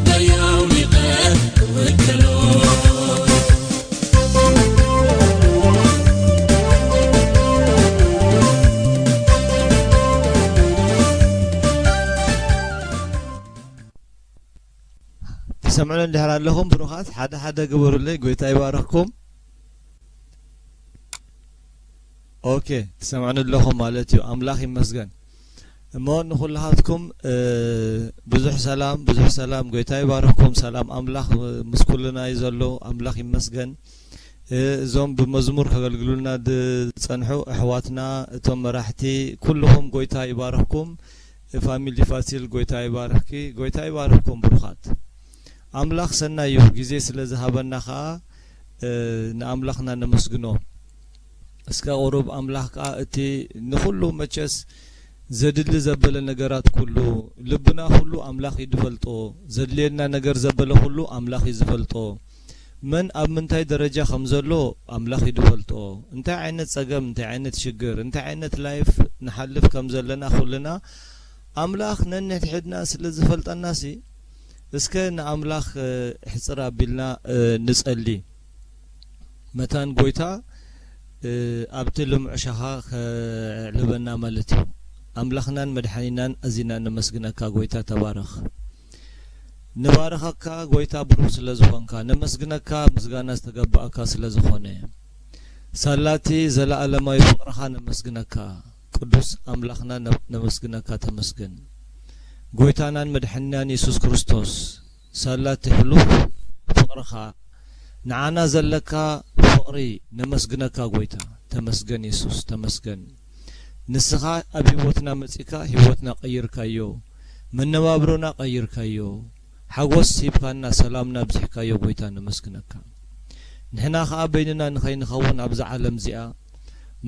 በያውሊቐ ክውከሎ። ትሰምዑ እንድሕር ኣለኹም ብሩኻት፣ ሓደ ሓደ ግበሩለይ። ጎይታ ይባርኽኩም። ኦኬ፣ ትሰምዑኒ ኣለኹም ማለት እዩ። ኣምላኽ ይመስገን። እሞ ንኹልሃትኩም፣ እ፣ ብዙሕ ሰላም፣ ብዙሕ ሰላም። ጎይታ ይባርኽኩም። ሰላም ኣምላኽ፣ እ፣ ምስ ኩልና እዩ ዘሎ። ኣምላኽ ይመስገን። እ፣ እዞም ብመዝሙር ከገልግሉና ዝጸንሑ ኣሕዋትና፣ እቶም መራሕቲ፣ ኩልኹም ጎይታ ይባርኽኩም። እ፣ ፋሚሊ ፋሲል፣ ጎይታ ይባርኽኪ። ጎይታ ይባርኽኩም ብሩኻት። ኣምላኽ ሰናይ እዩ። ግዜ ስለ ዝሃበና ኸኣ፣ እ፣ ንኣምላኽና ነመስግኖ። እስከ ቁሩብ ኣምላኽ ከኣ እቲ ንኹሉ መቸስ ዘድሊ ዘበለ ነገራት ኩሉ፣ ልብና ኩሉ ኣምላኽ እዩ ዝፈልጦ። ዘድልየና ነገር ዘበለ ኩሉ ኣምላኽ እዩ ዝፈልጦ። መን ኣብ ምንታይ ደረጃ ከም ዘሎ ኣምላኽ እዩ ዝፈልጦ። እንታይ ዓይነት ጸገም፣ እንታይ ዓይነት ሽግር፣ እንታይ ዓይነት ላይፍ ንሓልፍ ከም ዘለና ኩልና ኣምላኽ ነንሕድሕድና ስለ ዝፈልጠናሲ፣ እስከ ንኣምላኽ፣ እ፣ ሕጽር ኣቢልና፣ እ፣ ንጸሊ። መታን ጎይታ፣ እ፣ ኣብቲ ልሙዕ ሻኻ ከዕልበና ማለት እዩ። ኣምላኽናን መድሓኒናን ኣዚና ነመስግነካ ጎይታ፣ ተባረኽ። ንባርኸካ ጎይታ፣ ብሩኽ ስለ ዝኾንካ፣ ነመስግነካ፣ ምስጋና ዝተገባእካ ስለ ዝኾነ። ሳላቲ ዘለኣለማዊ ፍቕርኻ ነመስግነካ። ቅዱስ ኣምላኽና ነ-፣ ነመስግነካ፣ ተመስገን። ጎይታናን መድሓኒናን የሱስ ክርስቶስ፣ ሳላቲ ሕሉፍ ፍቕርኻ፣ ንዓና ዘለካ ፍቕሪ ነመስግነካ ጎይታ። ተመስገን የሱስ፣ ተመስገን። ንስኻ ኣብ ህይወትና መጺእካ፣ ህይወትና ቀይርካዮ፣ መነባብሮና ቀይርካዮ። ሓጎስ ሂብካና፣ ሰላምና ኣብዚሕካዮ ጎይታ፣ ነመስግነካ። ንሕና ኸኣ በይንና ንኸይንኸውን ኣብዛ ዓለም እዚኣ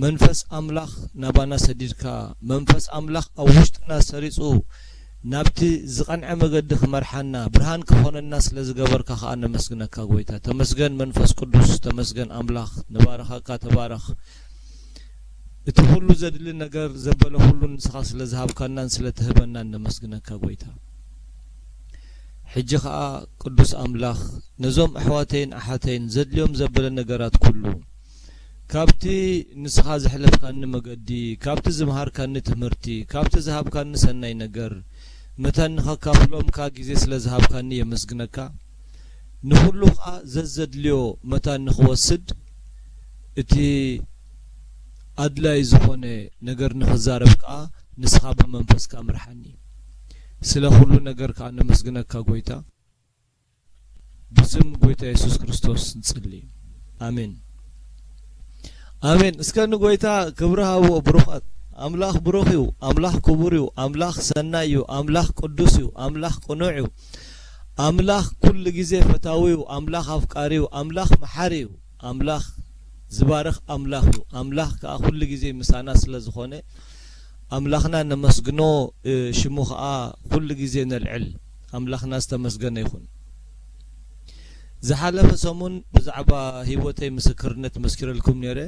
መንፈስ ኣምላኽ ናባና ሰዲድካ፣ መንፈስ ኣምላኽ ኣብ ውሽጥና ሰሪጹ ናብቲ ዝቐንዐ መገዲ ክመርሓና፣ ብርሃን ክኾነና ስለ ዝገበርካ ኸኣ ነመስግነካ ጎይታ። ተመስገን መንፈስ ቅዱስ፣ ተመስገን ኣምላኽ፣ ንባርኸካ፣ ተባረኽ። እቲ ኩሉ ዘድሊ ነገር ዘበለ ኩሉ ንስኻ ስለ ዝሃብካናን ስለ ትህበናን ነመስግነካ ጎይታ። ሕጂ ኸኣ ቅዱስ ኣምላኽ፣ ነዞም ኣሕዋተይን ኣሓተይን ዘድልዮም ዘበለ ነገራት ኩሉ፣ ካብቲ ንስኻ ዘሕለፍካኒ መገዲ፣ ካብቲ ዝምሃርካኒ ትምህርቲ፣ ካብቲ ዝሃብካኒ ሰናይ ነገር፣ መታን ንኸካፍሎም ከኣ ግዜ ስለ ዝሃብካኒ የመስግነካ። ንኹሉ ኸኣ ዘዘድልዮ መታን ንኽወስድ፣ እቲ ኣድላዪ ዝኾነ ነገር ንኽዛረብ ከኣ ንስኻ ብመንፈስካ ምርሓኒ። ስለ ኩሉ ነገር ከኣ ነመስግነካ ጎይታ። ብስም ጎይታ የሱስ ክርስቶስ ንጽሊ። ኣሜን። ኣሜን። እስከ ንጎይታ ክብሪ ሃብዎ ብሩኻት። ኣምላኽ ብሩኽ እዩ። ኣምላኽ ክቡር እዩ። ኣምላኽ ሰናይ እዩ። ኣምላኽ ቅዱስ እዩ። ኣምላኽ ቅኑዕ እዩ። ኣምላኽ ኩሉ ግዜ ፈታዊ እዩ። ኣምላኽ ኣፍቃሪ እዩ። ኣምላኽ መሓሪ እዩ። ኣምላኽ ዝባርኽ ኣምላኽ እዩ። ኣምላኽ ከኣ ኩሉ ግዜ ምሳና ስለ ዝኾነ ኣምላኽና ነመስግኖ፣ እ፣ ሽሙ ኸኣ ኩሉ ግዜ ነልዕል። ኣምላኽና ዝተመስገነ ይኹን። ዝሓለፈ ሰሙን ብዛዕባ ህይወተይ ምስክርነት መስኪረልኩም ነይረ።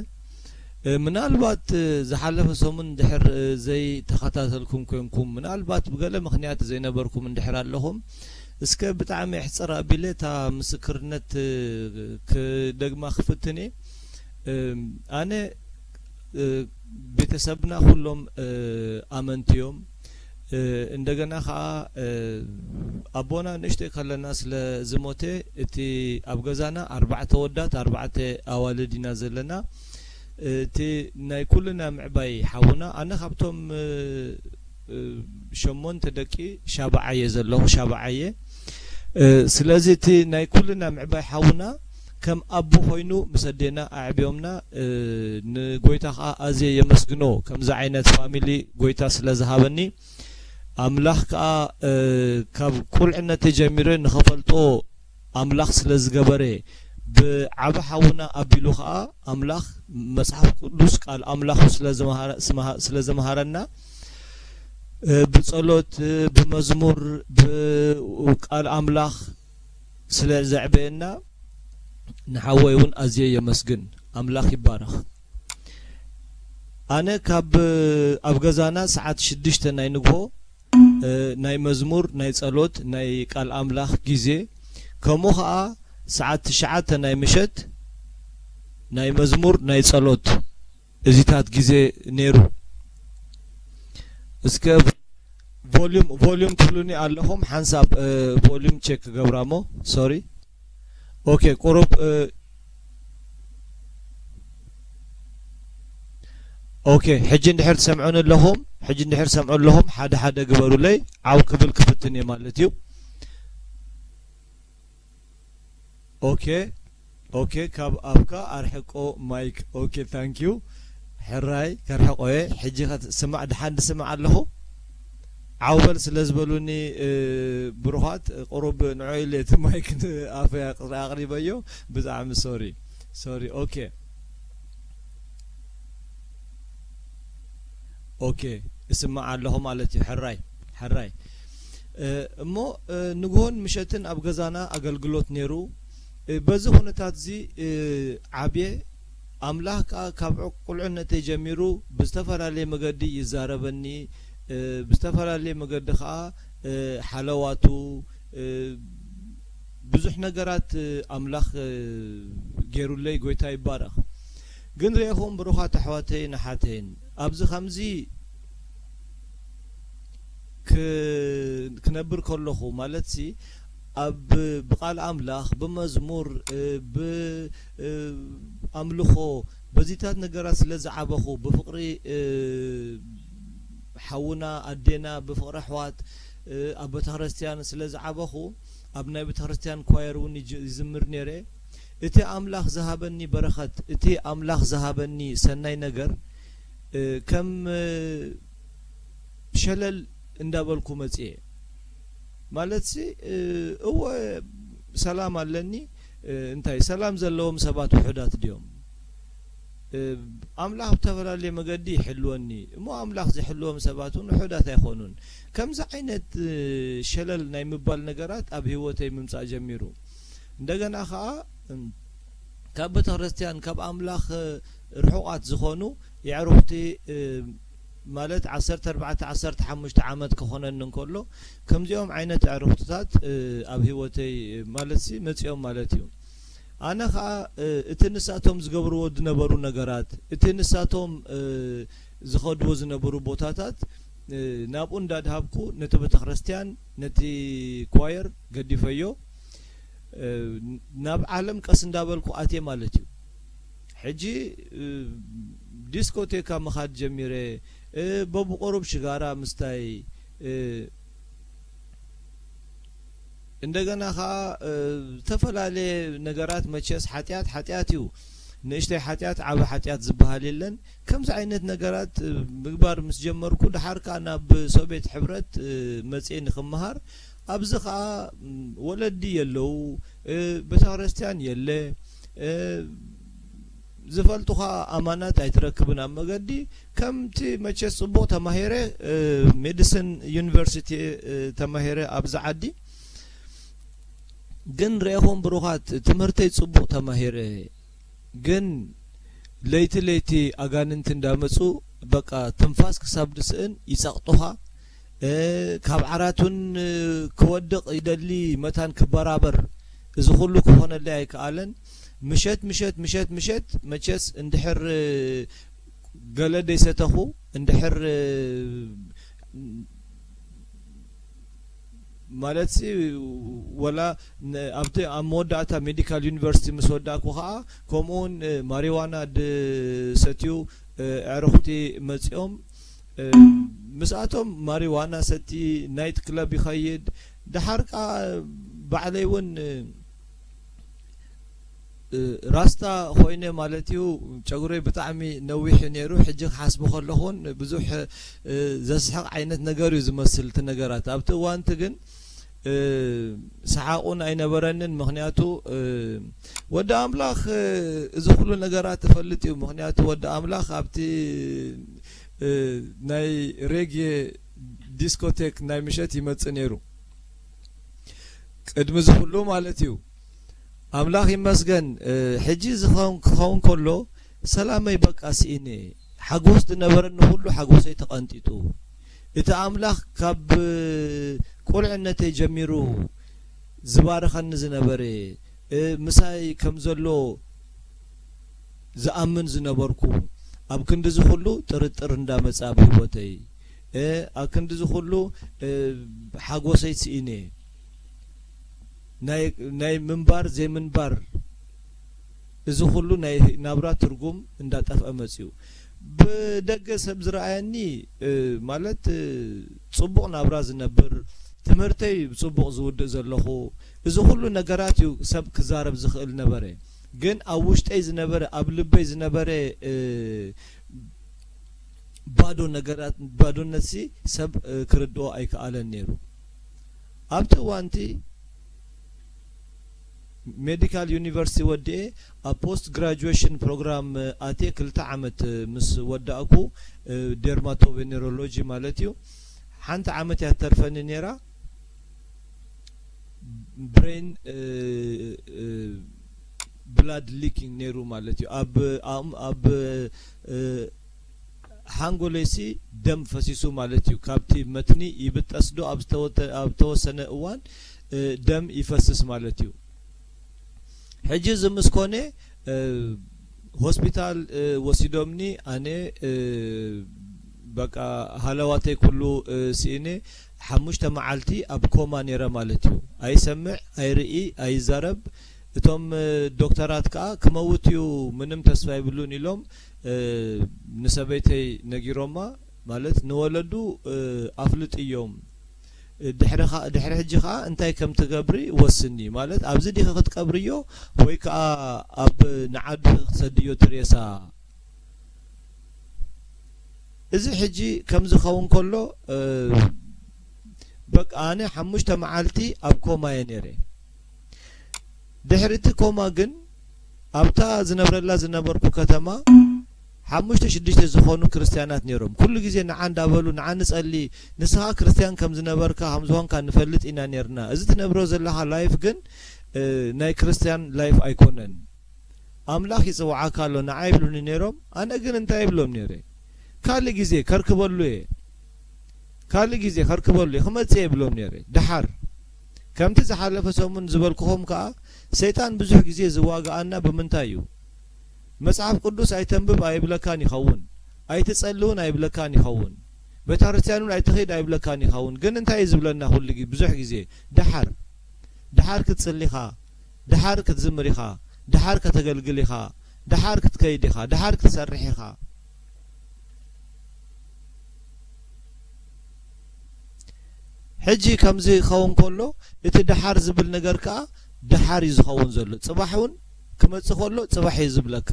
እ፣ ምናልባት፣ እ፣ ዝሓለፈ ሰሙን ድሕር፣ እ፣ ዘይተኸታተልኩም ኮንኩም፣ ምናልባት ብገለ ምኽንያት ዘይነበርኩም እንድሕር ኣለኹም፣ እስከ ብጣዕሚ ኣሕጽር ኣቢለ እታ ምስክርነት፣ እ፣ ክደግማ ክፍትን እየ። እም፣ ኣነ፣ እ፣ ቤተሰብና ኩሎም፣ እ፣ ኣመንቲ እዮም። እ፣ እንደገና ኸዓ፣ እ፣ ኣቦና ንእሽተይ ከለና ስለ ዝሞተ፣ እቲ ኣብ ገዛና ኣርባዕተ ወዳት ኣርባዕተ ኣዋልድ ኢና ዘለና። እቲ ናይ ኩልና ምዕባይ ሓውና፣ ኣነ ካብቶም፣ እ፣ እ፣ ሸሞንተ ደቂ ሻብዓየ ዘለኹ፣ ሻብዓየ። እ፣ ስለዚ እቲ ናይ ኩልና ምዕባይ ሓውና ከም ኣቦ ኮይኑ ምስ ኣዴና ኣዕብዮምና፣ እ፣ ንጎይታ ኸዓ ኣዝየ የመስግኖ፣ ከምዚ ዓይነት ፋሚሊ ጎይታ ስለ ዝሃበኒ። ኣምላኽ ከኣ፣ እ፣ ካብ ቁልዕነተይ ጀሚረ ንኽፈልጦ ኣምላኽ ስለ ዝገበረ፣ ብዓቢ ሓውና ኣቢሉ ኸኣ ኣምላኽ መጽሓፍ ቅዱስ ቃል ኣምላኹ ስለ ዝመሃረ-፣ ስመሃ-፣ ስለ ዘምሃረና፣ እ፣ ብጸሎት፣ እ፣ ብመዝሙር፣ ብቃል ኣምላኽ ስለ ዘዕበየና፣ ንሓወይ እውን ኣዝየ የመስግን። ኣምላኽ ይባረኽ። ኣነ ካብ፣ ኣብ ገዛና ሰዓት ሽዱሽተ ናይ ንግሆ እ፣ ናይ መዝሙር፣ ናይ ጸሎት፣ ናይ ቃል ኣምላኽ ግዜ፣ ከምኡ ኸኣ ሰዓት ትሽዓተ ናይ ምሸት ናይ መዝሙር፣ ናይ ጸሎት እዚታት ግዜ ነይሩ። እስከ ቮሊዩም፣ ቮሊዩም ትብሉኒ ኣለኹም፣ ሓንሳብ፣ እ፣ ቮሊዩም ቸክ ክገብራ እሞ፣ ሶሪ። ኦኬ፣ ቁሩብ፣ እ፣ ኦኬ፣ ሕጂ እንድሕር ትሰምዑኒ ኣለኹም፣ ሕጂ እንድሕር ትሰምዑ ኣለኹም፣ ሓደ ሓደ ግበሩለይ፣ ዓው ክብል ክፍትን እየ ማለት እዩ። ኦኬ፣ ኦኬ፣ ካብ ኣፍካ ኣርሕቆ ማይክ። ኦኬ፣ ታንክ ዩ። ሕራይ ከርሕቆ እየ። ሕጂ ከ ስማዕ፣ ድሓን ድስማዕ ኣለኹ? ዓው በል ስለ ዝበሉኒ፣ እ፣ ብሩኻት፣ ቁሩብ ንዑ ኢለ እቲ ማይክ ንኣፈይ ኣቕሪ-፣ ኣቕሪበዮ። ብጣዕሚ ሶሪ፣ ሶሪ። ኦኬ። ኦኬ፣ እስማዕ ኣለኹ ማለት እዩ። ሕራይ፣ ሕራይ። እ፣ እሞ፣ እ፣ ንግሆን ምሸትን ኣብ ገዛና ኣገልግሎት ነይሩ። እ፣ በዚ ኩነታት እዚ፣ እ፣ ዓብየ። ኣምላኽ ከኣ ካብ ቁልዕነተይ ጀሚሩ ብዝተፈላለየ መገዲ ይዛረበኒ። እ፣ ብዝተፈላለየ መገዲ ከኣ፣ እ፣ ሓለዋቱ፣ እ፣ ብዙሕ ነገራት፣ እ፣ ኣምላኽ፣ እ፣ ገይሩለይ፣ ጎይታ ይባረኽ። ግን ርኤኹም ብሩኻት ኣሕዋተይን ኣሓተይን፣ ኣብዚ ከምዚ ክ-፣ ክነብር ከለኹ፣ ማለትሲ ኣብ፣ ብቃል ኣምላኽ፣ ብመዝሙር፣ እ፣ ብ-፣ እ፣ ኣምልኾ፣ በዚታት ነገራት ስለ ዝዓበኹ፣ ብፍቕሪ፣ እ፣ ሓውና ኣዴና፣ ብፍቕሪ ኣሕዋት፣ እ፣ ኣብ ቤተክርስትያን ስለ ዝዓበኹ፣ ኣብ ናይ ቤተክርስትያን ኳየር እውን ይጅ-፣ ይዝምር ነይረ። እቲ ኣምላኽ ዝሃበኒ በረኸት፣ እቲ ኣምላኽ ዝሃበኒ ሰናይ ነገር፣ እ፣ ከም፣ እ፣ ሸለል እንዳበልኩ መጽየ። ማለትሲ፣ እ፣ እወ ሰላም ኣለኒ፣ እ፣ እንታይ ሰላም ዘለዎም ሰባት ውሑዳት ድዮም? እ፣ ኣምላኽ ብተፈላለየ መገዲ ይሕልወኒ እሞ፣ ኣምላኽ ዝሕልዎም ሰባት እውን ውሑዳት ኣይኾኑን። ከምዚ ዓይነት፣ እ፣ ሸለል ናይ ምባል ነገራት ኣብ ህይወተይ ምምጻእ ጀሚሩ። እንደገና ኸኣ፣ እም፣ ካብ ቤተክርስትያን፣ ካብ ኣምላኽ፣ እ፣ ርሑቓት ዝኾኑ የዕሩኽቲ፣ እ፣ ማለት ዓሰርተ ኣርባዕተ፣ ዓሰርተ ሓሙሽተ ዓመት ክኾነኒ እንከሎ፣ ከምዚኦም ዓይነት ኣዕሩኽትታት፣ እ፣ ኣብ ህይወተይ፣ እ፣ ማለትሲ መጺኦም ማለት እዩ። ኣነ ኸኣ፣ እ፣ እቲ ንሳቶም ዝገብርዎ ዝነበሩ ነገራት፣ እቲ ንሳቶም፣ እ፣ ዝኸድዎ ዝነበሩ ቦታታት፣ እ፣ ናብኡ እንዳድሃብኩ ነቲ ቤተክርስትያን፣ ነቲ ኳየር ገዲፈዮ፣ እ፣ ናብ ዓለም ቀስ እንዳበልኩ ኣትየ ማለት እዩ። ሕጂ፣ እ፣ ዲስኮቴካ ምኻድ ጀሚረ፣ እ፣ በብቁሩብ ሽጋራ ምስታይ፣ እ፣ እንደገና ኸኣ፣ እ፣ ዝተፈላለየ ነገራት፣ መቸስ ሓጢኣት ሓጢኣት እዩ። ንእሽተይ ሓጢኣት ዓቢ ሓጢኣት ዝበሃል የለን። ከምዚ ዓይነት ነገራት፣ እ፣ ምግባር ምስ ጀመርኩ፣ ደሓር ከኣ ናብ ሶቤት ሕብረት፣ እ፣ መጽየ ንኽመሃር። ኣብዚ ኸኣ፣ ም፣ ወለዲ የለዉ፣ እ፣ ቤተክርስትያን የለ፣ እ፣ ዝፈልጡኻ ኣማናት ኣይትረክብን ኣብ መገዲ። ከምቲ መቸስ ጽቡቕ ተማሂረ፣ እ፣ ሜዲሲን ዩኒቨርሲቲ፣ እ፣ ተማሂረ ኣብዚ ዓዲ። ግን ርኤኹም ብሩኻት፣ ትምህርተይ ጽቡቕ ተማሂረ። ግን ለይቲ ለይቲ ኣጋንንቲ እንዳመጹ በቃ ትንፋስ ክሳብ ድስእን ይጸቕጡኻ። እ፣ ካብ ዓራት እውን፣ እ፣ ክወድቕ ይደሊ መታን ክበራበር። እዚ ኩሉ ክኾነለይ ኣይከኣለን። ምሸት፣ ምሸት፣ ምሸት፣ ምሸት መቸስ እንድሕር፣ እ፣ ገለ ደይሰተኹ፣ እንድሕር፣ እ፣ ማለትሲ፣ ወላ ን-፣ ኣብቲ ኣብ መወዳእታ ሜዲካል ዩኒቨርሲቲ ምስ ወዳእኩ ኸኣ፣ ከምኡውን፣ እ፣ ማሪዋና ድሰትዩ፣ እ፣ ኣዕሩኽቲ መጺኦም፣ እ፣ ምስኣቶም ማሪዋና ሰቲ፣ ናይት ክለብ ይኸይድ። ደሓር ከኣ ባዕለይ እውን፣ እ፣ እ፣ ራስታ ኮይነ ማለት እዩ። ጨጉረይ ብጣዕሚ ነዊሕ እዩ ነይሩ። ሕጂ ክሓስቦ ከለኹን ብዙሕ፣ እ፣ ዘስሕቕ ዓይነት ነገር እዩ ዝመስል እቲ ነገራት። ኣብቲ እዋንቲ ግን፣ እ፣ ሰሓቑን ኣይነበረንን። ምኽንያቱ፣ እ፣ ወዲ ኣምላኽ፣ እ፣ እዚ ኩሉ ነገራት ትፈልጥ እዩ። ምኽንያቱ ወዲ ኣምላኽ ኣብቲ፣ እ፣ ናይ ሬጌ ዲስኮቴክ ናይ ምሸት ይመጽእ ነይሩ። ቅድሚ እዚ ኩሉ ማለት እዩ። ኣምላኽ ይመስገን፣ እ፣ ሕጂ ዝኸውን ክኸውን ከሎ ሰላመይ በቃ ስኢነ። ሓጎስ ዝነበረኒ ኩሉ ሓጎሰይ ተቐንጢጡ። እቲ ኣምላኽ ካብ ቁልዕነተይ ጀሚሩ ዝባርኸኒ ዝነበረ፣ ምሳይ ከም ዘሎ ዝኣምን ዝነበርኩ፣ ኣብ ክንዲ እዚ ኩሉ ጥርጥር እንዳመጽኣ ኣብ ህይወተይ፣ ኣብ ክንዲ እዚ ኩሉ ሓጎሰይ ስኢነ፣ ናይ ምንባር ዘይምንባር፣ እዚ ኩሉ ናይ ናብራ ትርጉም እንዳጠፍአ መጽዩ። ብደገ ሰብ ዝረኣየኒ፣ ማለት፣ ጽቡቕ ናብራ ዝነብር፣ ትምህርተይ ጽቡቕ ዝውድእ ዘለኹ፣ እዚ ኩሉ ነገራት እዩ ሰብ ክዛረብ ዝኽእል ነበረ። ግን ኣብ ውሽጠይ ዝነበረ፣ ኣብ ልበይ ዝነበረ ባዶ ነገራት፣ ባዶነትሲ ሰብ ክርድኦ ኣይከኣለን ነይሩ። ኣብቲ እዋንቲ ሜዲካል ዩኒቨርሲቲ ወዲኤ ኣብ ፖስት ግራጁዌሽን ፕሮግራም ኣትየ ክልተ ዓመት ምስ ወዳእኩ፣ ደርማቶቬኔሮሎጂ ማለት እዩ፣ ሓንቲ ዓመት እያ ትተርፈኒ ነይራ። ብሬን ብላድ ሊኪንግ ነይሩ ማለት እዩ። ኣብ ኣብ ሓንጎለይሲ ደም ፈሲሱ ማለት እዩ። ካብቲ መትኒ ይብጠስ ዶ ኣብ ዝተወሰነ እዋን ደም ይፈስስ ማለት እዩ። ሕጂ እዚ ምስ ኮነ ሆስፒታል ወሲዶምኒ። ኣነ በቃ ሃለዋተይ ኩሉ ስኢነ። ሓሙሽተ መዓልቲ ኣብ ኮማ ነይረ ማለት እዩ። ኣይሰምዕ፣ ኣይርኢ፣ ኣይዛረብ። እቶም ዶክተራት ከኣ ክመውት እዩ፣ ምንም ተስፋ የብሉን ኢሎም ንሰበይተይ ነጊሮማ። ማለት ንወለዱ ኣፍልጥዮም፣ ድሕሪ ሕጂ ከኣ እንታይ ከም ትገብሪ ወስኒ። ማለት ኣብዚ ዲኺ ክትቀብርዮ ወይ ከኣ ኣብ ንዓዲ ክትሰድዮ ትሬሳ። እዚ ሕጂ ከም ዝኸውን ከሎ በቃ ኣነ ሓሙሽተ መዓልቲ ኣብ ኮማ እየ ነይረ። ድሕሪ እቲ ኮማ ግን ኣብታ ዝነብረላ ዝነበርኩ ከተማ ሓሙሽተ ሽዱሽተ ዝኾኑ ክርስትያናት ነይሮም። ኩሉ ግዜ ንዓ እንዳበሉ፣ ንዓ ንጸሊ፣ ንስኻ ክርስትያን ከም ዝነበርካ ከም ዝኾንካ ንፈልጥ ኢና ነይርና። እዚ ትነብሮ ዘለኻ ላይፍ ግን ናይ ክርስትያን ላይፍ ኣይኮነን። ኣምላኽ ይጽውዓካ ኣሎ ንዓ ይብሉኒ ነይሮም። ኣነ ግን እንታይ ይብሎም ነይረ? ካልእ ግዜ ከርክበሉ እየ፣ ካልእ ግዜ ከርክበሉ እየ፣ ክመጽእ እየ ይብሎም ነይረ። ደሓር ከምቲ ዝሓለፈ ሰሙን ዝበልኩኹም ከኣ ሰይጣን ብዙሕ ግዜ ዝዋግኣና ብምንታይ እዩ? መጽሓፍ ቅዱስ ኣይተንብብ ኣይብለካን ይኸውን፣ ኣይትጸሊ እውን ኣይብለካን ይኸውን፣ ቤተ ክርስትያን እውን ኣይትኺድ ኣይብለካን ይኸውን። ግን እንታይ እዩ ዝብለና ኩሉ ግዜ፣ ብዙሕ ግዜ? ደሓር፣ ደሓር ክትጽሊ ኢኻ፣ ደሓር ክትዝምር ኢኻ፣ ደሓር ከተገልግል ኢኻ፣ ደሓር ክትከይድ ኢኻ፣ ደሓር ክትሰርሕ ኢኻ። ሕጂ ከምዚ ክኸውን ከሎ እቲ ደሓር ዝብል ነገር ከኣ ደሓር እዩ ዝኸውን ዘሎ። ጽባሕ እውን ክመጽእ ከሎ ጽባሕ እዩ ዝብለካ።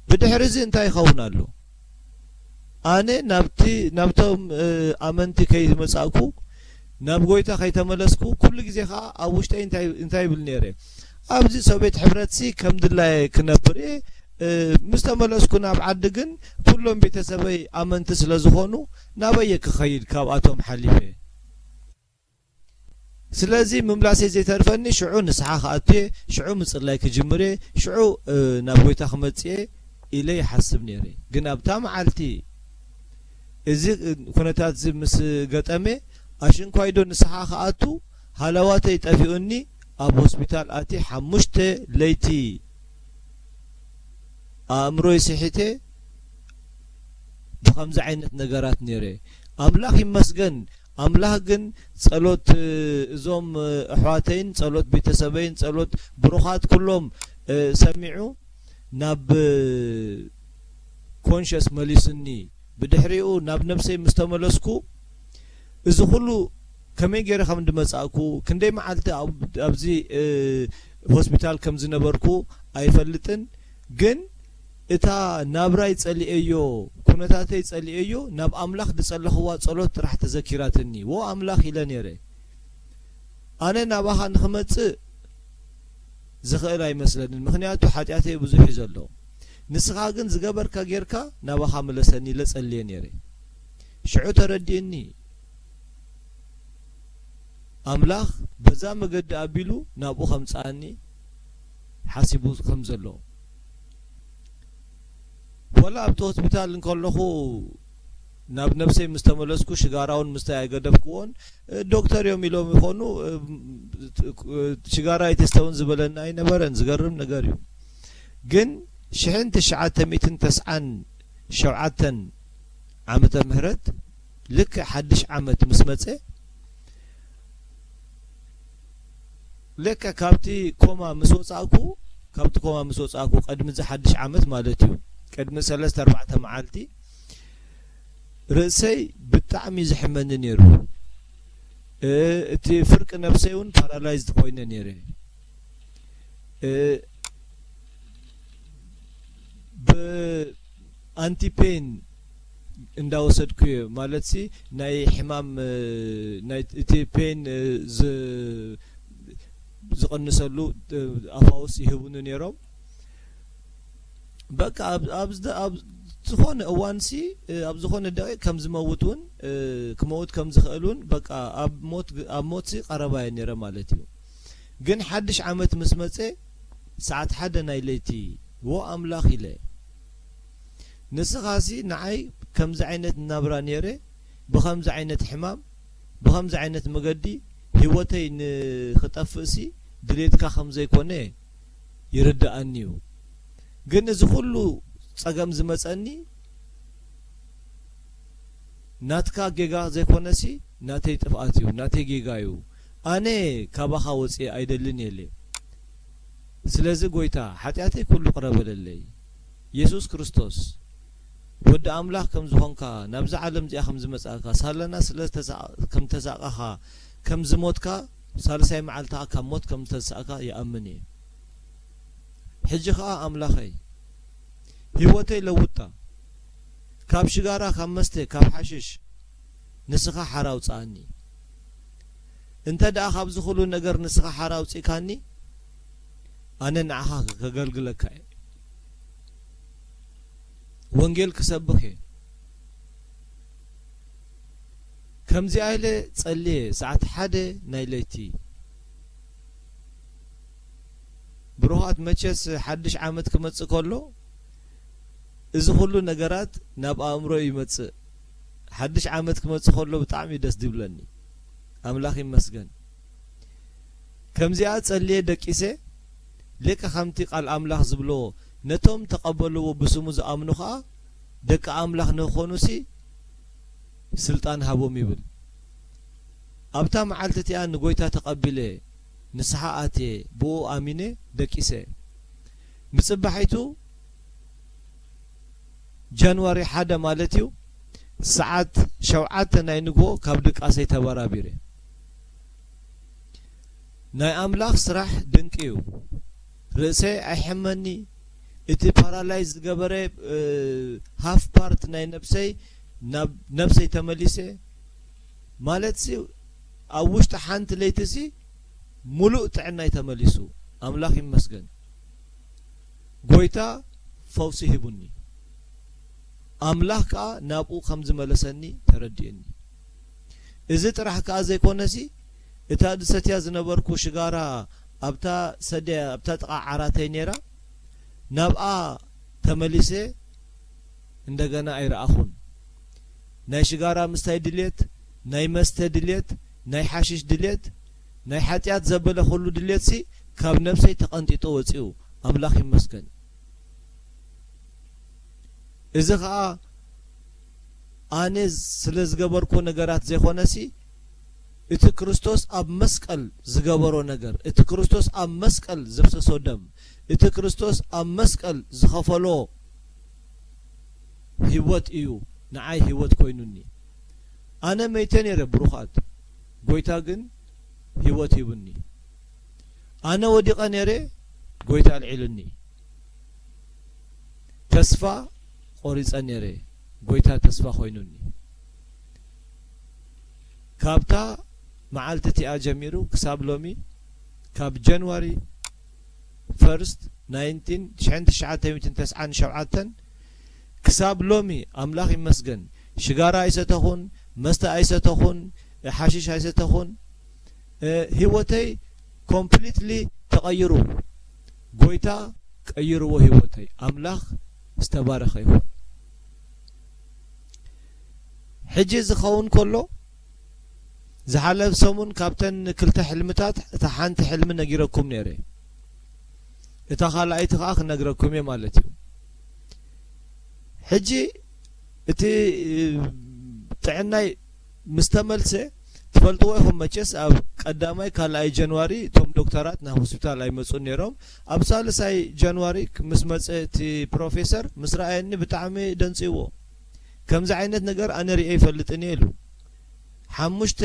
ብድሕሪ እዚ እንታይ ይኸውን ኣሎ? ኣነ ናብቲ ናብቶም ኣመንቲ ከይመጻእኩ ናብ ጎይታ ከይተመለስኩ ኩሉ ግዜ ከኣ ኣብ ውሽጠይ እንታይ እንታይ ይብል ነይረ? ኣብዚ ሶቤት ሕብረትሲ ከም ድላየ ክነብር እየ። ምስ ተመለስኩ ናብ ዓዲ ግን ኩሎም ቤተሰበይ ኣመንቲ ስለ ዝኾኑ ናበየ ክኸይድ ካብኣቶም ሓሊፈ? ስለዚ ምምላሰይ ዘይተርፈኒ ሽዑ ንስሓ ክኣቱ እየ፣ ሽዑ ምጽላይ ክጅምር እየ፣ ሽዑ ናብ ጎይታ ክመጽእ እየ ኢለ ይሓስብ ነይረ። ግን ኣብታ መዓልቲ እዚ ኩነታት እዚ ምስ ገጠመ ኣሽንኳይዶ ንስሓ ክኣቱ ሃለዋተይ ጠፊኡኒ ኣብ ሆስፒታል ኣትየ ሓሙሽተ ለይቲ ኣእምሮይ ስሒተ ብኸምዚ ዓይነት ነገራት ነይረ። ኣምላኽ ይመስገን። ኣምላኽ ግን ጸሎት እዞም ኣሕዋተይን ጸሎት ቤተሰበይን ጸሎት ብሩኻት ኩሎም ሰሚዑ ናብ ኮንሸስ መሊስኒ። ብድሕሪኡ ናብ ነብሰይ ምስ ተመለስኩ እዚ ኩሉ ከመይ ገይረ ከም ዝመጻእኩ፣ ክንደይ መዓልቲ ኣብዚ ሆስፒታል ከም ዝነበርኩ ኣይፈልጥን። ግን እታ ናብራይ ጸሊኤዮ፣ ኩነታተይ ጸሊኤዮ፣ ናብ ኣምላኽ ዝጸለኽዋ ጸሎት ጥራሕ ተዘኪራትኒ። ዎ ኣምላኽ ኢለ ነይረ። ኣነ ናባኻ ንኽመጽእ ዝኽእል ኣይመስለንን፣ ምኽንያቱ ሓጢኣተይ ብዙሕ እዩ ዘሎ። ንስኻ ግን ዝገበርካ ጌርካ ናባኻ ምለሰኒ ኢለ ጸልየ ነይረ። ሽዑ ተረዲእኒ። ኣምላኽ በዛ መገዲ ኣቢሉ ናብኡ ከምጽኣኒ ሓሲቡ ከም ዘሎ። ወላ ኣብቲ ሆስፒታል እንከለኹ ናብ ነብሰይ ምስ ተመለስኩ ሽጋራ እውን ምስታይ ኣይገደፍክዎን። እ፣ ዶክተር እዮም ኢሎም ይኾኑ፣ እ፣ እ፣ ሽጋራ ኣይተስተውን ዝበለኒ ኣይነበረን። ዝገርም ነገር እዩ። ግን ሽሕን ትሽዓተ ሚእትን ተስዓን ሸውዓተን ዓመተ ምህረት ልክዕ ሓድሽ ዓመት ምስ መጸ፣ ልክዕ ካብቲ ኮማ ምስ ወጻእኩ፣ ካብቲ ኮማ ምስ ወጻእኩ፣ ቅድሚ እዚ ሓድሽ ዓመት ማለት እዩ፣ ቅድሚ ሰለስተ ኣርባዕተ መዓልቲ፣ ርእሰይ ብጣዕሚ ዝሕመኒ ነይሩ። እ፣ እቲ ፍርቂ ነብሰይ እውን ፓራላይዝድ ኮይነ ነይረ። እ፣ ብኣንቲፔን እንዳወሰድኩ እየ፣ ማለትሲ ናይ ሕማም፣ እ፣ ናይ እቲ ፔን፣ እ፣ ዝ-፣ ዝቕንሰሉ፣ እ፣ ኣፋውስ ይህቡኒ ነይሮም። በቃ ኣብ፣ ኣብ ዝደ-፣ ኣብ ዝኾነ እዋንሲ፣ እ፣ ኣብ ዝኾነ ደቂቕ ከም ዝመውት እውን፣ እ፣ ክመውት ከም ዝኽእል እውን፣ በቃ ኣብ ሞት ግ-፣ ኣብ ሞትሲ ቀረባ እየ ነይረ ማለት እዩ። ግን ሓድሽ ዓመት ምስ መጸ፣ ሰዓት ሓደ ናይ ለይቲ፣ "ዎ ኣምላኽ" ኢለ፣ "ንስኻሲ ንዓይ ከምዚ ዓይነት ናብራ ነይረ፣ ብኸምዚ ዓይነት ሕማም፣ ብኸምዚ ዓይነት መገዲ ህይወተይ ንኽጠፍእሲ ድሌትካ ከም ዘይኮነ ይርድኣኒ እዩ። ግን እዚ ኩሉ ጸገም ዝመጸኒ ናትካ ጌጋ ዘይኮነሲ ናተይ ጥፍኣት እዩ፣ ናተይ ጌጋ እዩ። ኣነ ካባኻ ወጽየ ኣይደልን እየ ኢለ። ስለዚ ጎይታ፣ ሓጢኣተይ ኩሉ ቅረ በለለይ። የሱስ ክርስቶስ፣ ወዲ ኣምላኽ ከም ዝኾንካ፣ ናብዛ ዓለም እዚኣ ከም ዝመጻእካ፣ ሳላና ስለ ዝተሳ-፣ ከም ተሳቐኻ፣ ከም ዝሞትካ፣ ሳልሳይ መዓልቲ ከኣ ካብ ሞት ከም ዝተሳእካ ይኣምን እየ። ሕጂ ኸኣ ኣምላኸይ፣ ህይወተይ ለውጣ። ካብ ሽጋራ፣ ካብ መስተ፣ ካብ ሓሽሽ ንስኻ ሓራ ኣውጽኣኒ። እንተ ደኣ ካብዚ ኩሉ ነገር ንስኻ ሓራ ኣውጺእካኒ፣ ኣነ ንዓኻ ከገልግለካ እየ። ወንጌል ክሰብኽ እየ። ከምዚኣ ኢለ ጸልየ፣ ሰዓት ሓደ ናይ ለይቲ። ብሩኻት፣ መቸስ ሓድሽ ዓመት ክመጽእ ከሎ፣ እዚ ኩሉ ነገራት ናብ ኣእምሮ ይመጽእ። ሓድሽ ዓመት ክመጽእ ከሎ ብጣዕሚ እዩ ደስ ዝብለኒ። ኣምላኽ ይመስገን። ከምዚኣ ጸልየ ደቂሰ፣ ልክዕ ከምቲ ቃል ኣምላኽ ዝብሎ፣ ነቶም ተቐበልዎ ብስሙ ዝኣምኑ ኸኣ ደቂ ኣምላኽ ንኽኾኑሲ ስልጣን ሃቦም ይብል። ኣብታ መዓልቲ እቲኣ ንጎይታ ተቐቢለ፣ ንስሓ ኣትየ፣ ብኡ ኣሚነ ደቂሰ። ምጽባሒቱ ጃንዋሪ ሓደ ማለት እዩ፣ ሰዓት ሸውዓተ ናይ ንግሆ ካብ ድቃሰይ ተበራቢረ። ናይ ኣምላኽ ስራሕ ድንቂ እዩ። ርእሰይ ኣይሕመኒ። እቲ ፓራላይዝ ዝገበረ፣ እ፣ ሃፍ ፓርት ናይ ነብሰይ ናብ ነብሰይ ተመሊሰ። ማለትሲ ኣብ ውሽጢ ሓንቲ ለይቲሲ ሙሉእ ጥዕናይ ተመሊሱ። ኣምላኽ ይመስገን። ጎይታ ፈውሲ ሂቡኒ። ኣምላኽ ከኣ ናብኡ ከም ዝመለሰኒ ተረዲኡኒ። እዚ ጥራሕ ከኣ ዘይኮነሲ፣ እታ ዝሰትያ ዝነበርኩ ሽጋራ ኣብታ ሰድያ፣ ኣብታ ጥቓ ዓራተይ ነይራ፣ ናብኣ ተመሊሰ እንደገና ኣይረኣኹን። ናይ ሽጋራ ምስታይ ድሌት፣ ናይ መስተ ድሌት፣ ናይ ሓሽሽ ድሌት፣ ናይ ሓጢኣት ዘበለ ኩሉ ድሌትሲ ካብ ነብሰይ ተቐንጢጡ ወጺኡ። ኣምላኽ ይመስገን። እዚ ኸኣ ኣነ ስለ ዝገበርኩ ነገራት ዘይኮነሲ፣ እቲ ክርስቶስ ኣብ መስቀል ዝገበሮ ነገር፣ እቲ ክርስቶስ ኣብ መስቀል ዘፍሰሶ ደም፣ እቲ ክርስቶስ ኣብ መስቀል ዝኸፈሎ ህይወት እዩ ንዓይ ህይወት ኮይኑኒ። ኣነ መይተ ነይረ ብሩኻት፣ ጎይታ ግን ህይወት ሂቡኒ። ኣነ ወዲቐ ነይረ፣ ጎይታ ኣልዒሉኒ። ተስፋ ቆሪጸ ነይረ፣ ጎይታ ተስፋ ኮይኑኒ። ካብታ መዓልቲ እቲኣ ጀሚሩ ክሳብ ሎሚ፣ ካብ ጃንዋሪ ፈርስት ናይንቲን፣ ሽሕን ትሽዓተ ሚእትን ተስዓን ሸውዓተን ክሳብ ሎሚ፣ ኣምላኽ ይመስገን፣ ሽጋራ ኣይሰተኹን፣ መስተ ኣይሰተኹን፣ ሓሽሽ ኣይሰተኹን። እ፣ ህይወተይ ኮምፕሊትሊ ተቐይሩ። ጎይታ ቀይርዎ ህይወተይ። ኣምላኽ ዝተባረኸ ይኹን። ሕጂ ዝኸውን ከሎ፣ ዝሓለፍ ሰሙን ካብተን ክልተ ሕልምታት እታ ሓንቲ ሕልሚ ነጊረኩም ነይረ። እታ ካልኣይቲ ከኣ ክነግረኩም እየ ማለት እዩ። ሕጂ እቲ ጥዕናይ ምስ ተመልሰ፣ ትፈልጥዎ ኢኹም መቸስ፣ ኣብ ቀዳማይ ካልኣይ ጃንዋሪ እቶም ዶክተራት ናብ ሆስፒታል ኣይመጹን ነይሮም። ኣብ ሳልሳይ ጃንዋሪ ምስ መጸ እቲ ፕሮፌሰር ምስ ረኣየኒ ብጣዕሚ ደንጽይዎ። ከምዚ ዓይነት ነገር ኣነ ርእየ ኣይፈልጥን እየ ኢሉ። ሓሙሽተ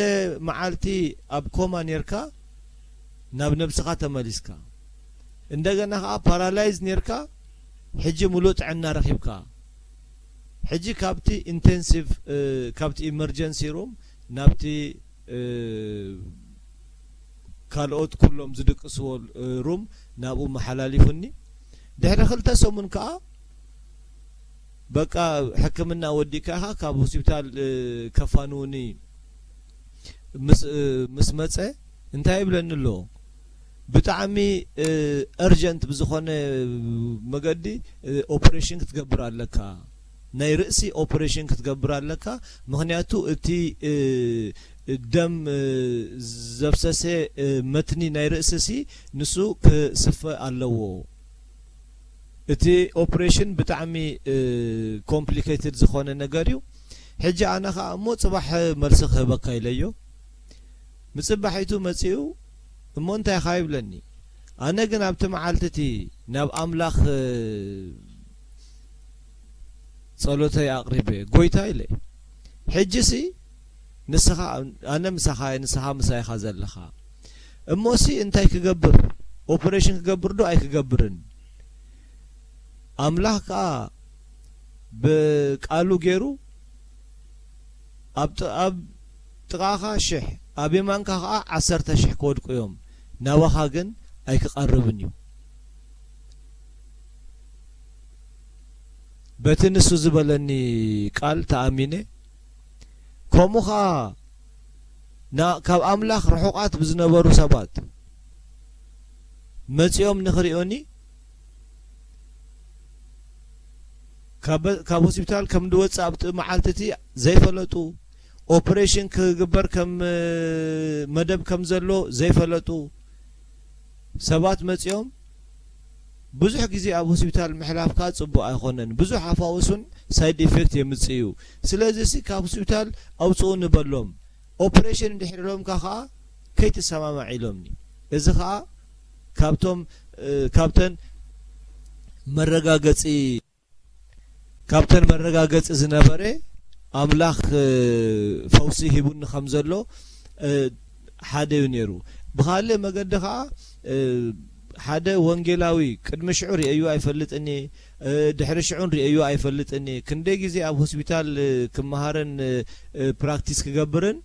መዓልቲ ኣብ ኮማ ኔርካ ናብ ነብስኻ ተመሊስካ። እንደገና ኸዓ ፓራላይዝ ኔርካ፣ ሕጂ ሙሉእ ጥዕና ረኺብካ። ሕጂ ካብቲ ኢንቴንሲቭ፣ እ፣ ካብቲ ኢመርጀንሲ ሩም ናብቲ፣ እ፣ ካልኦት ኩሎም ዝድቅስዎ፣ እ፣ ሩም ናብኡ መሓላሊፉኒ። ድሕሪ ክልተ ሰሙን ከኣ በቃ ሕክምና ወዲእካ ኢኻ፣ ካብ ሆስፒታል፣ እ፣ ከፋንውኒ ምስ፣ እ፣ ምስ መጸ እንታይ ይብለኒ ኣሎ? ብጣዕሚ፣ እ፣ እርጀንት ብዝኾነ መገዲ፣ እ፣ ኦፕሬሽን ክትገብር ኣለካ። ናይ ርእሲ ኦፕሬሽን ክትገብር ኣለካ። ምኽንያቱ እቲ፣ እ፣ ደም፣ እ፣ ዘፍሰሰ፣ እ፣ መትኒ ናይ ርእስሲ ንሱ ክስፈ ኣለዎ። እቲ ኦፕሬሽን ብጣዕሚ፣ እ፣ ኮምፕሊኬትድ ዝኾነ ነገር እዩ። ሕጂ ኣነ ኸኣ እሞ ጽባሕ መልሲ ክህበካ ኢለዮ። ምጽባሒቱ መጺኡ እሞ እንታይ ኢኻ ይብለኒ። ኣነ ግን ኣብቲ መዓልቲ እቲ ናብ ኣምላኽ፣ እ፣ ጸሎተይ ኣቕሪበ፣ "ጎይታ" ኢለ። "ሕጂሲ ንስኻ፣ ኣነ ምሳኻ እየ፣ ንስኻ ምሳይ ኢኻ ዘለኻ። እሞሲ እንታይ ክገብር? ኦፕሬሽን ክገብር ዶ ኣይክገብርን?" ኣምላኽ ከኣ ብቃሉ ገይሩ ኣብ ጥ-፣ ኣብ ጥቓኻ ሽሕ፣ ኣብ የማንካ ኸኣ ዓሰርተ ሽሕ ክወድቁ እዮም፣ ናባኻ ግን ኣይክቐርብን እዩ። በቲ ንሱ ዝበለኒ ቃል ተኣሚነ፣ ከምኡ ኸኣ ና-፣ ካብ ኣምላኽ ርሑቓት ብዝነበሩ ሰባት መጺኦም ንኽርእዩኒ፣ ካብ፣ ካብ ሆስፒታል ከም ዝወጽእ ኣብቲ መዓልቲ እቲ ዘይፈለጡ፣ ኦፕሬሽን ክግበር ከም፣ መደብ ከም ዘሎ ዘይፈለጡ ሰባት መጺኦም። ብዙሕ ግዜ ኣብ ሆስፒታል ምሕላፍካ ጽቡቕ ኣይኮነን። ብዙሕ ኣፋውሱን ሳይድ ኢፌክት የምጽእ እዩ። ስለዚሲ ካብ ሆስፒታል ኣውጽኡ ንበሎም። ኦፕሬሽን እንድሕር ኢሎምካ ከኣ ከይትሰማማዕ ኢሎምኒ። እዚ ከኣ ካብቶም፣ እ፣ ካብተን መረጋገጺ፣ ካብተን መረጋገጺ ዝነበረ ኣምላኽ፣ እ፣ ፈውሲ ሂቡኒ ከም ዘሎ፣ እ፣ ሓደ እዩ ነይሩ። ብኻልእ መገዲ ከኣ፣ እ፣ ሓደ ወንጌላዊ ቅድሚ ሽዑ ርእየዩ ኣይፈልጥን እየ፣ እ፣ ድሕሪ ሽዑን ርእየዩ ኣይፈልጥን እየ። ክንደይ ግዜ ኣብ ሆስፒታል፣ እ፣ ክመሃርን፣ እ፣ እ፣ ፕራክቲስ ክገብርን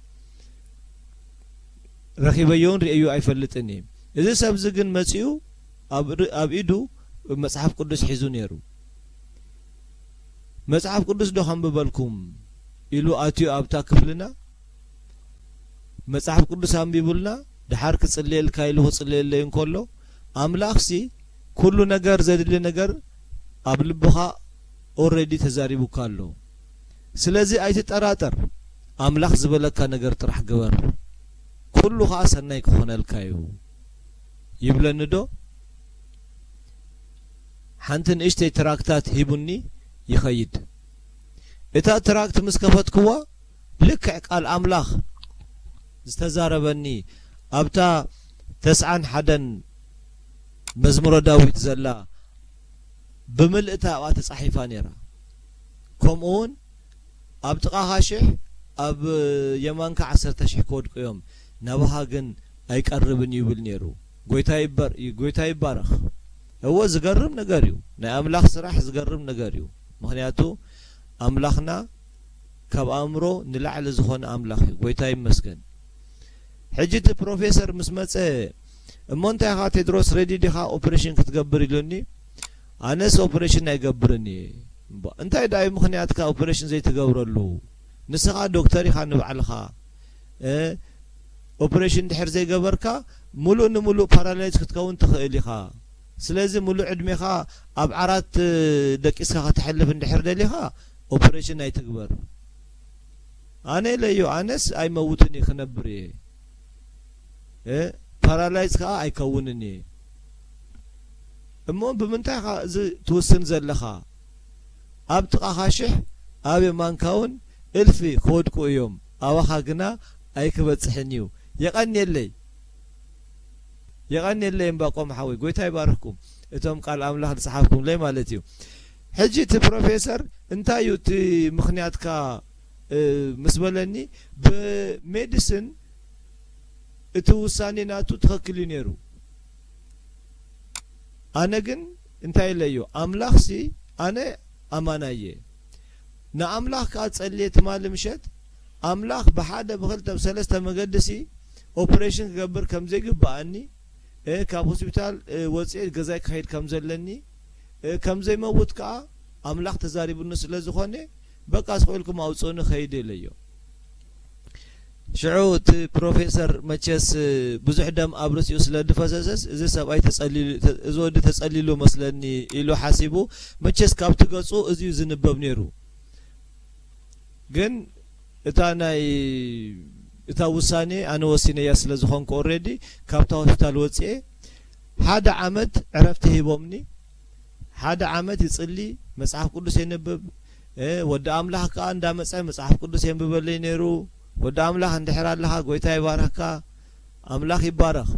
ረኺበዮን ርእየዩ ኣይፈልጥን እየ። እዚ ሰብዚ ግን መጺኡ ኣብ ር-፣ ኣብ ኢዱ መጽሓፍ ቅዱስ ሒዙ ነይሩ። "መጽሓፍ ቅዱስ ዶ ከንብበልኩም?" ኢሉ ኣትዩ ኣብታ ክፍልና። መጽሓፍ ቅዱስ ኣንቢቡልና፣ ድሓር ክጽልየልካ ኢሉ ክጽልየለይ እንከሎ፣ ኣምላኽሲ ኩሉ ነገር ዘድሊ ነገር ኣብ ልብኻ ኦልሬዲ ተዛሪቡካ ኣሎ። ስለዚ ኣይትጠራጠር፣ ኣምላኽ ዝበለካ ነገር ጥራሕ ግበር፣ ኩሉ ኸኣ ሰናይ ክኾነልካ እዩ ይብለኒ ዶ? ሓንቲ ንእሽተይ ትራክታት ሂቡኒ ይኸይድ። እታ ትራክት ምስ ከፈትክዋ፣ ልክዕ ቃል ኣምላኽ ዝተዛረበኒ ኣብታ ተስዓን ሓደን መዝሙረ ዳዊት ዘላ ብምልእታ ኣብኣ ተጻሒፋ ነይራ። ከምኡ እውን ኣብ ጥቓኻ ሽሕ፣ ኣብ የማንካ ዓሰርተ ሽሕ ክወድቁ እዮም፣ ናባኻ ግን ኣይቀርብን እዩ ይብል ነይሩ። ጎይታ ይበር-፣ ጎይታ ይባረኽ። እወ፣ ዝገርም ነገር እዩ። ናይ ኣምላኽ ስራሕ ዝገርም ነገር እዩ። ምኽንያቱ ኣምላኽና ካብ ኣእምሮ ንላዕሊ ዝኾነ ኣምላኽ እዩ። ጎይታ ይመስገን። ሕጂ እቲ ፕሮፌሰር ምስ መጸ፣ "እሞ እንታይ ኢኻ ቴድሮስ፣ ሬዲ ዲኻ ኦፕሬሽን ክትገብር?" ኢሉኒ። ኣነስ ኦፕሬሽን ኣይገብርን እየ። እምባ፣ እንታይ ደኣ እዩ ምኽንያትካ ኦፕሬሽን ዘይትገብረሉ? ንስኻ ዶክተር ኢኻ ንባዕልኻ። እ፣ ኦፕሬሽን ድሕር ዘይገበርካ ሙሉእ ንሙሉእ ፓራላይዝ ክትከውን ትኽእል ኢኻ። ስለዚ ሙሉእ ዕድሜኻ ኣብ ዓራት፣ እ፣ ደቂስካ ከተሕልፍ እንድሕር ደሊኻ ኦፕሬሽን ኣይትግበር። ኣነ ኢለዮ፣ ኣነስ ኣይመውትን እየ፣ ክነብር እየ፣ እ፣ ፓራላይዝ ከኣ ኣይከውንን እየ። እሞ ብምንታይ ኢኻ እዚ ትውስን ዘለኻ? ኣብ ጥቓኻ ሽሕ፣ ኣብ የማንካ እውን እልፊ ክወድቁ እዮም፣ ኣባኻ ግና ኣይክበጽሕን እዩ። የቐንየለይ፣ የቐንየለይ እምባቆም ሓወይ፣ ጎይታ ይባርኽኩም። እቶም ቃል ኣምላኽ ዝጸሓፍኩምለይ ማለት እዩ። ሕጂ እቲ ፕሮፌሰር እንታይ እዩ እቲ ምኽንያትካ፣ እ፣ ምስ በለኒ፣ ብሜዲስን እቲ ውሳኔ ናቱ ትኽክል እዩ ነይሩ። ኣነ ግን እንታይ ኢለዮ፣ ኣምላኽሲ ኣነ ኣማናይ እየ። ንኣምላኽ ከኣ ጸልየ ትማሊ ምሸት፣ ኣምላኽ ብሓደ ብኽልተ ብሰለስተ መገዲሲ ኦፕሬሽን ክገብር ከም ዘይግብኣኒ፣ እ፣ ካብ ሆስፒታል፣ እ፣ ወጽኤ ገዛይ ክኸይድ ከም ዘለኒ፣ እ፣ ከም ዘይመውት ከኣ ኣምላኽ ተዛሪቡኒ ስለ ዝኾነ፣ በቃ፣ ስቕ ኢልኩም ኣውጽኡኒ፣ ከይድ ኢለዮ። ሽዑ እቲ ፕሮፌሰር መቸስ ብዙሕ ደም ኣብ ርእሲኡ ስለ ዝፈሰሰስ፣ "እዚ ሰብኣይ ተጸሊሉ፣ ተ-፣ እዚ ወዲ ተጸሊሉ መስለኒ" ኢሉ ሓሲቡ፣ መቸስ ካብቲ ገጹ እዚ እዩ ዝንበብ ነይሩ። ግን እታ ናይ፣ እታ ውሳኔ ኣነ ወሲነያ ስለ ዝኾንኩ፣ ኦልሬዲ ካብታ ሆስፒታል ወጽኤ ሓደ ዓመት ዕረፍቲ ሂቦምኒ። ሓደ ዓመት ይጽሊ፣ መጽሓፍ ቅዱስ የንብብ። እ፣ ወዲ ኣምላኽ ከኣ እንዳመጸ መጽሓፍ ቅዱስ የንብበለይ ነይሩ። "ወዲ ኣምላኽ እንድሕር ኣለኻ፣ ጎይታ ይባርኽካ፣ ኣምላኽ ይባረኽ።"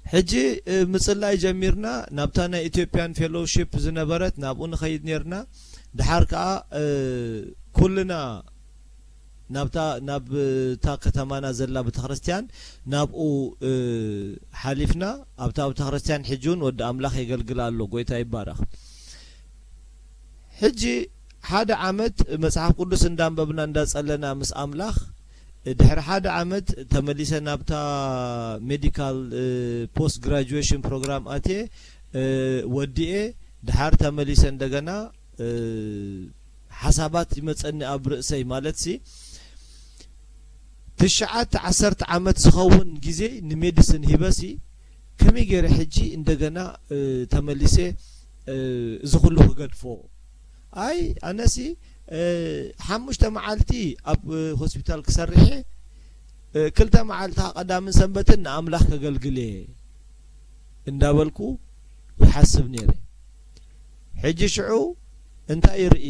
ሕጂ፣ እ፣ ምጽላይ ጀሚርና፣ ናብታ ናይ ኢትዮጵያን ፌሎውሺፕ ዝነበረት ናብኡ ንኸይድ ነይርና። ድሓር ከኣ፣ እ፣ ኩልና ናብታ፣ ናብ እታ ከተማና ዘላ ቤተክርስትያን ናብኡ፣ እ፣ ሓሊፍና። ኣብታ ቤተክርስትያን ሕጂ እውን ወዲ ኣምላኽ የገልግል ኣሎ። ጎይታ ይባረኽ። ሕጂ ሓደ ዓመት መጽሓፍ ቅዱስ እንዳንበብና እንዳጸለና ምስ ኣምላኽ፣ ድሕሪ ሓደ ዓመት ተመሊሰ ናብታ ሜዲካል፣ እ፣ ፖስት ግራጁዌሽን ፕሮግራም ኣትየ፣ እ፣ ወዲኤ፣ ድሓር ተመሊሰ እንደገና፣ እ፣ ሓሳባት ይመጸኒ ኣብ ርእሰይ፣ ማለትሲ፣ ትሽዓተ ዓሰርተ ዓመት ዝኸውን ግዜ ንሜዲስን ሂበሲ፣ ከመይ ገይረ ሕጂ እንደገና፣ እ፣ ተመሊሰ፣ እ፣ እዚ ኩሉ ክገድፎ? ኣይ፣ ኣነሲ፣ እ፣ ሓሙሽተ መዓልቲ ኣብ፣ እ፣ ሆስፒታል ክሰርሕ እየ፣ እ፣ ክልተ መዓልቲ ቀዳምን ሰንበትን ንኣምላኽ ከገልግል እየ እንዳበልኩ ይሓስብ ነይረ። ሕጂ ሽዑ እንታይ ይርኢ?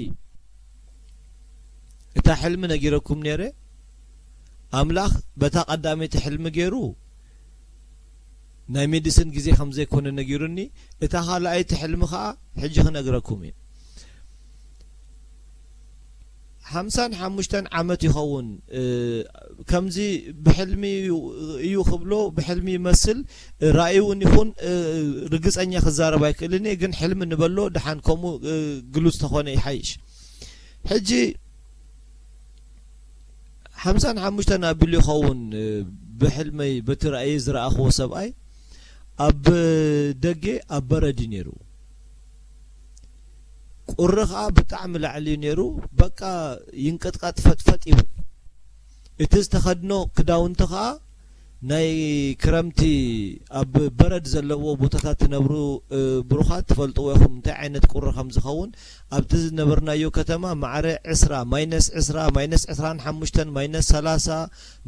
እታ ሕልሚ ነጊረኩም ነይረ። ኣምላኽ በታ ቀዳመይቲ ሕልሚ ገይሩ ናይ ሜዲስን ግዜ ከም ዘይኮነ ነጊሩኒ። እታ ካልኣይቲ ሕልሚ ኸኣ ሕጂ ክነግረኩም እየ። ሓምሳን ሓሙሽተን ዓመት ይኸውን፣ እ፣ ከምዚ ብሕልሚ እዩ ክብሎ፣ ብሕልሚ ይመስል፣ እ፣ ራእዩ እውን ይኹን፣ እ፣ ርግጸኛ ክዛረብ ኣይክእልን እየ፣ ግን ሕልሚ ንበሎ፣ ደሓን ከምኡ፣ እ፣ ግሉጽ ተኾነ ይሓይሽ። ሕጂ ሓምሳን ሓሙሽተን ኣቢሉ ይኸውን፣ እ፣ ብሕልመይ በቲ ራእየ ዝረኣኽዎ ሰብኣይ ኣብ ደገ ኣብ በረድ እዩ ነይሩ። ቁሪ ኸኣ ብጣዕሚ ላዕሊ እዩ ነይሩ። በቃ ይንቀጥቃጥ ፈጥፈጥ ይብል። እቲ ዝተኸድኖ ክዳውንቲ ኸኣ ናይ ክረምቲ ኣብ በረድ ዘለዎ ቦታታት ትነብሩ፣ እ፣ ብሩኻት ትፈልጥዎ ኢኹም እንታይ ዓይነት ቁሪ ከም ዝኸውን። ኣብቲ ዝነበርናዮ ከተማ ማዕረ ዕስራ፣ ማይነስ ዕስራ፣ ማይነስ ዕስራን ሓሙሽተን፣ ማይነስ ሰላሳ፣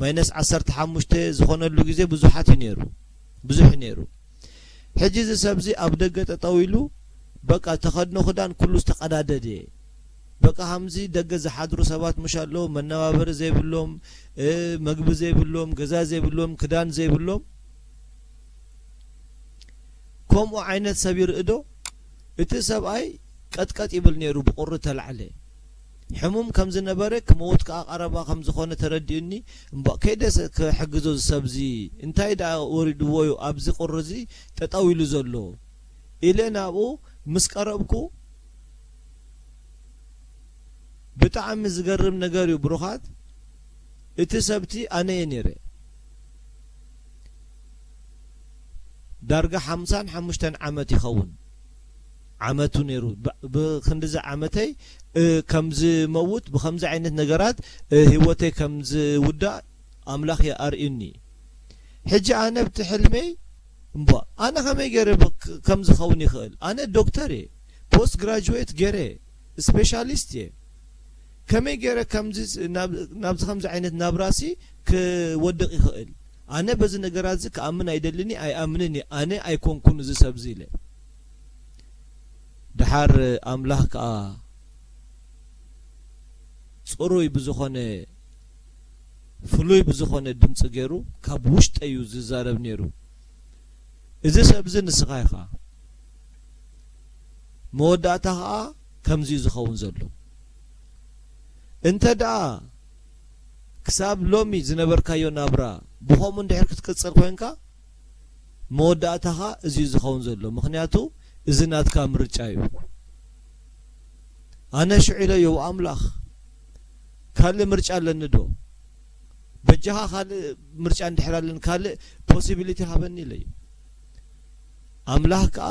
ማይነስ ዓሰርተ ሓሙሽተ ዝኾነሉ ግዜ ብዙሓት እዩ ነይሩ፣ ብዙሕ እዩ ነይሩ። ሕጂ እዚ ሰብዚ ኣብ ደገ ጠጠው ኢሉ፣ በቃ፣ ተኸድኖ ክዳን ኩሉ ዝተቐዳደደ። በቃ፣ ከምዚ ደገ ዝሓድሩ ሰባት ምሽ ኣለዉ፣ መነባበሪ ዘይብሎም፣ እ፣ መግቢ ዘይብሎም፣ ገዛ ዘይብሎም፣ ክዳን ዘይብሎም፣ ከምኡ ዓይነት ሰብ ይርኢ ዶ? እቲ ሰብኣይ ቀጥቀጥ ይብል ነይሩ፣ ብቑሪ ተላዕለ። ሕሙም ከም ዝነበረ፣ ክመውት ከኣ ቀረባ ከም ዝኾነ ተረዲኡኒ። እምባእ፣ ከይደስ ክሕግዞ እዚ ሰብዚ እንታይ ደኣ ወሪድዎ እዩ ኣብዚ ቁሪ እዚ ጠጠው ኢሉ ዘሎ? ኢለ ናብኡ ምስ ቀረብኩ፣ ብጣዕሚ ዝገርም ነገር እዩ ብሩኻት፣ እቲ ሰብቲ ኣነ እየ ነይረ። ዳርጋ ሓምሳን ሓሙሽተን ዓመት ይኸውን ዓመቱ ነይሩ። ብ-፣ ብክንድዚ ዓመተይ፣ እ፣ ከም ዝመውት፣ ብከምዚ ዓይነት ነገራት፣ እ፣ ህይወተይ ከም ዝውዳእ ኣምላኽ እዩ ኣርእዩኒ። ሕጂ ኣነ ብቲ ሕልመይ፣ እምቧ፣ ኣነ ከመይ ገይረ ብ-፣ ከም ዝኸውን ይኽእል? ኣነ ዶክተር እየ፣ ፖስት ግራጁዌት ገይረ፣ ስፔሻሊስት እየ። ከመይ ገይረ ከምዚ ናብ- ናብዚ ከምዚ ዓይነት ናብራሲ ክወድቕ ይኽእል? ኣነ በዚ ነገራት እዚ ክኣምን ኣይደልን እየ፣ ኣይኣምንን እየ፣ ኣነ ኣይኮንኩን እዚ ሰብ እዚ ኢለ። ደሓር ኣምላኽ ከኣ ጽሩይ ብዝኾነ ፍሉይ ብዝኾነ ድምጺ ገይሩ ካብ ውሽጠይ እዩ ዝዛረብ ነይሩ። እዚ ሰብ እዚ ንስኻ ኢኻ። መወዳእታ ኸኣ ከምዚ እዩ ዝኸውን ዘሎ። እንተ ደኣ ክሳብ ሎሚ ዝነበርካዮ ናብራ ብኸምኡ እንድሕር ክትቅጽል ኮይንካ፣ መወዳእታኻ እዚ እዩ ዝኸውን ዘሎ። ምኽንያቱ እዚ ናትካ ምርጫ እዩ። ኣነ ሽዑ ኢለዮ፣ ኣምላኽ ካልእ ምርጫ ኣለኒ ዶ? በጃኻ ካልእ ምርጫ እንድሕር ኣለኒ፣ ካልእ ፖሲቢሊቲ ሃበኒ ኢለዮ። ኣምላኽ ከኣ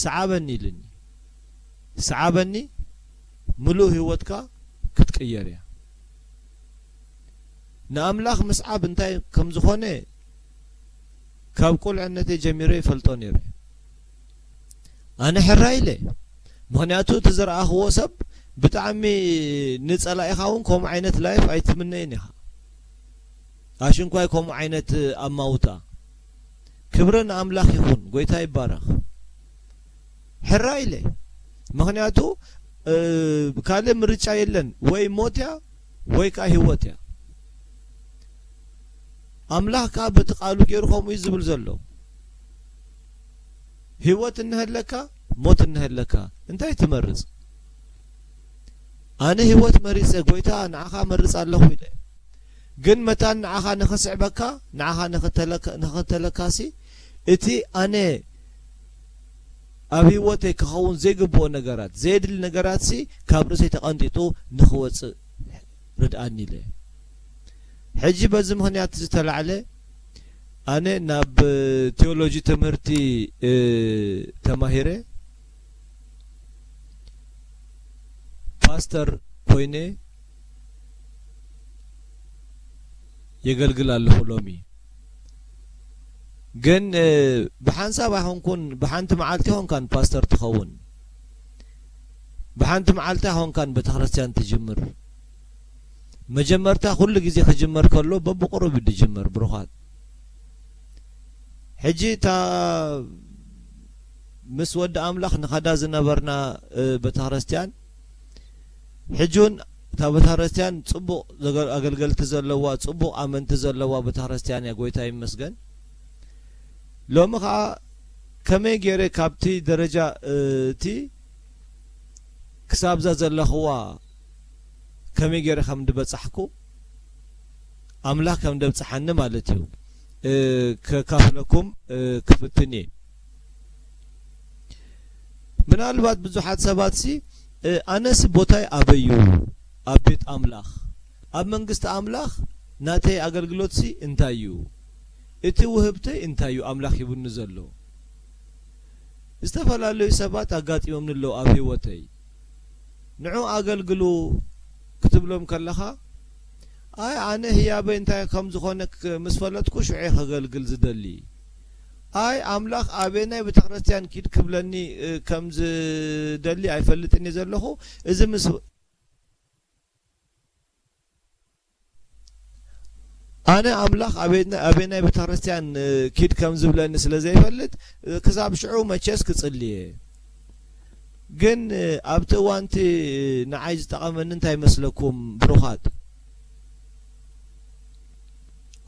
ሰዓበኒ ኢሉኒ። ሰዓበኒ፣ ምሉእ ህይወትካ ክትቅየር እያ። ንኣምላኽ ምስዓብ እንታይ ከም ዝኾነ ካብ ቁልዕነተይ ጀሚረ ይፈልጦ ነይረ። ኣነ ሕራይ ኢለ። ምኽንያቱ እቲ ዝረኣኽዎ ሰብ ብጣዕሚ ንጸላኢኻ እውን ከምኡ ዓይነት ላይፍ ኣይትምነይን ኢኻ። ኣሽንኳይ ከምኡ ዓይነት ኣማውታ። ክብሪ ንኣምላኽ ይኹን፣ ጎይታ ይባረኽ። ሕራይ ኢለ። ምኽንያቱ፣ እ፣ ካልእ ምርጫ የለን። ወይ ሞት እያ፣ ወይ ከኣ ህይወት እያ። ኣምላኽ ከኣ በቲ ቃሉ ገይሩ ከምኡ እዩ ዝብል ዘሎ። ህይወት እንሀለካ፣ ሞት እንሀለካ፣ እንታይ ትመርጽ? ኣነ ህይወት መሪጸ፣ ጎይታ ንዓኻ መርጽ ኣለኹ ኢለ። ግን መታን ንዓኻ ንኽስዕበካ፣ ንዓኻ ንኽተለካ-፣ ንኽተለካሲ፣ እቲ ኣነ ኣብ ህይወተይ ክኸውን ዘይግብኦ ነገራት፣ ዘየድሊ ነገራትሲ ካብ ርእሰይ ተቐንጢጡ ንኽወጽእ ርድኣኒ ኢለ። ሕጂ በዚ ምኽንያት ዝተላዕለ ኣነ ናብ ቴዎሎጂ ትምህርቲ፣ እ፣ ተማሂረ ፓስተር ኮይነ የገልግል ኣለኹ ሎሚ። ግን፣ እ፣ ብሓንሳብ ኣይኮንኩን፣ ብሓንቲ መዓልቲ ኣይኮንካን ፓስተር ትኸውን። ብሓንቲ መዓልቲ ኣይኮንካን ቤተክርስትያን ትጅምር። መጀመርታ ኩሉ ግዜ ክጅመር ከሎ በብቁሩብ እዩ ዝጅመር፣ ብሩኻት። ሕጂ እታ ምስ ወዲ ኣምላኽ ንኸዳ ዝነበርና፣ እ፣ ቤተክርስትያን፣ ሕጂ እውን እታ ቤተክርስትያን ጽቡቕ ዘገ-፣ ኣገልገልቲ ዘለዋ፣ ጽቡቕ ኣመንቲ ዘለዋ ቤተክርስትያን እያ፣ ጎይታ ይመስገን። ሎሚ ኸኣ ከመይ ገይረ ካብቲ ደረጃ፣ እ፣ እቲ ክሳብዛ ዘለኽዋ ከመይ ገይረ ከም ዝበጻሕኩ፣ ኣምላኽ ከም ዘብጽሓኒ ማለት እዩ፣ እ፣ ከካፍለኩም፣ እ፣ ክፍትን እየ። ምናልባት ብዙሓት ሰባትሲ፣ እ፣ ኣነስ ቦታይ ኣበይ እዩ? ኣብ ቤት ኣምላኽ፣ ኣብ መንግስቲ ኣምላኽ ናተይ ኣገልግሎትሲ እንታይ እዩ? እቲ ውህብተይ እንታይ እዩ ኣምላኽ ሂቡኒ ዘሎ? ዝተፈላለዩ ሰባት ኣጋጢሞምኒ ኣለዉ ኣብ ህይወተይ። ንዑ ኣገልግሉ ክትብሎም ከለኻ፣ ኣይ ኣነ ህያበይ እንታይ ከም ዝኾነ ክ-፣ ምስ ፈለጥኩ ሽዑ እየ ከገልግል ዝደሊ። ኣይ ኣምላኽ ኣበየናይ ቤተክርስትያን ኪድ ክብለኒ፣ እ፣ ከም ዝደሊ ኣይፈልጥን እየ ዘለኹ። እዚ ምስ ኣነ ኣምላኽ ኣበየና-፣ ኣበየናይ ቤተክርስትያን፣ እ፣ ኪድ ከም ዝብለኒ ስለ ዘይፈልጥ፣ እ፣ ክሳብ ሽዑ መቸስ ክጽሊ እየ። ግን፣ እ፣ ኣብቲ እዋንቲ ንዓይ ዝጠቐመኒ እንታይ ይመስለኩም ብሩኻት?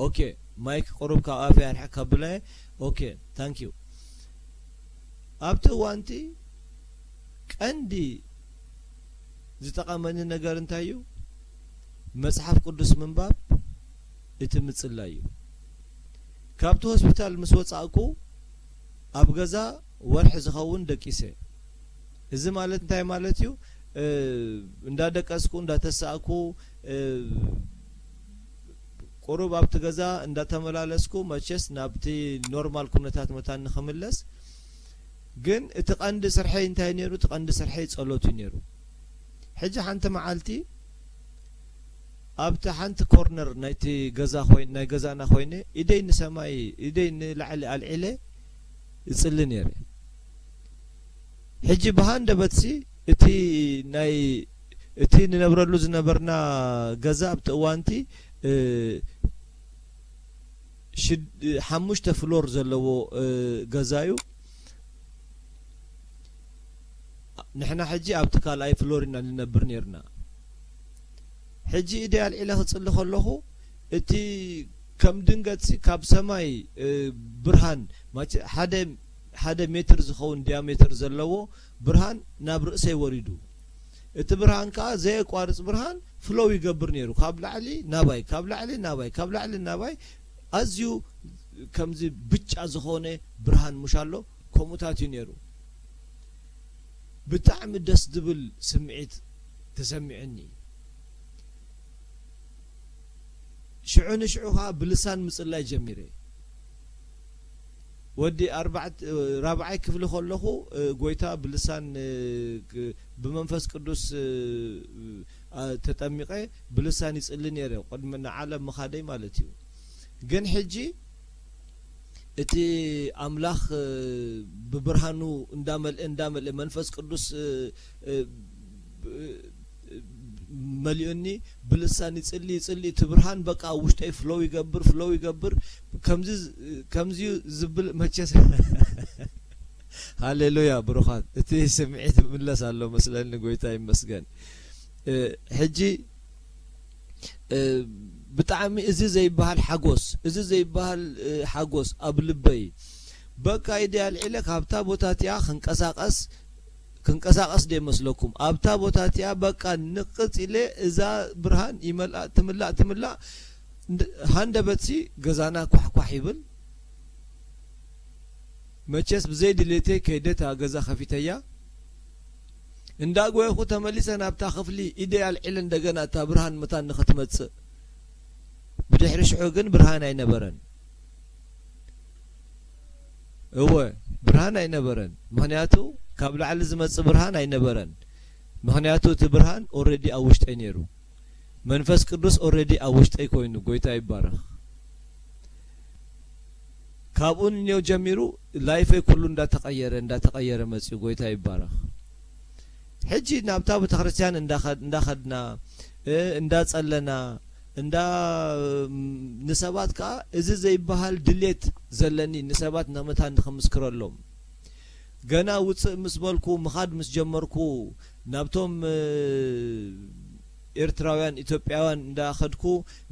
ኦኬ፣ ማይክ ቁሩብ ካብ ኣፈይ ኣርሕቕ ከብለ። ኦኬ፣ ታንክ ዩ። ኣብቲ እዋንቲ ቀንዲ ዝጠቐመኒ ነገር እንታይ እዩ? መጽሓፍ ቅዱስ ምንባብ፣ እቲ ምጽላይ እዩ። ካብቲ ሆስፒታል ምስ ወጻእኩ ኣብ ገዛ ወርሒ ዝኸውን ደቂሰ። እዚ ማለት እንታይ ማለት እዩ? እ፣ እንዳደቀስኩ፣ እንዳተሳእኩ፣ እ፣ ቁሩብ ኣብቲ ገዛ እንዳተመላለስኩ፣ መቸስ ናብቲ ኖርማል ኩነታት መታን ንኽምለስ። ግን እቲ ቀንዲ ስርሐይ እንታይ ነይሩ? እቲ ቀንዲ ስርሐይ ጸሎት እዩ ነይሩ። ሕጂ ሓንቲ መዓልቲ ኣብቲ ሓንቲ ኮርነር ናይቲ ገዛ ኮይን-፣ ናይ ገዛና ኮይነ ኢደይ ንሰማይ፣ ኢደይ ንላዕሊ ኣልዒለ እጽሊ ነይረ። ሕጂ ብሃንደበትሲ እቲ ናይ እቲ ንነብረሉ ዝነበርና ገዛ ኣብቲ እዋንቲ እ፣ ሽድ- ሓሙሽተ ፍሎር ዘለዎ እ፣ ገዛ እዩ። ንሕና ሕጂ ኣብቲ ካልኣይ ፍሎር ኢና ንነብር ነርና። ሕጂ ኢደይ ኣልዒለ ክጽሊ ከለኹ እቲ ከም ድንገትሲ ካብ ሰማይ እ፣ ብርሃን ማቸ- ሓደ ሓደ ሜትር ዝኸውን ዲያሜትር ዘለዎ ብርሃን ናብ ርእሰይ ወሪዱ። እቲ ብርሃን ከኣ ዘየቋርጽ ብርሃን ፍሎው ይገብር ነይሩ። ካብ ላዕሊ ናባይ፣ ካብ ላዕሊ ናባይ፣ ካብ ላዕሊ ናባይ ኣዝዩ ከምዚ ብጫ ዝኾነ ብርሃን ምሽ ኣሎ፣ ከምኡታት እዩ ነይሩ። ብጣዕሚ ደስ ዝብል ስምዒት ተሰሚዑኒ። ሽዑ ንሽዑ ኸዓ ብልሳን ምጽላይ ጀሚረ። ወዲ ኣርባዕተ ራብዓይ ክፍሊ ከለኹ እ፣ ጎይታ ብልሳን እ፣ ግ- ብመንፈስ ቅዱስ እ፣ እ፣ ኣ- ተጠሚቐ ብልሳን ይጽሊ ነይረ ቅድሚ ንዓለም ምኻደይ ማለት እዩ። ግን ሕጂ እቲ ኣምላኽ እ፣ ብብርሃኑ እንዳመልአ እንዳመልአ መንፈስ ቅዱስ እ፣ እ፣ ብ- መሊኡኒ ብልሳን ይጽሊ ይጽሊ እቲ ብርሃን በቃ ኣብ ውሽጠይ ፍሎው ይገብር ፍሎው ይገብር ከምዚ ከምዚ ዝብል መቸስ ሃሌሉያ ብሩኻት እቲ ስምዒት ምለስ ኣሎ መስለኒ ጎይታ ይመስገን እ፣ ሕጂ እ፣ ብጣዕሚ እዚ ዘይበሃል ሓጎስ እዚ ዘይበሃል እ፣ ሓጎስ ኣብ ልበይ በቃ ኢደ ኣልዒለ ካብታ ቦታ እቲኣ ክንቀሳቀስ ክንቀሳቀስ ደ ይመስለኩም ኣብታ ቦታ እቲኣ በቃ ንቅጽ ኢለ እዛ ብርሃን ይመልኣ ትምላእ ትምላእ እንድ- ሃንደበትሲ ገዛና ኳሕኳሕ ይብል መቸስ ብዘይ ድሌተይ ከይደ እታ ገዛ ከፊተያ እንዳጎየኹ ተመሊሰ ናብታ ክፍሊ ኢደይ ኣልዒለ እንደገና እታ ብርሃን መታን ንክትመጽእ ብድሕሪ ሽዑ ግን ብርሃን ኣይነበረን እወ ብርሃን ኣይነበረን ምኽንያቱ ካብ ላዕሊ ዝመጽእ ብርሃን ኣይነበረን ምኽንያቱ እቲ ብርሃን ኦረዲ ኣብ ውሽጠይ ነይሩ መንፈስ ቅዱስ ኦረዲ ኣብ ውሽጠይ ኮይኑ ጎይታ ይባረኽ ካብኡ ንኔው ጀሚሩ ላይፈይ ኩሉ እንዳተቀየረ እንዳተቀየረ መጽኡ ጎይታ ይባረኽ ሕጂ ናብታ ቤተክርስትያን እንዳኸድና እንዳጸለና እንዳ ንሰባት ከዓ እዚ ዘይበሃል ድሌት ዘለኒ ንሰባት ነመታን ንክምስክረሎም ገና ውፅእ ምስ በልኩ ምኻድ ምስ ጀመርኩ ናብቶም ኤርትራውያን ኢትዮጵያውያን እንዳኸድኩ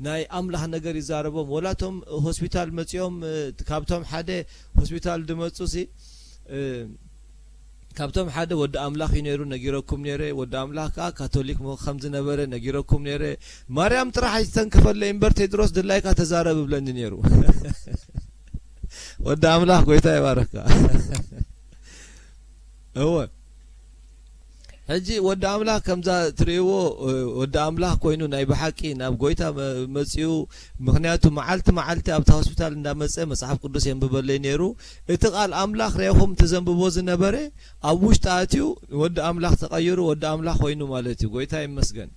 ናይ ኣምላኽ ነገር ይዛረቦም ወላቶም ሆስፒታል መፂኦም ካብቶም ሓደ ሆስፒታል ድመፁ ሲ ካብቶም ሓደ ወዲ ኣምላኽ እዩ ነይሩ ነጊረኩም ነይረ ወዲ ኣምላኽ ከዓ ካቶሊክ ከም ዝነበረ ነጊረኩም ነይረ ማርያም ጥራሕ ኣይትተንክፈለይ እምበር ቴድሮስ ድላይካ ተዛረብ እብለኒ ነይሩ ወዲ ኣምላኽ ጎይታ ይባረካ እወ ሕጂ ወዲ ኣምላኽ ከምዛ ትርእይዎ ወዲ ኣምላኽ ኮይኑ ናይ ብሓቂ ናብ ጎይታ መ- መጺኡ ምኽንያቱ መዓልቲ መዓልቲ ኣብታ ሆስፒታል እንዳመጸ መጽሓፍ ቅዱስ የንብበለይ ነይሩ እቲ ቃል ኣምላኽ ሬኹም እቲ ዘንብቦ ዝነበረ ኣብ ውሽጢ ኣትዩ ወዲ ኣምላኽ ተቐይሩ ወዲ ኣምላኽ ኮይኑ ማለት እዩ ጎይታ ይመስገን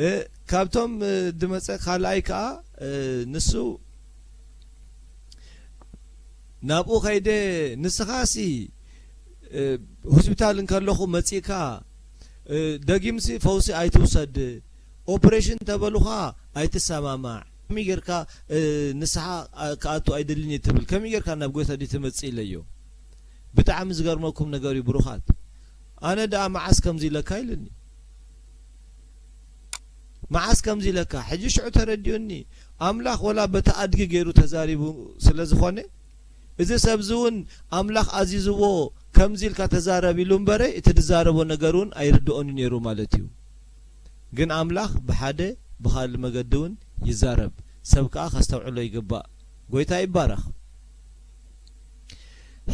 እ፣ ካብቶም እ፣ ድመጸ ካልኣይ ከዓ እ፣ ንሱ ናብኡ ከይደ ንስኻሲ እ፣ ሆስፒታል እንከለኹ መጺእካ እ፣ ደጊምሲ ፈውሲ ኣይትውሰድ ኦፕሬሽን ተበሉኻ ኣይትሰማማዕ ከመይ ጌርካ እ፣ ንስሓ ኣ- ክኣቱ ኣይደልን እየ ትብል ከመይ ጌርካ ናብ ጎይታ ድዩ ትመጽእ ኢለዮ ብጣዕሚ ዝገርመኩም ነገር እዩ ብሩኻት ኣነ ደኣ መዓስ ከምዚ ኢለካ ኢሉኒ መዓስ ከምዚ ኢለካ ሕጂ ሽዑ ተረዲኡኒ ኣምላኽ ወላ በቲ ኣድጊ ገይሩ ተዛሪቡ ስለ ዝኾነ እዚ ሰብዚ እውን ኣምላኽ ኣዚዝዎ ከምዚ ኢልካ ተዛረብ ኢሉ እምበረ እቲ ዝዛረቦ ነገር እውን ኣይርድኦን ነይሩ ማለት እዩ ግን ኣምላኽ ብሓደ ብኻልእ መገዲ እውን ይዛረብ ሰብ ከዓ ከስተውዕሎ ይግባእ ጎይታ ይባረኽ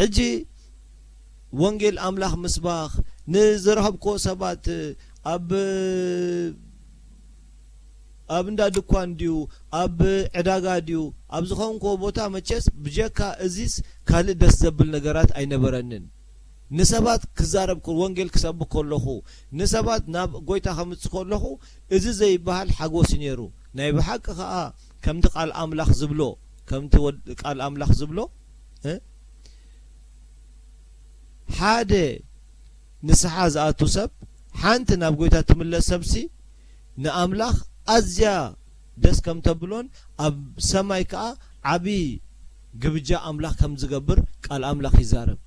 ሕጂ ወንጌል ኣምላኽ ምስባኽ ንዝረኸብክዎ ሰባት ኣብ ኣብ እንዳ ድኳን ድዩ ኣብ ዕዳጋ ድዩ ኣብ ዝኾንክዎ ቦታ መቸስ ብጀካ እዚስ ካልእ ደስ ዘብል ነገራት ኣይነበረንን ንሰባት ክዛረብ ወንጌል ክሰብክ ከለኹ ንሰባት ናብ ጎይታ ከምጽእ ከለኹ እዚ ዘይበሃል ሓጎስ እዩ ነይሩ ናይ ብሓቂ ከዓ ከምቲ ቃል ኣምላኽ ዝብሎ ከምቲ ቃል ኣምላኽ ዝብሎ ሓደ ንስሓ ዝኣቱ ሰብ፣ ሓንቲ ናብ ጎይታ ትምለስ ሰብሲ፣ ንኣምላኽ ኣዝያ ደስ ከም ተብሎን ኣብ ሰማይ ከኣ ዓቢ ግብጃ ኣምላኽ ከም ዝገብር ቃል ኣምላኽ ይዛረብ።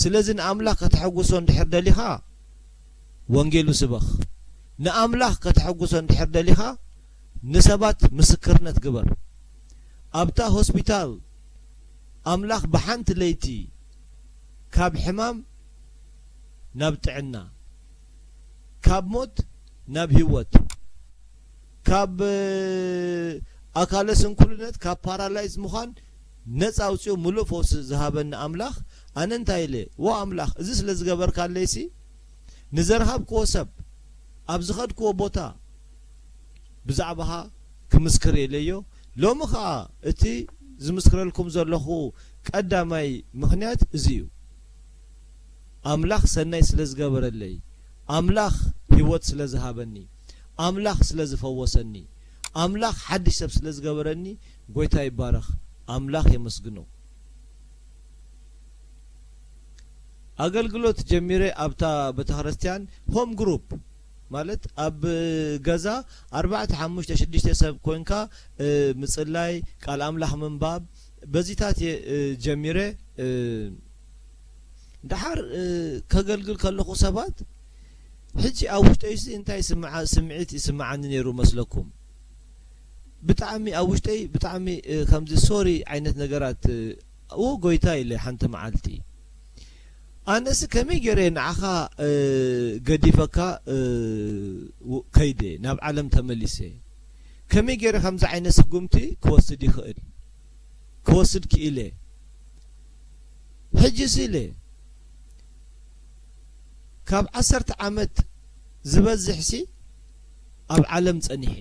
ስለዚ ንኣምላኽ ከተሐጉሶ እንድሕር ደሊኻ፣ ወንጌሉ ስበኽ። ንኣምላኽ ከተሐጉሶ እንድሕር ደሊኻ፣ ንሰባት ምስክርነት ግበር። ኣብታ ሆስፒታል ኣምላኽ ብሓንቲ ለይቲ ካብ ሕማም ናብ ጥዕና፣ ካብ ሞት ናብ ህይወት፣ ካብ ኣካለ ስንኩልነት፣ ካብ ፓራላይዝ ምዃን ነጻ ኣውጺኡ ምሉእ ፈውሲ ዝሃበኒ ኣምላኽ፣ ኣነ እንታይ ኢለ? ዎ ኣምላኽ፣ እዚ ስለ ዝገበርካለይሲ፣ ንዘርሃብክዎ ሰብ፣ ኣብ ዝኸድክዎ ቦታ ብዛዕባኻ ክምስክር እየ ኢለዮ። ሎሚ ኸኣ እቲ ዝምስክረልኩም ዘለኹ ቀዳማይ ምኽንያት እዚ እዩ። ኣምላኽ ሰናይ ስለ ዝገበረለይ፣ ኣምላኽ ህይወት ስለ ዝሃበኒ፣ ኣምላኽ ስለ ዝፈወሰኒ፣ ኣምላኽ ሓድሽ ሰብ ስለ ዝገበረኒ፣ ጎይታ ይባረኽ፣ ኣምላኽ የመስግኖ። ኣገልግሎት ጀሚረ ኣብታ ቤተክርስትያን ሆም ግሩፕ፣ ማለት ኣብ ገዛ ኣርባዕተ፣ ሓሙሽተ፣ ሽዱሽተ ሰብ ኮንካ፣ እ፣ ምጽላይ፣ ቃል ኣምላኽ ምንባብ፣ በዚታት እየ፣ እ፣ ጀሚረ። እ፣ ደሓር፣ እ፣ ከገልግል ከለኹ ሰባት፣ ሕጂ ኣብ ውሽጠይሲ እንታይ ስምዓ-፣ ስምዒት ይስምዓኒ ነይሩ መስለኩም? ብጣዕሚ ኣብ ውሽጠይ ብጣዕሚ፣ እ፣ ከምዚ ሶሪ ዓይነት ነገራት፣ እ፣ ዎ ጎይታ ኢለ ሓንቲ መዓልቲ። ኣነስ ከመይ ገይረ ንዓኻ፣ እ፣ ገዲፈካ፣ እ፣ ው-፣ ከይደ ናብ ዓለም ተመሊሰ? ከመይ ገይረ ከምዚ ዓይነት ስጉምቲ ክወስድ ይኽእል? ክወስድ ክኢለ? ሕጅስ ኢለ ካብ ዓሰርተ ዓመት ዝበዝሕሲ ኣብ ዓለም ጸኒሐ።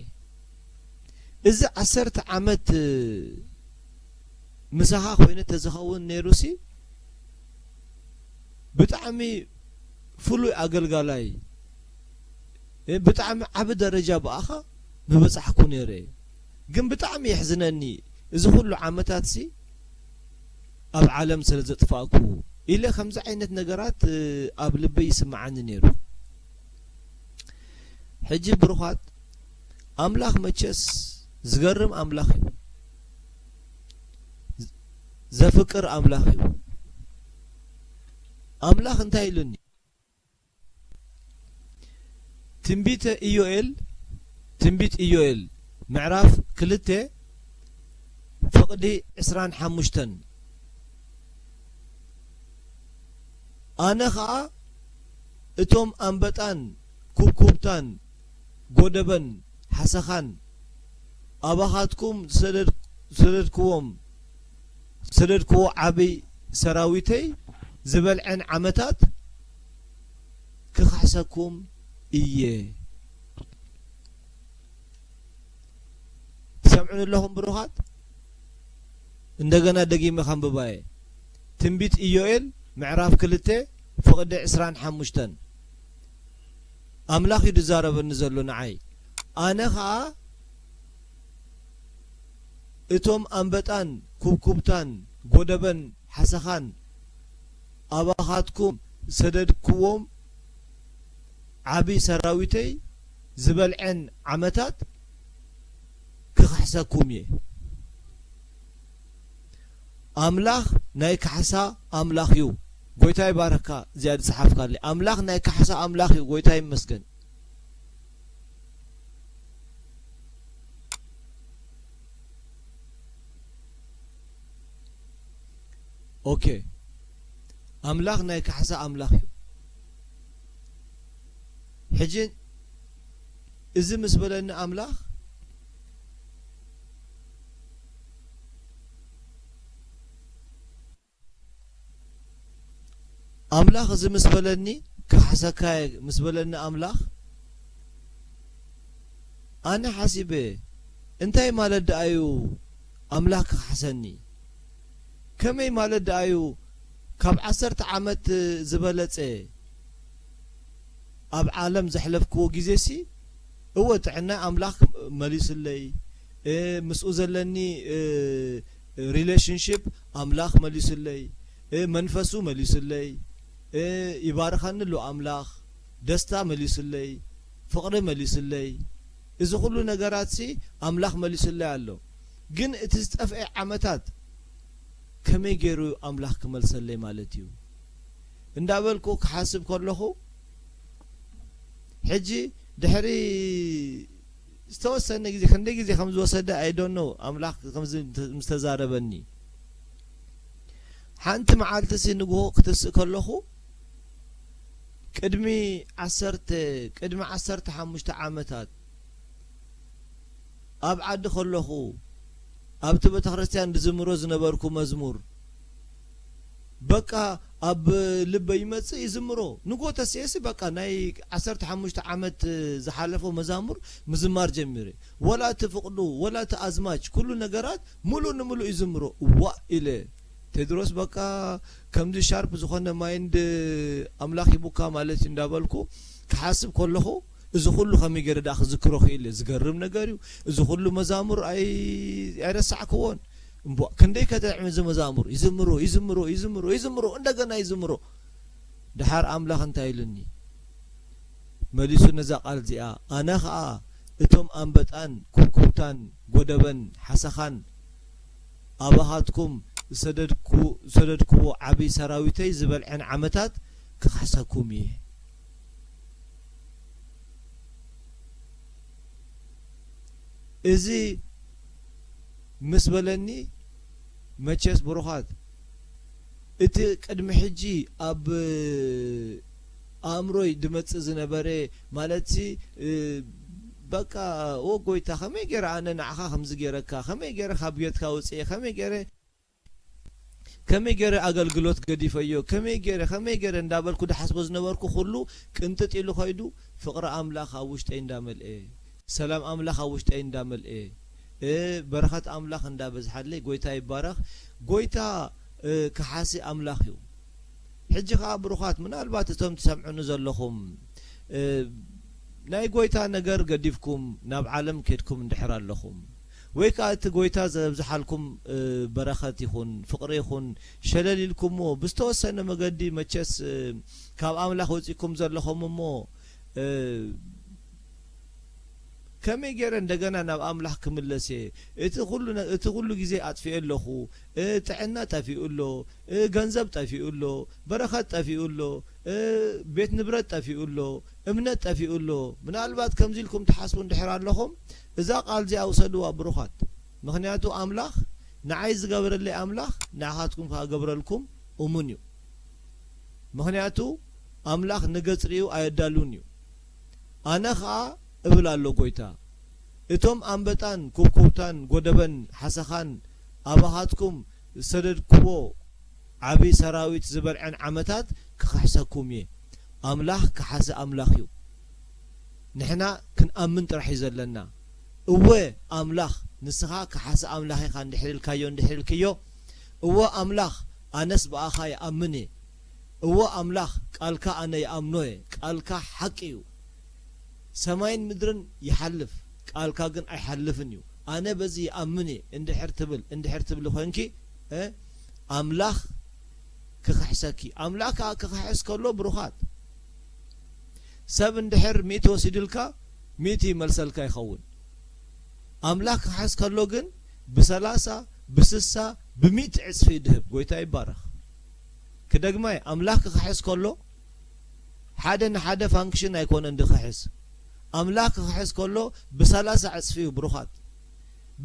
እዚ ዓሰርተ ዓመት ምሳኻ ኮይነ ተዝኸውን ነይሩሲ፣ ብጣዕሚ ፍሉይ ኣገልጋላይ፣ እ፣ ብጣዕሚ ዓቢ ደረጃ ብኣኻ ምበጻሕኩ ነይረ። ግን ብጣዕሚ የሕዝነኒ፣ እዚ ኩሉ ዓመታትሲ ኣብ ዓለም ስለ ዘጥፋእኩ ኢለ ከምዚ ዓይነት ነገራት፣ እ፣ ኣብ ልበይ ይስምዓኒ ነይሩ። ሕጂ ብሩኻት፣ ኣምላኽ መቸስ ዝገርም ኣምላኽ እዩ። ዘፍቅር ኣምላኽ እዩ። ኣምላኽ እንታይ ኢሉኒ? ትንቢተ ኢዮኤል፣ ትንቢት ኢዮኤል ምዕራፍ ክልተ ፍቕዲ ዕስራን ሓሙሽተን። ኣነ ኸኣ እቶም ኣንበጣን ኩብኩብታን ጎደበን ሓሰኻን ኣባኻትኩም ዝሰደድ-፣ ዝሰደድክዎም፣ ዝሰደድክዎ ዓቢ ሰራዊተይ ዝበልዐን ዓመታት ክኽሕሰኩም እየ። ትሰምዑኒ ኣለኹም ብሩኻት? እንደገና ደጊመ ከንብባ እየ። ትንቢት ኢዮኤል ምዕራፍ ክልተ ፍቕዲ ዕስራን ሓሙሽተን። ኣምላኽ እዩ ዝዛረበኒ ዘሎ ንዓይ። ኣነ ኸኣ እቶም ኣንበጣን ኩብኩብታን ጎደበን ሓሰኻን ኣባኻትኩም ዝሰደድክዎም ዓቢ ሰራዊተይ ዝበልዐን ዓመታት ክኽሕሰኩም እየ። ኣምላኽ ናይ ካሕሳ ኣምላኽ እዩ። ጎይታ ይባርካ። እዚኣ ዝጸሓፍካለይ፣ ኣምላኽ ናይ ካሕሳ ኣምላኽ እዩ። ጎይታ ይመስገን። ኦኬ፣ ኣምላኽ ናይ ካሕሳ ኣምላኽ እዩ። ሕጂ እዚ ምስ በለኒ ኣምላኽ፣ ኣምላኽ እዚ ምስ በለኒ፣ ክሓሰካ እየ ምስ በለኒ ኣምላኽ፣ ኣነ ሓሲበ፣ እንታይ ማለት ደኣ እዩ ኣምላኽ ክሓሰኒ? ከመይ ማለት ደኣ እዩ ካብ ዓሰርተ ዓመት ዝበለጸ ኣብ ዓለም ዘሕለፍክዎ ግዜሲ፣ እወ፣ ጥዕናይ ኣምላኽ መሊሱለይ፣ እ፣ ምስኡ ዘለኒ፣ እ፣ ሪሌሽንሺፕ ኣምላኽ መሊሱለይ፣ እ፣ መንፈሱ መሊሱለይ። እ፣ ይባርኸኒ ኣሎ ኣምላኽ፣ ደስታ መሊሱለይ፣ ፍቕሪ መሊሱለይ፣ እዚ ኩሉ ነገራትሲ ኣምላኽ መሊሱለይ ኣሎ። ግን እቲ ዝጠፍኤ ዓመታት ከመይ ገይሩ ኣምላኽ ክመልሰለይ ማለት እዩ እንዳበልኩ ክሓስብ ከለኹ፣ ሕጂ ድሕሪ ዝተወሰነ ግዜ፣ ክንደይ ግዜ ከም ዝወሰደ I don't know፣ ኣምላኽ ከምዚ ምስ ተዛረበኒ፣ ሓንቲ መዓልቲ ሲ ንግሆ ክትስእ ከለኹ፣ ቅድሚ ዓሰርተ፣ ቅድሚ ዓሰርተ ሓሙሽተ ዓመታት ኣብ ዓዲ ከለኹ፣ ኣብቲ ቤተክርስትያን ዝዝምሮ ዝነበርኩ መዝሙር፣ በቃ ኣብ ልበይ ይመጽእ፣ ይዝምሮ። ንግሆ ተስኤሲ በቃ ናይ ዓሰርተ ሓሙሽተ ዓመት ዝሓለፎ መዛሙር ምዝማር ጀሚረ። ወላ እቲ ፍቕዱ፣ ወላ እቲ ኣዝማች፣ ኩሉ ነገራት ምሉእ ንምሉእ ይዝምሮ። ዋእ ኢለ፣ ቴድሮስ በቃ ከምዚ ሻርፕ ዝኾነ ማይንድ ኣምላኽ ሂቡካ ማለት እዩ እንዳበልኩ ክሓስብ ከለኹ፣ እዚ ኩሉ ከመይ ገይረ ደኣ ክዝክሮ ክኢለ? ዝገርም ነገር እዩ። እዚ ኩሉ መዛሙር ኣይ-፣ ኣይረሳዕክዎን። እምቧእ፣ ክንደይ ከተዕሚ እዚ መዛሙር? ይዝምሮ፣ ይዝምሮ፣ ይዝምሮ፣ ይዝምሮ፣ እንደገና ይዝምሮ። ደሓር ኣምላኽ እንታይ ኢሉኒ? መሊሱ ነዛ ቃል እዚኣ፣ ኣነ ኸኣ እቶም ኣንበጣን ኩብኩብታን ጎደበን ሓሰኻን ኣባኻትኩም ዝሰደድኩ-፣ ዝሰደድክዎ ዓቢ ሰራዊተይ ዝበልዐን ዓመታት ክኽሕሰኩም እየ። እዚ ምስ በለኒ፣ መቸስ ብሩኻት፣ እቲ ቅድሚ ሕጂ ኣብ ኣእምሮይ ድመጽእ ዝነበረ፣ ማለትሲ፣ እ፣ በቃ፣ "ኦ ጎይታ፣ ከመይ ገይረ ኣነ ንዓኻ ከምዚ ገይረካ? ከመይ ገይረ ካብ ቤትካ ኣውጽኤ? ከመይ ገይረ፣ ከመይ ገይረ ኣገልግሎት ገዲፈዮ? ከመይ ገይረ፣ ከመይ ገይረ?" እንዳበልኩ ድሓስቦ ዝነበርኩ ኩሉ ቅንጥጥ ኢሉ ኸይዱ፣ ፍቕሪ ኣምላኽ ኣብ ውሽጠይ እንዳመልኤ፣ ሰላም ኣምላኽ ኣብ ውሽጠይ እንዳመልኤ፣ እ፣ በረኸት ኣምላኽ እንዳበዝሓለይ፣ ጎይታ ይባረኽ። ጎይታ፣ እ፣ ከሓሲ ኣምላኽ እዩ። ሕጂ ኸኣ ብሩኻት፣ ምናልባት እቶም ትሰምዑኒ ዘለኹም፣ እ፣ ናይ ጎይታ ነገር ገዲፍኩም ናብ ዓለም ኬድኩም እንድሕር ኣለኹም፣ ወይ ከኣ እቲ ጎይታ ዘብዝሓልኩም፣ እ፣ በረኸት ይኹን ፍቕሪ ይኹን ሸለል ኢልኩምዎ፣ ብዝተወሰነ መገዲ መቸስ፣ እ፣ ካብ ኣምላኽ ወጺእኩም ዘለኹም እሞ፣ እ፣ ከመይ ገይረ እንደገና ናብ ኣምላኽ ክምለስ እየ? እቲ ኩሉ ነ-፣ እቲ ኩሉ ግዜ ኣጥፊኤ ኣለኹ። እ፣ ጥዕና ጠፊኡ ኣሎ፣ እ፣ ገንዘብ ጠፊኡ ኣሎ፣ በረኸት ጠፊኡ ኣሎ፣ እ፣ ቤት ንብረት ጠፊኡ ኣሎ፣ እምነት ጠፊኡ ኣሎ። ምናልባት ከምዚ ኢልኩም ትሓስቡ እንድሕር ኣለኹም፣ እዛ ቃል እዚኣ ውሰድዋ ብሩኻት። ምኽንያቱ ኣምላኽ ንዓይ ዝገበረለይ ኣምላኽ ንዓኻትኩም ከኣ ክገብረልኩም እሙን እዩ። ምኽንያቱ ኣምላኽ ንገጽ ርእዩ ኣየዳሉን እዩ። ኣነ ኸኣ እብል ኣሎ ጎይታ፣ እቶም ኣንበጣን ኩብኩብታን ጎደበን ሓሰኻን ኣባኻትኩም ዝሰደድክዎ ዓቢ ሰራዊት ዝበልዐን ዓመታት ክኽሕሰኩም እየ። ኣምላኽ ከሓሲ ኣምላኽ እዩ። ንሕና ክንኣምን ጥራሕ እዩ ዘለና። እወ ኣምላኽ፣ ንስኻ ከሓሲ ኣምላኽ ኢኻ እንድሕር ኢልካዮ፣ እንድሕር ኢልክዮ፣ እወ ኣምላኽ፣ ኣነስ ብኣኻ ይኣምን እየ። እወ ኣምላኽ፣ ቃልካ ኣነ ይኣምኖ እየ። ቃልካ ሓቂ እዩ። ሰማይን ምድርን ይሓልፍ፣ ቃልካ ግን ኣይሓልፍን እዩ። ኣነ በዚ ይኣምን እየ እንድሕር ትብል፣ እንድሕር ትብሊ ኮንኪ፣ እ፣ ኣምላኽ ክኽሕሰኪ። ኣምላኽ ከኣ ክኽሕስ ከሎ ብሩኻት፣ ሰብ እንድሕር ሚእቲ ወሲዱልካ፣ ሚእቲ ይመልሰልካ ይኸውን። ኣምላኽ ክኽሕስ ከሎ ግን ብሰላሳ፣ ብስሳ፣ ብሚእቲ ዕጽፊ እዩ ድህብ። ጎይታ ይባረኽ። ክደግማ እየ፣ ኣምላኽ ክኽሕስ ከሎ ሓደ ንሓደ ፋንክሽን ኣይኮነን ድኽሕስ። ኣምላኽ ክኽሕስ ከሎ ብሰላሳ ዕጽፊ እዩ ብሩኻት።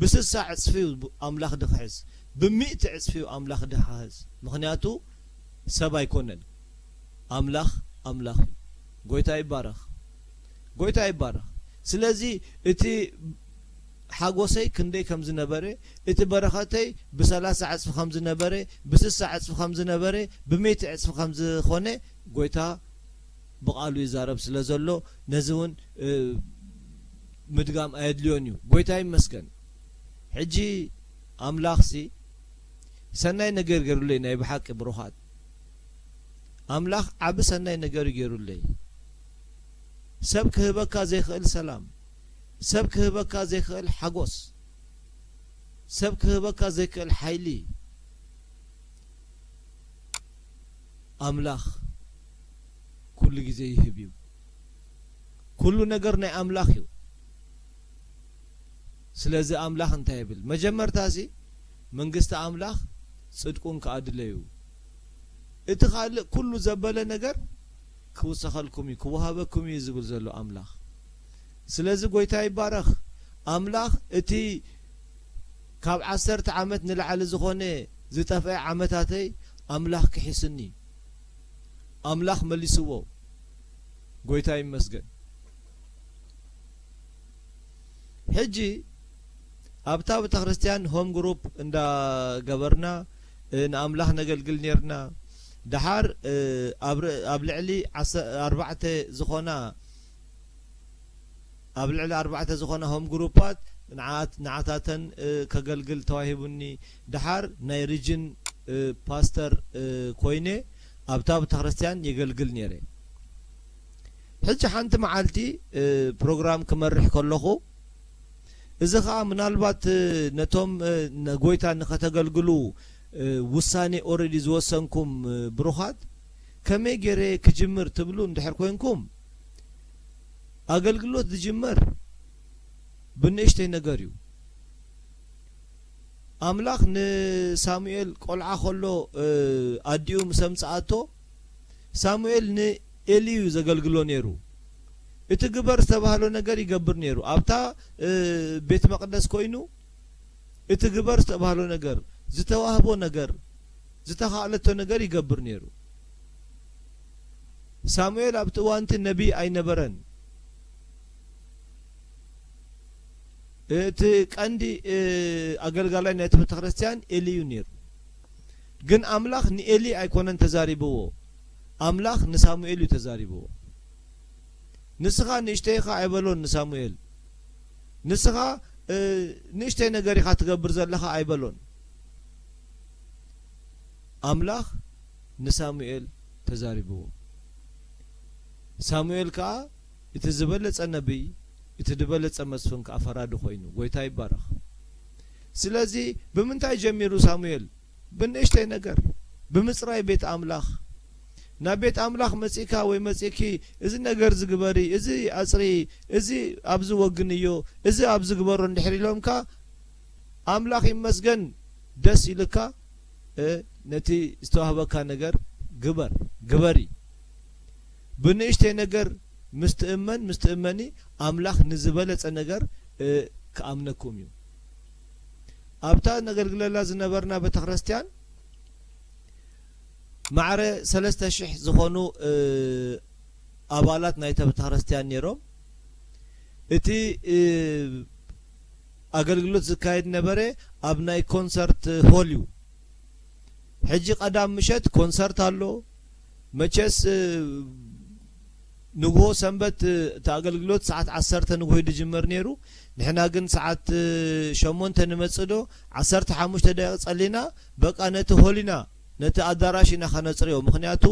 ብስሳ ዕጽፊ እዩ ብ-፣ ኣምላኽ ድኽሕስ። ብሚእቲ ዕጽፊ እዩ ኣምላኽ ድኽሕስ። ምኽንያቱ ሰብ ኣይኮነን። ኣምላኽ፣ ኣምላኽ እዩ። ጎይታ ይባረኽ። ጎይታ ይባረኽ። ስለዚ እቲ ሓጎሰይ ክንደይ ከም ዝነበረ፣ እቲ በረኸተይ ብሰላሳ ዕጽፊ ከም ዝነበረ፣ ብስሳ ዕጽፊ ከም ዝነበረ፣ ብሚእቲ ዕጽፊ ከም ዝኾነ ጎይታ ብቓሉ ይዛረብ ስለ ዘሎ፣ ነዚ እውን፣ እ፣ ምድጋም ኣየድልዮን እዩ። ጎይታ ይመስገን። ሕጂ ኣምላኽሲ ሰናይ ነገር ገይሩለይ፣ ናይ ብሓቂ ብሩኻት። ኣምላኽ ዓቢ ሰናይ ነገር እዩ ገይሩለይ። ሰብ ክህበካ ዘይክእል ሰላም፣ ሰብ ክህበካ ዘይክእል ሓጎስ፣ ሰብ ክህበካ ዘይክእል ሓይሊ ኣምላኽ ኩሉ ግዜ ይህብ እዩ። ኩሉ ነገር ናይ ኣምላኽ እዩ። ስለዚ ኣምላኽ እንታይ ይብል? መጀመርታ እዚ መንግስቲ ኣምላኽ ጽድቁን ከኣ ድለዩ። እቲ ካልእ ኩሉ ዘበለ ነገር ክውሰኸልኩም እዩ፣ ክወሃበኩም እዩ ዝብል ዘሎ ኣምላኽ። ስለዚ ጎይታ ይባረኽ። ኣምላኽ እቲ ካብ ዓሰርተ ዓመት ንላዕሊ ዝኾነ ዝጠፍአ ዓመታተይ ኣምላኽ ክሒስኒ፣ ኣምላኽ መሊስዎ። ጎይታ ይመስገን። ሕጂ ኣብታ ቤተክርስትያን ሆም ግሩፕ እንዳገበርና፣ እ፣ ንኣምላኽ ነገልግል ኔርና። ደሓር፣ እ፣ ኣብ ር-፣ ኣብ ልዕሊ ዓሰ-፣ ኣርባዕተ ዝኾና፣ ኣብ ልዕሊ ኣርባዕተ ዝኾና ሆም ግሩፓት ንዓት-፣ ንዓታተን፣ እ፣ ከገልግል ተዋሂቡኒ። ደሓር ናይ ሪጅን፣ እ፣ ፓስተር፣ እ፣ ኮይነ ኣብታ ቤተክርስትያን የገልግል ኔረ። ሕጂ ሓንቲ መዓልቲ፣ እ፣ ፕሮግራም ክመርሕ ከለኹ፣ እዚ ኸኣ ምናልባት፣ እ፣ ነቶም፣ እ፣ ንጎይታ ንኸተገልግሉ፣ እ፣ ውሳኔ ኦረዲ ዝወሰንኩም፣ እ፣ ብሩኻት፣ ከመይ ገይረ ክጅምር ትብሉ እንድሕር ኮይንኩም፣ ኣገልግሎት ዝጅመር ብንእሽተይ ነገር እዩ። ኣምላኽ ንሳሙኤል ቆልዓ ኸሎ፣ እ፣ ኣዲኡ ምስ ኣምጽኣቶ፣ ሳሙኤል ንኤሊ እዩ ዘገልግሎ ነይሩ። እቲ ግበር ዝተባህሎ ነገር ይገብር ነይሩ። ኣብታ፣ እ፣ ቤት መቕደስ ኮይኑ እቲ ግበር ዝተባህሎ ነገር፣ ዝተዋህቦ ነገር፣ ዝተኻእለቶ ነገር ይገብር ነይሩ። ሳሙኤል ኣብቲ እዋንቲ ነቢይ ኣይነበረን። እቲ ቀንዲ፣ እ፣ ኣገልጋላይ ናይቲ ቤተክርስትያን ኤሊ እዩ ነይሩ። ግን ኣምላኽ ንኤሊ ኣይኮነን ተዛሪብዎ። ኣምላኽ ንሳሙኤል እዩ ተዛሪብዎ። ንስኻ ንእሽተይ ኢኻ ኣይበሎን ንሳሙኤል። ንስኻ፣ እ፣ ንእሽተይ ነገር ኢኻ ትገብር ዘለኻ ኣይበሎን። ኣምላኽ ንሳሙኤል ተዛሪብዎ። ሳሙኤል ከኣ እቲ ዝበለጸ ነቢይ፣ እቲ ዝበለጸ መስፍን ከኣ ፈራዲ ኮይኑ። ጎይታ ይባረኽ። ስለዚ ብምንታይ ጀሚሩ ሳሙኤል? ብንእሽተይ ነገር፣ ብምጽራይ ቤት ኣምላኽ። ናብ ቤት ኣምላኽ መጺእካ ወይ መጺእኪ፣ እዚ ነገር ዝግበሪ፣ እዚ ኣጽሪ፣ እዚ ኣብዚ ወግንዮ፣ እዚ ኣብዚ ግበሮ እንድሕር ኢሎምካ፣ ኣምላኽ ይመስገን ደስ ኢልካ፣ እ፣ ነቲ ዝተዋህበካ ነገር ግበር፣ ግበሪ። ብንእሽተይ ነገር ምስ ትእመን፣ ምስ ትእመኒ፣ ኣምላኽ ንዝበለጸ ነገር፣ እ፣ ክኣምነኩም እዩ። ኣብታ ነገልግለላ ዝነበርና ቤተክርስትያን ማዕረ ሰለስተ ሽሕ ዝኾኑ፣ እ፣ ኣባላት ናይታ ቤተክርስትያን ነይሮም። እቲ፣ እ፣ ኣገልግሎት ዝካየድ ነበረ ኣብ ናይ ኮንሰርት ሆል እዩ። ሕጂ ቀዳም ምሸት ኮንሰርት ኣሎ። መቸስ፣ እ፣ ንግሆ ሰንበት፣ እ፣ እቲ ኣገልግሎት ሰዓት ዓሰርተ ንግሆ እዩ ዝጅመር ነይሩ። ንሕና ግን ሰዓት፣ እ፣ ሸሞንተ ንመጽእ ዶ፣ ዓሰርተ ሓሙሽተ ደቂቕ ጸሊና፣ በቃ ነቲ ሆል ኢና፣ ነቲ ኣዳራሽ ኢና ከነጽርዮ። ምኽንያቱ፣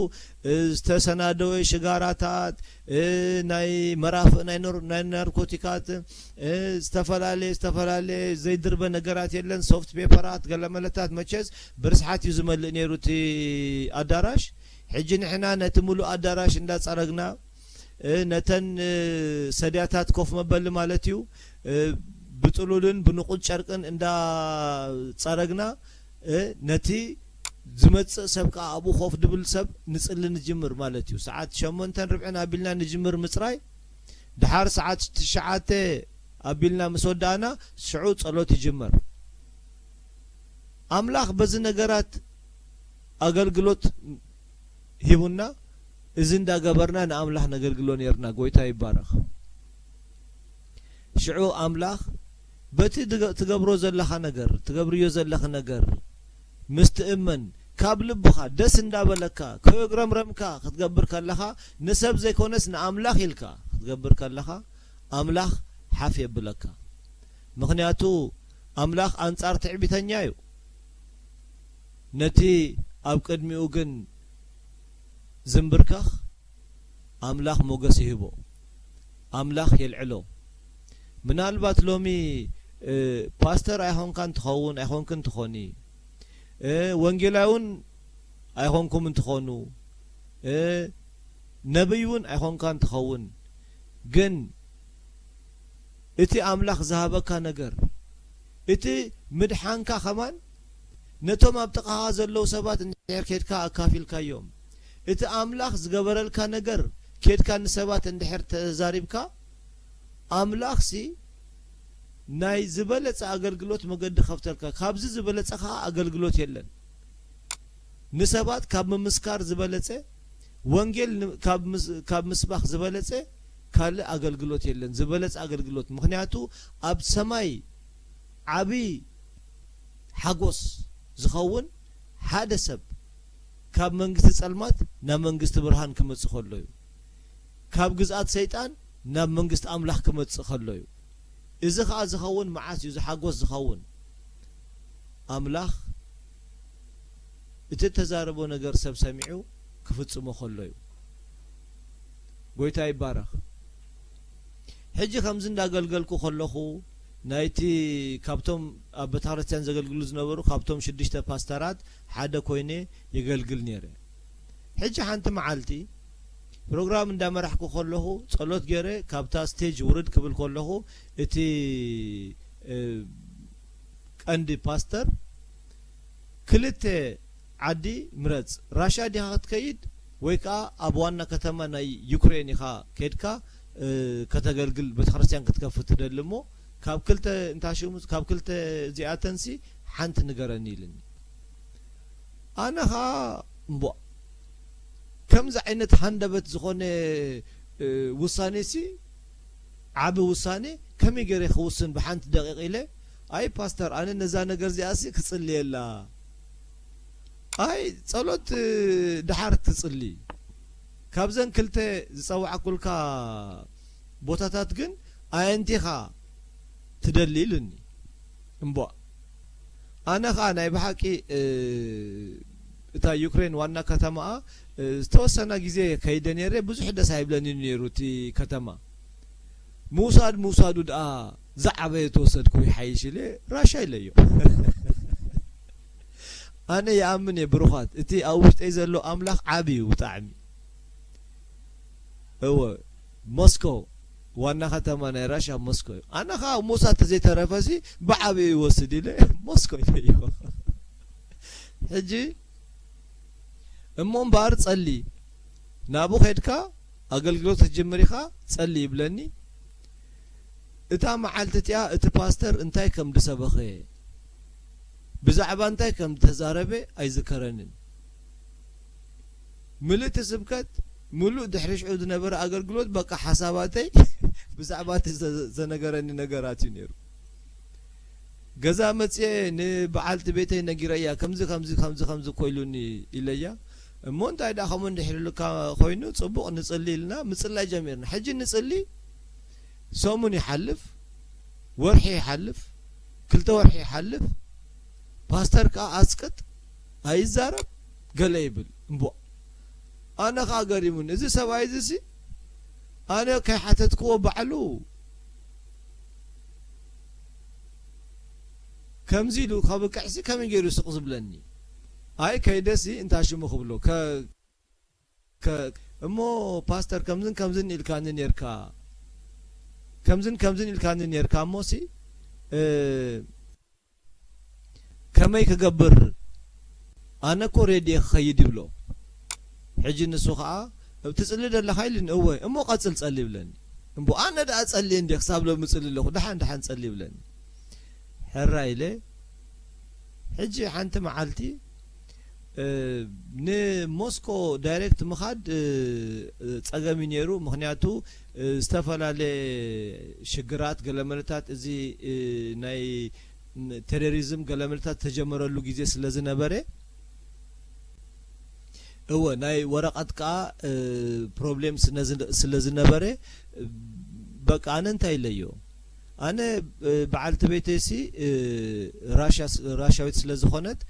እ፣ ዝተሰናደወ ሽጋራታት፣ እ፣ ናይ መራፍእ ናይ ኖር-፣ ናይ ናርኮቲካት፣ እ፣ ዝተፈላለየ፣ ዝተፈላለየ ዘይድርበ ነገራት የለን፣ ሶፍት ፔፐራት፣ ገለመለታት፣ መቸስ ብርስሓት እዩ ዝመልእ ነይሩ እቲ ኣዳራሽ። ሕጂ ንሕና ነቲ ሙሉእ ኣዳራሽ እንዳጸረግና፣ እ፣ ነተን፣ እ፣ ሰድያታት ኮፍ መበሊ ማለት እዩ፣ እ፣ ብጥሉልን ብንቑድ ጨርቅን እንዳጸረግና፣ እ፣ ነቲ ዝመጽእ ሰብ ከኣ ኣብኡ ኮፍ ድብል ሰብ ንጽሊ ንጅምር ማለት እዩ። ሰዓት ሸሞንተን ርብዕን ኣቢልና ንጅምር ምጽራይ። ድሓር ሰዓት ትሽዓተ ኣቢልና ምስ ወዳእና፣ ሽዑ ጸሎት ይጅመር። ኣምላኽ በዚ ነገራት ኣገልግሎት ሂቡና፣ እዚ እንዳገበርና ንኣምላኽ ነገልግሎ ኔርና። ጎይታ ይባረኽ። ሽዑ ኣምላኽ በቲ ድገ-፣ ትገብሮ ዘለኻ ነገር፣ ትገብርዮ ዘለኺ ነገር ምስ ትእመን፣ ካብ ልብኻ ደስ እንዳበለካ፣ ከየጉረምረምካ ክትገብር ከለኻ፣ ንሰብ ዘይኮነስ ንኣምላኽ ኢልካ ክትገብር ከለኻ፣ ኣምላኽ ሓፍ የብለካ። ምኽንያቱ ኣምላኽ ኣንጻር ትዕቢተኛ እዩ። ነቲ ኣብ ቅድሚኡ ግን ዝንብርከኽ ኣምላኽ ሞገስ ይህቦ። ኣምላኽ የልዕሎ። ምናልባት ሎሚ፣ እ፣ ፓስተር ኣይኾንካን ትኸውን፣ ኣይኾንክን ትኾኒ። እ፣ ወንጌላዊ እውን ኣይኾንኩምን ትኾኑ። እ፣ ነብይ እውን ኣይኾንካን ትኸውን። ግን እቲ ኣምላኽ ዝሃበካ ነገር፣ እቲ ምድሓንካ ኸማን ነቶም ኣብ ጥቓኻ ዘለዉ ሰባት እንድሕር ኬድካ ኣካፊልካዮም፣ እቲ ኣምላኽ ዝገበረልካ ነገር ኬድካ ንሰባት እንድሕር ተዛሪብካ፣ ኣምላኽሲ ናይ ዝበለጸ ኣገልግሎት መገዲ ከፍተልካ። ካብዚ ዝበለጸ ኸኣ ኣገልግሎት የለን። ንሰባት ካብ ምምስካር ዝበለጸ፣ ወንጌል ን-፣ ካብ ምስ-፣ ካብ ምስባኽ ዝበለጸ ካልእ ኣገልግሎት የለን። ዝበለጸ ኣገልግሎት። ምኽንያቱ ኣብ ሰማይ ዓቢ ሓጎስ ዝኸውን ሓደ ሰብ ካብ መንግስቲ ጸልማት ናብ መንግስቲ ብርሃን ክመጽእ ከሎ እዩ። ካብ ግዝኣት ሰይጣን ናብ መንግስቲ ኣምላኽ ክመጽእ ከሎ እዩ። እዚ ኸኣ ዝኸውን መዓስ እዩ፣ እዚ ሓጎስ ዝኸውን? ኣምላኽ እቲ እተዛረቦ ነገር ሰብ ሰሚዑ ክፍጽሞ ከሎ እዩ። ጎይታ ይባረኽ። ሕጂ ከምዚ እንዳገልገልኩ ከለኹ፣ ናይቲ ካብቶም ኣብ ቤተክርስትያን ዘገልግሉ ዝነበሩ፣ ካብቶም ሽዱሽተ ፓስተራት ሓደ ኮይነ የገልግል ነይረ። ሕጂ ሓንቲ መዓልቲ ፕሮግራም እንዳመራሕኩ ከለኹ፣ ጸሎት ገይረ ካብታ ስቴጅ ውርድ ክብል ከለኹ፣ እቲ፣ እ፣ ቀንዲ ፓስተር፣ "ክልተ ዓዲ ምረጽ፣ ራሻ ዲኻ ክትከይድ ወይ ከኣ ኣብ ዋና ከተማ ናይ ዩክሬን ኢኻ ከይድካ፣ እ፣ ከተገልግል ቤተክርስትያን ክትከፍት ትደሊ እሞ፣ ካብ ክልተ እንታሽሙ፣ ካብ ክልተ እዚኣተንሲ ሓንቲ ንገረኒ" ኢልኒ። ኣነ ኸኣ እምቧእ፣ ከምዚ ዓይነት ሃንደበት ዝኾነ፣ እ፣ ውሳኔሲ፣ ዓቢ ውሳኔ ከመይ ገይረ ክውስን ብሓንቲ ደቂቕ ኢለ፣ ኣይ ፓስተር፣ ኣነ ነዛ ነገር እዚኣሲ ክጽልየላ። ኣይ ጸሎት፣ እ፣ ደሓር ትጽሊ። ካብዘን ክልተ ዝጸዋዕኩልካ ቦታታት ግን ኣየንቲኻ ትደሊ ኢሉኒ። እምቧእ። ኣነ ኸኣ ናይ ብሓቂ፣ እ፣ እታ ዩክሬን ዋና ከተማኣ፣ እ፣ ዝተወሰነ ግዜ ከይደ ነይረ፣ ብዙሕ ደስ ኣይብለኒ ነይሩ እቲ ከተማ። ምውሳድ ምውሳዱ ደኣ ዝዓበየ ተወሰድኩ ይሓይሽ ኢለ ራሻ ኢለዮ። ኣነ ይኣምን እየ ብሩኻት፣ እቲ ኣብ ውሽጠይ ዘሎ ኣምላኽ ዓቢ እዩ ብጣዕሚ። እወ፣ ሞስኮ ዋና ከተማ ናይ ራሻ ሞስኮ እዩ። ኣነ ኸኣ ሞሳድ ተዘይተረፈሲ ብዓቢኡ ይወስድ ኢለ ሞስኮ ኢለዮ። ሕጂ እሞ እምበኣር ጸሊ፣ ናብኡ ኸድካ ኣገልግሎት ክትጅምር ኢኻ፣ ጸሊ ይብለኒ። እታ መዓልቲ እቲኣ እቲ ፓስተር እንታይ ከም ዝሰበኸ፣ ብዛዕባ እንታይ ከም ዝተዛረበ ኣይዝከረንን። ምልእቲ ስብከት፣ ምሉእ ድሕሪ ሽዑ ዝነበረ ኣገልግሎት፣ በቃ ሓሳባተይ ብዛዕባ እቲ ዘ-፣ ዘነገረኒ ነገራት እዩ ነይሩ። ገዛ መጽየ ንበዓልቲ ቤተይ ነጊረያ፣ "ከምዚ፣ ከምዚ፣ ከምዚ፣ ከምዚ እኮ ኢሉኒ" ኢለያ። "እሞ እንታይ ደኣ ከምኡ እንድሕር ኢሉካ ኮይኑ፣ ጽቡቕ ንጽሊ" ኢልና ምጽላይ ጀሚርና። ሕጂ ንጽሊ፣ ሰሙን ይሓልፍ፣ ወርሒ ይሓልፍ፣ ክልተ ወርሒ ይሓልፍ፣ ፓስተር ከኣ ኣስቅጥ፣ ኣይዛረብ፣ ገለ ይብል። እምቧእ። ኣነ ከኣ ገሪሙኒ፣ እዚ ሰብኣይ እዚሲ፣ ኣነ ከይሓተትክዎ ባዕሉ ከምዚ ኢሉ ከብቅዕሲ ከመይ ገይሩ ስቕ ዝብለኒ? ኣይ ከይደሲ እንታ ሽሙ ክብሎ፣ ከ-፣ ከ-፣ እሞ ፓስተር ከምዝን ከምዝን ኢልካኒ ኔርካ፣ ከምዝን ከምዝን ኢልካኒ ኔርካ፣ እሞሲ፣ እ፣ ከመይ ክገብር? ኣነ እኮ ሬድዮ ክኸይድ ይብሎ። ሕጂ ንሱ ኸኣ፣ "ትጽሊ ደለኻ?" ኢሉኒ። "እወ።" "እሞ ቀጽል ጸሊ" ይብለኒ። እምቦ ኣነ ደኣ ጸልየ እንዴ ክሳብ ሎሚ እጽሊ ኣለኹ፣ ደሓን ደሓን ጸሊ ይብለኒ። ሕራይ ኢለ። ሕጂ ሓንቲ መዓልቲ፣ እ፣ ንሞስኮ ዳይሬክት ምኻድ፣ እ፣ ጸገም እዩ ነይሩ። ምኽንያቱ፣ እ፣ ዝተፈላለየ ሽግራት፣ ገለመለታት እዚ፣ እ፣ ናይ ቴሮሪዝም ገለመለታት ተጀመረሉ ግዜ ስለ ዝነበረ፣ እወ፣ ናይ ወረቐት ከኣ፣ እ፣ ፕሮብሌም ስነ-፣ ስለ ዝነበረ፣ በቃ ኣነ እንታይ ኢለዮ? ኣነ፣ እ፣ በዓልቲ ቤተይሲ፣ እ፣ ራሻ-፣ ራሻዊት ስለ ዝኾነት፣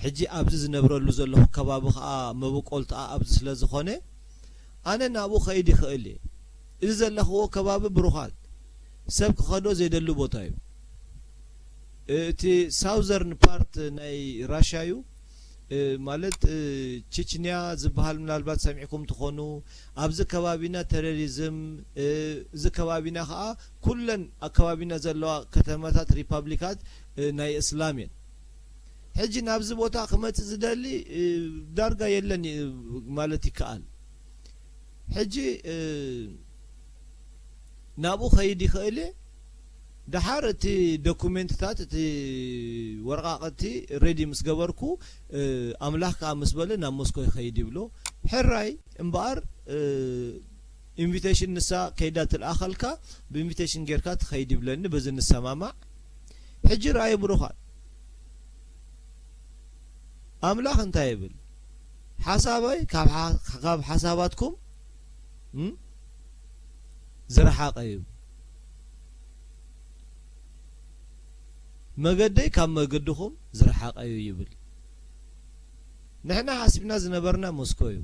ሕጂ ኣብዚ ዝነብረሉ ዘለኹ ከባቢ ከኣ መበቆልትኣ ኣብዚ ስለ ዝኾነ፣ ኣነ ናብኡ ከይድ ይኽእል እየ። እዚ ዘለኽዎ ከባቢ ብሩኻት፣ ሰብ ክኸዶ ዘይደሉ ቦታ እዩ። እቲ ሳውዘርን ፓርት ናይ ራሻ እዩ። ማለት ችችንያ ዝበሃል ምናልባት ሰሚዕኩም ትኾኑ። ኣብዚ ከባቢና ቴሮሪዝም፣ እዚ ከባቢና ከዓ ኩለን ኣብ ከባቢና ዘለዋ ከተማታት ሪፓብሊካት ናይ እስላም እየን። ሕጂ ናብዚ ቦታ ክመፅእ ዝደሊ ዳርጋ የለን ማለት ይከኣል። ሕጂ ናብኡ ከይድ ይኽእል እየ። ደሓር እቲ ዶኩሜንትታት፣ እቲ ወረቓቕቲ ሬዲ ምስ ገበርኩ፣ ኣምላኽ ከኣ ምስ በለ ናብ ሞስኮ ይኸይድ ይብሎ። ሕራይ እምበኣር ኢንቪቴሽን ንሳ ከይዳ ትልኣኸልካ፣ ብኢንቪቴሽን ጌርካ ትኸይድ ይብለኒ። በዚ ንሰማማዕ። ሕጂ ረኣዩ ብሩኻት፣ ኣምላኽ እንታይ ይብል? ሓሳበይ ካብ ሓ-፣ ካብ ሓሳባትኩም ዝረሓቐ እዩ፣ መገደይ ካብ መገድኹም ዝረሓቐ እዩ ይብል። ንሕና ሓሲብና ዝነበርና ሞስኮ እዩ።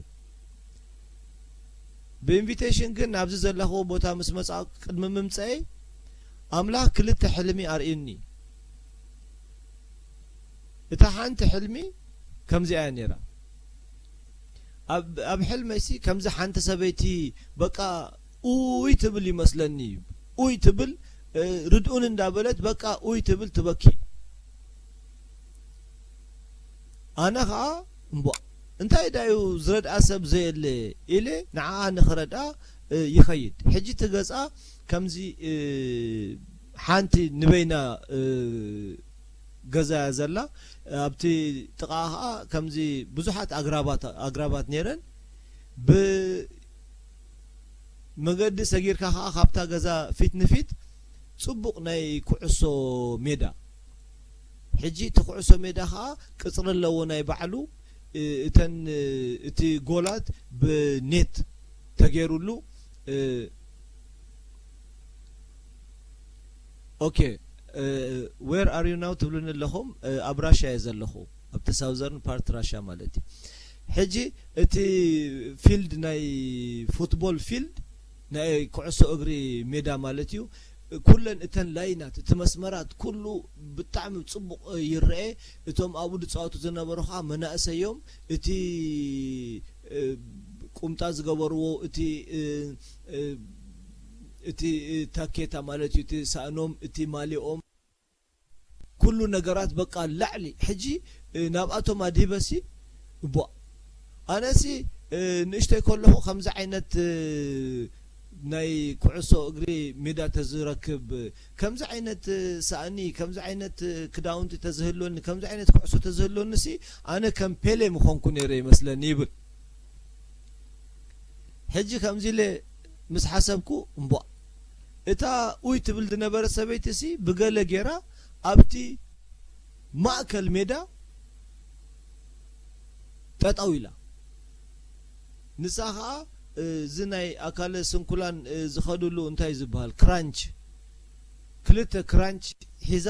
ብኢንቪቴሽን ግን ናብዚ ዘለኽዎ ቦታ ምስ መጻእኩ፣ ቅድሚ ምምጸኤይ ኣምላኽ ክልተ ሕልሚ ኣርእዩኒ። እታ ሓንቲ ሕልሚ ከምዚኣ እያ ነይራ። ኣብ፣ ኣብ ሕልመይሲ ከምዚ ሓንቲ ሰበይቲ በቃ ኡይ ትብል ይመስለኒ። ኡይ ትብል፣ እ፣ ርድኡን እንዳበለት በቃ ኡይ ትብል ትበኪ። ኣነ ኸዓ እምቧ እንታይ ዳዩ ዝረድኣ ሰብ ዘየለ ኢለ ንዓኣ ንኽረድኣ፣ እ፣ ይኸይድ። ሕጂ እቲ ገጻ ከምዚ፣ እ፣ ሓንቲ ንበይና፣ እ፣ ገዛ እያ ዘላ። ኣብቲ ጥቓኣ ኸዓ ከምዚ ብዙሓት ኣግራባት፣ ኣግራባት ነይረን። ብ-፣ መገዲ ሰጊርካ ኸዓ ካብታ ገዛ ፊት ንፊት ጽቡቕ ናይ ኩዕሶ ሜዳ። ሕጂ እቲ ኩዕሶ ሜዳ ኸዓ ቅጽሪ ኣለዎ ናይ ባዕሉ። እ-፣ እተን፣ እ-፣ እቲ ጎላት ብኔት ተገይሩሉ። እ-፣ ኦኬ፣ እ፣ where are you now ትብሉኒ ኣለኹም? እ፣ ኣብ ራሻ እየ ዘለኹ፣ ኣብቲ ሳውዘርን ፓርት ራሻ ማለት እዩ። ሕጂ እቲ ፊልድ ናይ ፉትቦል ፊልድ፣ ናይ ኩዕሶ እግሪ ሜዳ ማለት እዩ። ኩለን እተን ላይናት፣ እቲ መስመራት ኩሉ ብጣዕሚ ጽቡቕ ይረኤ። እቶም ኣብኡ ዝጻወቱ ዝነበሩ ኸዓ መናእሰይ እዮም። እቲ፣ እ፣ ቁምጣ ዝገበርዎ፣ እቲ፣ እ፣ እ፣ እቲ፣ እ፣ ታኬታ ማለት እዩ፣ እቲ ሳእኖም፣ እቲ ማሊኦም፣ ኩሉ ነገራት በቃ ላዕሊ። ሕጂ፣ እ፣ ናብኣቶም ኣድሂበሲ፣ እቧ፣ ኣነሲ፣ እ፣ ንእሽተይ ከለኹ ከምዚ ዓይነት፣ እ፣ ናይ ኩዕሶ እግሪ ሜዳ ተዝረክብ፣ ከምዚ ዓይነት፣ እ፣ ሳእኒ፣ ከምዚ ዓይነት፣ እ፣ ክዳውንቲ ተዝህልወኒ፣ ከምዚ ዓይነት ኩዕሶ ተዝህልወኒሲ፣ ኣነ ከም ፔሌ ምኾንኩ ነይረ ይመስለኒ ይብል። ሕጂ ከምዚ ኢለ ምስ ሓሰብኩ፣ እምቧ፣ እታ ኡይ ትብል ዝነበረት ሰበይቲሲ ብገለ ጌራ ኣብቲ ማእከል ሜዳ ጠጠው ኢላ። ንሳ ኸዓ፣ እ፣ እዚ ናይ ኣካለ ስንኩላን፣ እ፣ ዝኸድሉ እንታይ ዝበሃል? ክራንች። ክልተ ክራንች ሒዛ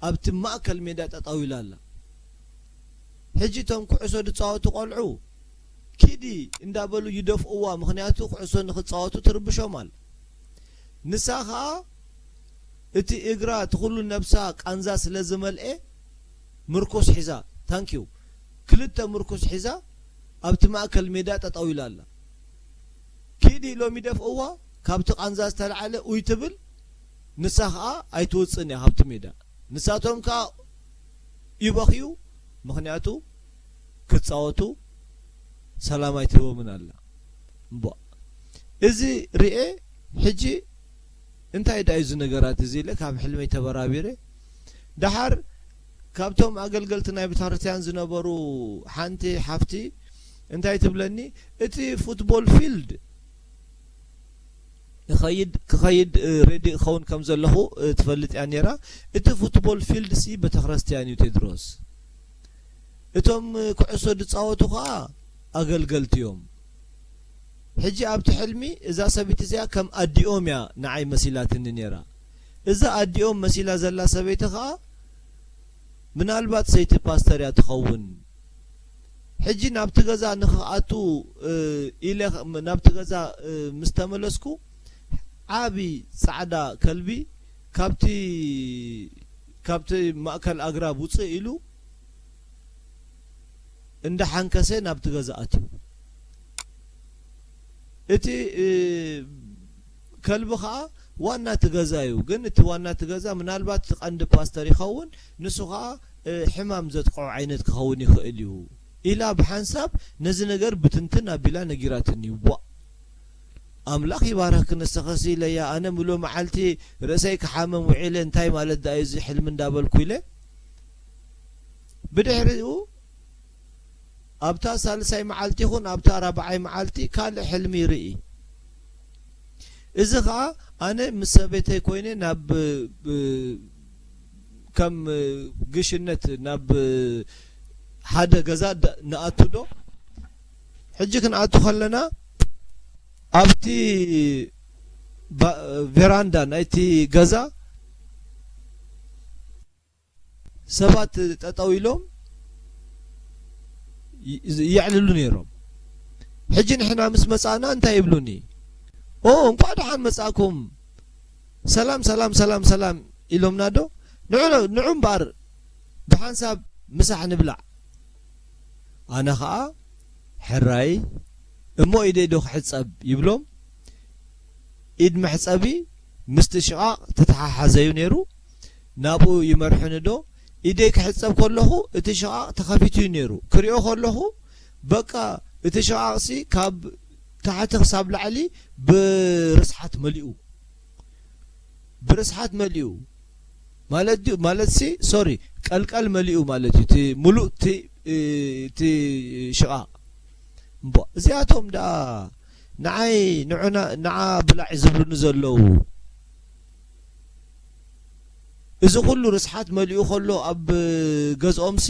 ኣብቲ ማእከል ሜዳ ጠጠው ኢላ ኣላ። ሕጂ እቶም ኩዕሶ ዝጻወቱ ቆልዑ ኪዲ እንዳበሉ ይደፍእዋ፣ ምኽንያቱ ኩዕሶ ንኽጻወቱ ትርብሾም ኣላ። ንሳ ኸኣ እቲ እግራ እቲ ኩሉ ነብሳ ቃንዛ ስለ ዝመልኤ ምርኩስ ሒዛ፣ ታንኪዩ፣ ክልተ ምርኩስ ሒዛ ኣብቲ ማእከል ሜዳ ጠጠው ኢላ ኣላ። ኪዲ ኢሎም ይደፍእዋ፣ ካብቲ ቃንዛ ዝተላዕለ ኡይ ትብል፣ ንሳ ኸኣ ኣይትወጽእን እያ ካብቲ ሜዳ። ንሳቶም ከኣ ይበኽዩ፣ ምኽንያቱ ክጻወቱ ሰላም ኣይትህቦምን ኣላ። እምቧ፣ እዚ ርኤ፣ ሕጂ እንታይ ደኣ እዩ እዚ ነገራት እዚ ኢለ ካብ ሕልመይ ተበራቢረ። ደሓር ካብቶም ኣገልገልቲ ናይ ቤተክርስትያን ዝነበሩ ሓንቲ ሓፍቲ እንታይ ትብለኒ፣ እቲ ፉትቦል ፊልድ ክኸይድ፣ ክኸይድ፣ እ፣ ሬዲ ክኸውን ከም ዘለኹ፣ እ፣ ትፈልጥ እያ ነይራ። እቲ ፉትቦል ፊልድ ሲ ቤተክርስትያን እዩ ቴድሮስ። እቶም፣ እ፣ ኩዕሶ ዝጻወቱ ኸኣ ኣገልገልቲ እዮም። ሕጂ ኣብቲ ሕልሚ እዛ ሰበይቲ እዚኣ ከም ኣዲኦም እያ ንዓይ መሲላትኒ ነይራ። እዛ ኣዲኦም መሲላ ዘላ ሰበይቲ ኸኣ ምናልባት ሰይቲ ፓስተር እያ ትኸውን። ሕጂ ናብቲ ገዛ ንኽኣቱ፣ እ፣ ኢለ ኸ-፣ ናብቲ ገዛ፣ እ፣ ምስ ተመለስኩ፣ ዓቢ ጻዕዳ ከልቢ ካብቲ፣ ካብቲ ማእከል ኣግራብ ውጽእ ኢሉ እንዳሓንከሰ ናብቲ ገዛ ኣትዩ። እቲ፣ እ፣ ከልቢ ኸኣ ዋና እቲ ገዛ እዩ። ግን እቲ ዋና እቲ ገዛ ምናልባት እቲ ቀንዲ ፓስተር ይኸውን፣ ንሱ ኸኣ፣ እ፣ ሕማም ዘጥቅዖ ዓይነት ክኸውን ይኽእል እዩ ኢላ ብሓንሳብ ነዚ ነገር ብትንትን ኣቢላ ነጊራትኒ። ቧእ! ኣምላኽ ይባርኽኪ ንስኽሲ ኢለያ። ኣነ ምሉእ መዓልቲ ርእሰይ ክሓምም ውዒለ፣ እንታይ ማለት ደኣ እዩ እዚ ሕልሚ እንዳበልኩ ኢለ። ብድሕሪኡ ኣብታ ሳልሳይ መዓልቲ ይኹን ኣብታ ራብዓይ መዓልቲ ካልእ ሕልሚ ይርኢ። እዚ ኸኣ ኣነ ምስ ሰበይተይ ኮይነ ናብ፣ ብ-፣ ከም ግሽነት ናብ ሓደ ገዛ ዳ-፣ ንኣቱ ዶ? ሕጂ ክንኣቱ ከለና ኣብቲ ባ-፣ ቬራንዳ ናይቲ ገዛ ሰባት ጠጠው ኢሎም ይ-፣ የዕልሉ ነይሮም። ሕጂ ንሕና ምስ መጻእና እንታይ ይብሉኒ? "ኦ፣ እንቋዕ ደሓን መጻእኩም፣ ሰላም፣ ሰላም፣ ሰላም፣ ሰላም" ኢሎምና ዶ? ንዑ፣ ንዑ እምበኣር ብሓንሳብ ምሳሕ ንብላዕ። ኣነ ኸኣ፣ "ሕራይ፣ እሞ ኢደይ ዶ ክሕጸብ?" ይብሎም። ኢድ መሕጸቢ ምስቲ ሽቓቕ ተተሓሓዘ እዩ ነይሩ። ናብኡ ይመርሑኒ ዶ? ኢደይ ክሕጸብ ከለኹ እቲ ሽቓቕ ተኸፊቱ እዩ ነይሩ። ክሪኦ ከለኹ በቃ እቲ ሽቓቕሲ ካብ ታሕቲ ክሳብ ላዕሊ ብርስሓት መሊኡ። ብርስሓት መሊኡ ማለት ድዩ? ማለትሲ፣ ሶሪ፣ ቀልቀል መሊኡ ማለት እዩ። እቲ ሙሉእ እቲ፣ እቲ ሽቓቕ። እምቦ፣ እዚኣቶም ደኣ ንዓይ ንዑና፣ ንዓ ብላዕ ዝብሉኒ ዘለዉ። እዚ ኩሉ ርስሓት መሊኡ ከሎ ኣብ ገዝኦምሲ፣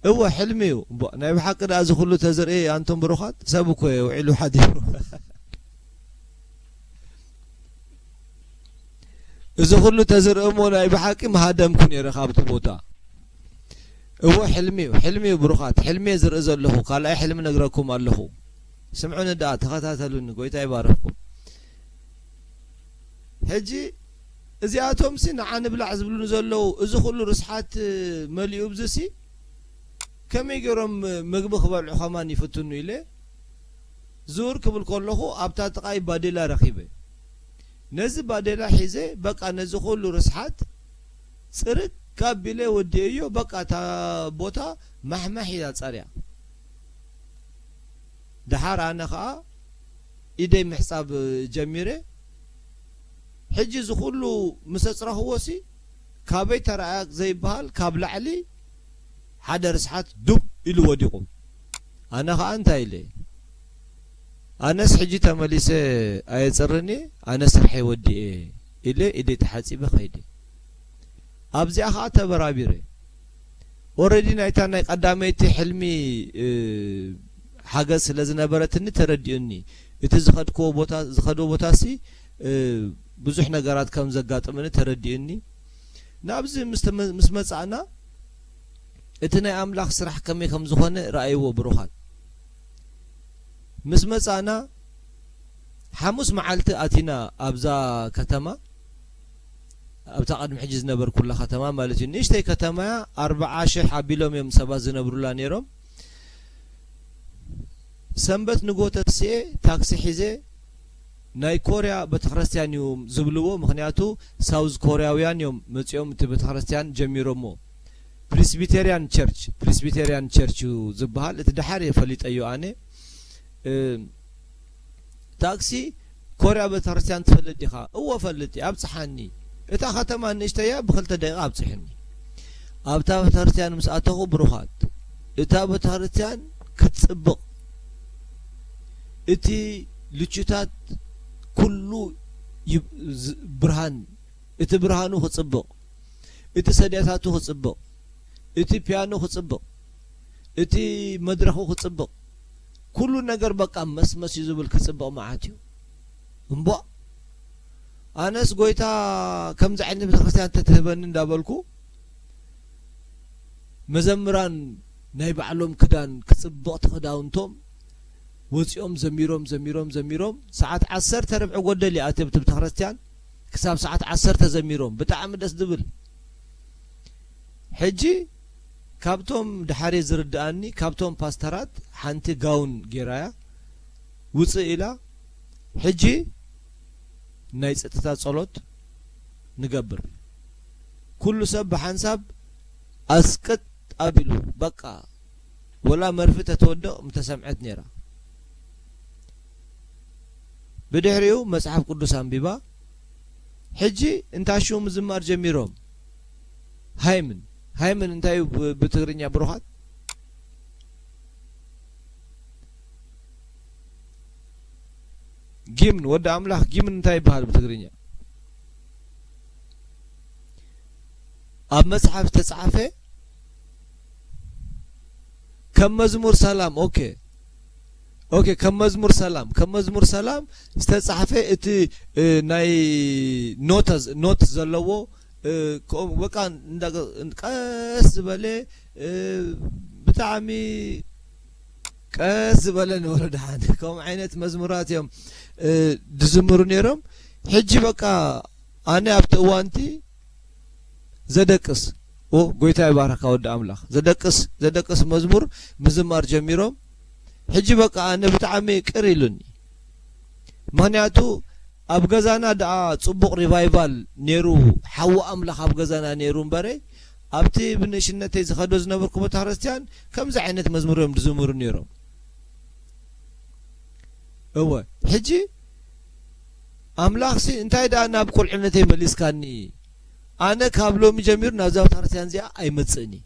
እወ፣ ሕልሚ እዩ። እምቦ፣ ናይ ብሓቂ ደኣ እዚ ኩሉ ተዝርኢ፣ ኣንቶም ብሩኻት፣ ሰብ እኮ እየ ውዒሉ ሓዲሩ። እዚ ኩሉ ተዝርኢ እሞ ናይ ብሓቂ ምሃደምኩ ነይረ ካብቲ ቦታ። እወ፣ ሕልሚ እዩ፣ ሕልሚ እዩ ብሩኻት፣ ሕልሚ እየ ዝርኢ ዘለኹ። ካልኣይ ሕልሚ ነግረኩም ኣለኹ። ስምዑኒ ደኣ፣ ተኸታተሉኒ፣ ጎይታ ይባርኽኩም። ሕጂ እዚኣቶምሲ ንዓ ንብላዕ ዝብሉኒ ዘለዉ፣ እዚ ኩሉ ርስሓት መሊኡ ብዝሲ ከመይ ገይሮም ምግቢ ክበልዑ ከማን ይፍትኑ ኢለ ዝውር ክብል ከለኹ ኣብታ ጥቓይ ባዴላ ረኺበ። ነዚ ባዴላ ሒዘ በቃ ነዚ ኩሉ ርስሓት ጽርግ ኣቢለ ወዲኤዮ። በቃ እታ ቦታ ማሕማሕ ኢላ ጸርያ። ደሓር ኣነ ኸኣ ኢደይ ምሕጻብ ጀሚረ። ሕጂ እዚ ኩሉ ምስ ኣጽረኽዎሲ ካበይ ተራእያ ዘይበሃል ካብ ላዕሊ ሓደ ርስሓት ዱብ ኢሉ ወዲቑ። ኣነ ኸኣ እንታይ ኢለ? ኣነስ ሕጂ ተመሊሰ ኣየጽርን እየ፣ ኣነ ስርሐይ ወዲኤ ኢለ ኢደይ ተሓጺበ ከይደ። ኣብዚኣ ኸኣ ተበራቢረ። ኦረዲ ናይታ ናይ ቀዳመይቲ ሕልሚ፣ እ፣ ሓገዝ ስለ ዝነበረትኒ ተረዲኡኒ። እቲ ዝኸድክዎ ቦታ፣ ዝኸድዎ ቦታሲ፣ እ፣ ብዙሕ ነገራት ከም ዘጋጥመኒ ተረዲኡኒ። ናብዚ ምስ ተመ-፣ ምስ መጻእና፣ እቲ ናይ ኣምላኽ ስራሕ ከመይ ከም ዝኾነ ረኣይዎ ብሩኻት። ምስ መጻእና፣ ሓሙስ መዓልቲ ኣቲና ኣብዛ ከተማ፣ ኣብታ ቅድሚ ሕጂ ዝነበርኩላ ከተማ ማለት እዩ። ንእሽተይ ከተማ እያ፣ ኣርብዓ ሽሕ ኣቢሎም እዮም ሰባት ዝነብሩላ ነይሮም። ሰንበት ንጎ ተሲኤ ታክሲ ሒዘ ናይ ኮርያ ቤተክርስትያን እዩ ዝብልዎ፣ ምኽንያቱ ሳውዝ ኮርያውያን እዮም መጺኦም እቲ ቤተክርስትያን ጀሚሮሞ። ፕሪስቢቴርያን ቸርች፣ ፕሪስቢቴርያን ቸርች እዩ ዝበሃል። እቲ ደሓር እየ ፈሊጠዮ ኣነ። እ፣ ታክሲ ኮርያ ቤተክርስትያን ትፈልጥ ዲኻ? እወ እፈልጥ እየ፣ ኣብጽሓኒ። እታ ከተማ ንእሽተይ እያ፣ ብኽልተ ደቂቃ ኣብጽሕኒ። ኣብታ ቤተክርስትያን ምስ ኣተኹ ብሩኻት፣ እታ ቤተክርስትያን ክትጽብቕ፣ እቲ ልቹታት ኩሉ ይብ-፣ ዝ-፣ ብርሃን፣ እቲ ብርሃኑ ክጽብቕ፣ እቲ ሰድያታቱ ክጽብቕ፣ እቲ ፒያኖ ክጽብቕ፣ እቲ መድረኹ ክጽብቕ፣ ኩሉ ነገር በቃ መስመስ እዩ ዝብል፣ ክጽብቕ መዓት እዩ። እምቧእ! ኣነስ ጎይታ ከምዚ ዓይነት ቤተክርስትያን ተትህበኒ እንዳበልኩ፣ መዘምራን ናይ ባዕሎም ክዳን፣ ክጽብቕቲ ክዳውንቶም ወጺኦም ዘሚሮም፣ ዘሚሮም፣ ዘሚሮም፣ ሰዓት ዓሰርተ ርብዒ ጎደል ይኣትዮም እቲ ቤተክርስትያን፣ ክሳብ ሰዓት ዓሰርተ ዘሚሮም፣ ብጣዕሚ ደስ ዝብል። ሕጂ ካብቶም ድሓር ዝርድኣኒ፣ ካብቶም ፓስተራት ሓንቲ ጋውን ጌራያ ውፅእ ኢላ። ሕጂ ናይ ፀጥታ ጸሎት ንገብር። ኩሉ ሰብ ብሓንሳብ ኣስቅጥ ኣቢሉ፣ በቃ፣ ወላ መርፊ ተተወድቕ ምተሰምዐት ነይራ። ብድሕሪኡ መጽሓፍ ቅዱስ ኣንቢባ። ሕጂ እንታሽው ምዝማር ጀሚሮም። ሃይምን፣ ሃይምን እንታይ እዩ ብ-፣ ብትግርኛ ብሩኻት? ጊምን፣ ወዲ ኣምላኽ ጊምን እንታይ ይበሃል ብትግርኛ? ኣብ መጽሓፍ ዝተጻሕፈ ከም መዝሙር ሰላም። ኦኬ፣ ኦኬ፣ ከም መዝሙር ሰላም፣ ከም መዝሙር ሰላም ዝተጻሕፈ እቲ፣ እ፣ ናይ ኖተ-፣ ኖት ዘለዎ፣ እ፣ ከምኡ በቃ እንዳ-፣ ቀስ ዝበለ፣ እ፣ ብጣዕሚ ቀስ ዝበለ ነበረ። ደሓን ከምኡ ዓይነት መዝሙራት እዮም፣ እ፣ ዝዝምሩ ነይሮም። ሕጂ በቃ ኣነ ኣብቲ እዋንቲ ዘደቅስ፣ ኦ፣ ጎይታ ይባርካ ወዲ ኣምላኽ። ዘደቅስ፣ ዘደቅስ መዝሙር ምዝማር ጀሚሮም። ሕጂ በቃ ኣነ ብጣዕሚ ቅር ኢሉኒ። ምኽንያቱ ኣብ ገዛና ደኣ ጽቡቕ ሪቫይቫል ነይሩ፣ ሓዊ ኣምላኽ ኣብ ገዛና ነይሩ እምበረ፣ ኣብቲ ብንእሽነተይ ዝኸዶ ዝነበርኩ ቤተ ክርስቲያን ከምዚ ዓይነት መዝሙር እዮም ዝዝምሩ ነይሮም። እወ፣ ሕጂ ኣምላኽሲ እንታይ ደኣ ናብ ቁልዕነተይ መሊስካኒ? ኣነ ካብ ሎሚ ጀሚሩ ናብዛ ቤተ ክርስቲያን እዚኣ ኣይመጽእን እየ።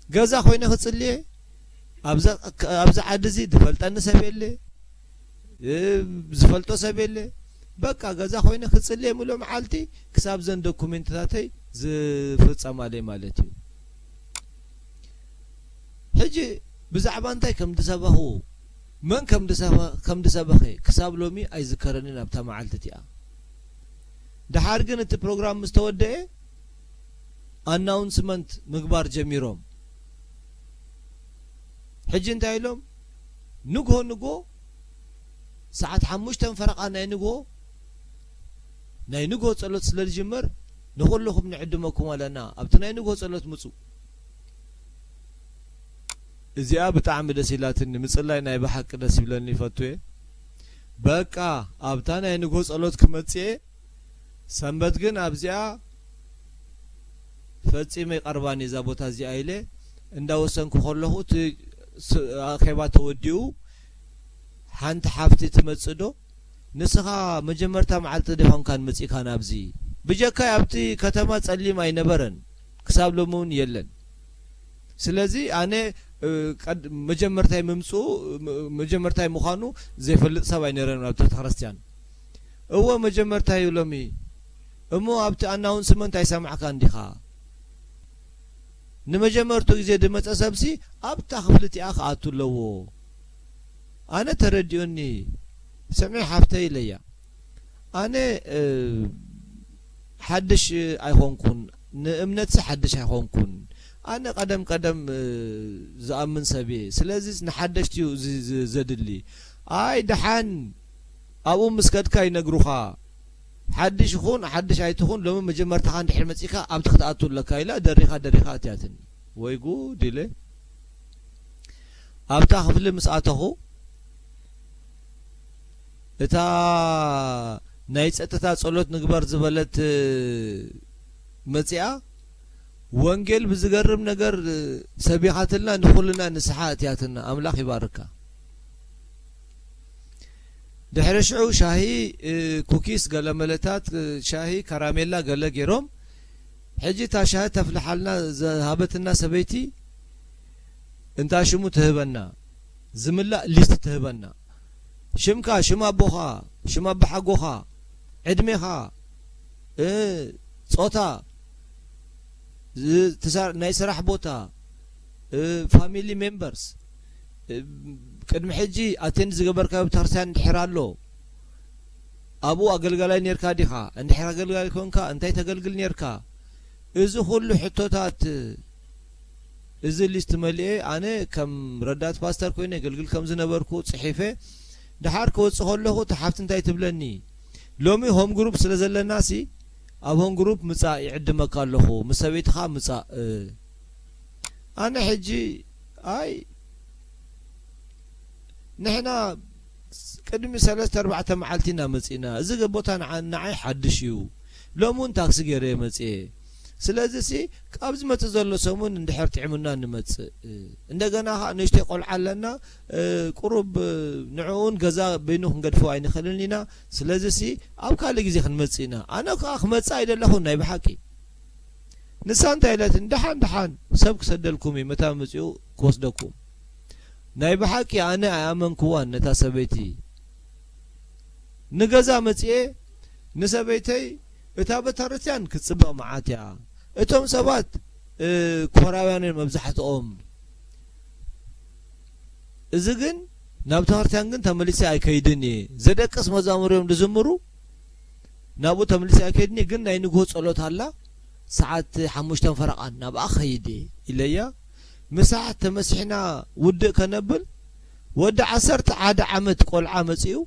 ገዛ ኮይነ ክጽልየ፣ ኣብዛ፣ ኣብዚ ዓዲ እዚ ዝፈልጠኒ ሰብ የለ፣ እ፣ ዝፈልጦ ሰብ የለ። በቃ ገዛ ኮይነ ክጽልየ ምሎ መዓልቲ ክሳብ ዘን ዶኩሜንትታተይ ዝፍጸማለይ ማለት እዩ። ሕጂ ብዛዕባ እንታይ ከም ዝሰበኹ፣ መን ከም ዝሰበ-፣ ከም ዝሰበኸ ክሳብ ሎሚ ኣይዝከረንን ኣብታ መዓልቲ እቲኣ። ደሓር ግን እቲ ፕሮግራም ምስ ተወደኤ ኣናውንስመንት ምግባር ጀሚሮም። ሕጂ እንታይ ኢሎም? ንግሆ ንግሆ ሰዓት ሓሙሽተ ፈረቓ ናይ ንግሆ፣ ናይ ንግሆ ጸሎት ስለ ዝጅመር ንኹልኹም ንዕድመኩም ኣለና፣ ኣብቲ ናይ ንግሆ ጸሎት ምጹ። እዚኣ ብጣዕሚ ደስ ኢላትኒ። ምጽላይ ናይ ብሓቂ ደስ ይብለኒ፣ ይፈቱ እየ። በቃ ኣብታ ናይ ንግሆ ጸሎት ክመጽእ እየ። ሰንበት ግን ኣብዚኣ ፈጺመ ይቐርባኒ እዛ ቦታ እዚኣ ኢለ እንዳወሰንኩ ከለኹ፣ እቲ ስ-፣ ኣኼባ ተወዲኡ፣ ሓንቲ ሓፍቲ ትመጽእ ዶ? ንስኻ መጀመርታ መዓልቲ ዲኻ ኮንካን መጺእካ ናብዚ? ብጀካይ ኣብቲ ከተማ ጸሊም ኣይነበረን፣ ክሳብ ሎሚ እውን የለን። ስለዚ ኣነ፣ እ፣ ቀድ-፣ መጀመርታይ ምምጽኡ፣ ም-፣ መጀመርታይ ምዃኑ ዘይፈልጥ ሰብ ኣይነረን ኣብ ቤተ ክርስቲያን። እወ፣ መጀመርታይ እዩ ሎሚ። እሞ ኣብቲ ኣናውንስመንት ኣይሰማዕካን ዲኻ? ንመጀመርቱ ግዜ ዝመጸ ሰብሲ ኣብታ ክፍሊ እቲኣ ክኣቱ ኣለዎ። ኣነ ተረዲኡኒ፣ ስምዒ ሓፍተይ ኢለያ። ኣነ፣ እ፣ ሓድሽ ኣይኮንኩን፣ ንእምነትሲ ሓድሽ ኣይኮንኩን። ኣነ ቀደም ቀደም፣ እ፣ ዝኣምን ሰብ እየ። ስለዚ ንሓደሽቲ እዩ እዚ ዝ-፣ ዘድሊ። ኣይ ደሓን ኣብኡ ምስ ከድካ ይነግሩኻ። ሓድሽ ይኹን ሓድሽ ኣይትኹን፣ ሎሚ መጀመርታኻ እንድሕር መጺእካ ኣብቲ ክትኣቱ ኣለካ ኢላ ደሪኻ ደሪኻ ኣትያትኒ። ወይ ጉድ ኢለ። ኣብታ ክፍሊ ምስ ኣተኹ፣ እታ ናይ ጸጥታ ጸሎት ንግበር ዝበለት መጺኣ፣ ወንጌል ብዝገርም ነገር ሰቢኻትልና፣ ንኹልና ንስሓ ኣእትያትና። ኣምላኽ ይባርካ። ድሕሪ ሽዑ ሻሂ፣ እ፣ ኩኪስ፣ ገለ መለታት፣ እ፣ ሻሂ፣ ካራሜላ ገለ ገይሮም፣ ሕጂ እታ ሻሂ ተፍልሓልና ዝሃበትና ሰበይቲ እንታ ሽሙ ትህበና፣ ዝምላእ ሊስት ትህበና። ሽምካ፣ ሽም ኣቦኻ፣ ሽም ኣቦሓጎኻ፣ ዕድሜኻ፣ እ፣ ጾታ፣ ዝ-፣ ትሳ-፣ ናይ ስራሕ ቦታ፣ እ፣ ፋሚሊ ሜምበርስ፣ እ፣ ቅድሚ ሕጂ ኣቴንድ ዝገበርካዮ ቤተክርስትያን እንድሕር ኣሎ፣ ኣብኡ ኣገልጋላይ ኔርካ ዲኻ? እንድሕር ኣገልጋላይ ኮንካ፣ እንታይ ተገልግል ኔርካ? እዚ ኩሉ ሕቶታት፣ እዚ ሊስት መሊኤ፣ ኣነ ከም ረዳት ፓስተር ኮይነ የገልግል ከም ዝነበርኩ ጽሒፈ፣ ደሓር ክወጽእ ከለኹ፣ እታ ሓፍቲ እንታይ ትብለኒ? ሎሚ ሆም ግሩፕ ስለ ዘለናሲ፣ ኣብ ሆም ግሩፕ ምጻእ ይዕድመካ ኣለኹ፣ ምስ ሰበይትኻ ምጻእ። ኣነ ሕጂ ኣይ ንሕና ቅድሚ ሰለስተ ኣርባዕተ መዓልቲ ኢና መጺእና። እዚ ገ- ቦታ ንዓ- ንዓይ ሓድሽ እዩ። ሎሚ እውን ታክሲ ገይረ እየ መጺኤ። ስለዚ ሲ ኣብ ዝመጽእ ዘሎ ሰሙን እንድሕር ጥዕሙና ንመጽእ። እንደገና ኸዓ ንእሽተይ ቆልዓ ኣለና። እ፣ ቁሩብ፣ እ፣ ንዕኡን ገዛ በይኑ ክንገድፎ ኣይንኽእልን ኢና። ስለዚ ሲ ኣብ ካልእ ግዜ ክንመጽእ ኢና። ኣነ ከኣ ክመጽእ ኣይደለኹን ናይ ብሓቂ። ንሳ እንታይ ኢለትኒ፣ ደሓን ደሓን ሰብ ክሰደልኩም እዩ፣ መታ መጺኡ ክወስደኩም። ናይ ብሓቂ ኣነ ኣይኣመንክዋን ነታ ሰበይቲ። ንገዛ መጺኤ ንሰበይተይ እታ ቤተክርስትያን ክትጽብቕ መዓት እያ። እቶም ሰባት፣ እ፣ ኮራውያን እዮም መብዛሕትኦም። እዚ ግን ናብ ቤተክርስትያን ግን ተመሊሰ ኣይከይድን እየ። ዘደቅስ መዛሙር እዮም ዝዝምሩ። ናብኡ ተመሊሰ ኣይከይድን እየ። ግን ናይ ንግሆ ጸሎት ኣላ። ሰዓት ሓሙሽተ ፈረቓን ናብኣ ኸይድ እየ ኢለያ። ምሳሕ ተመሲሕና ውድእ ከነብል ወዲ ዓሰርተ ሓደ ዓመት ቆልዓ መጺኡ።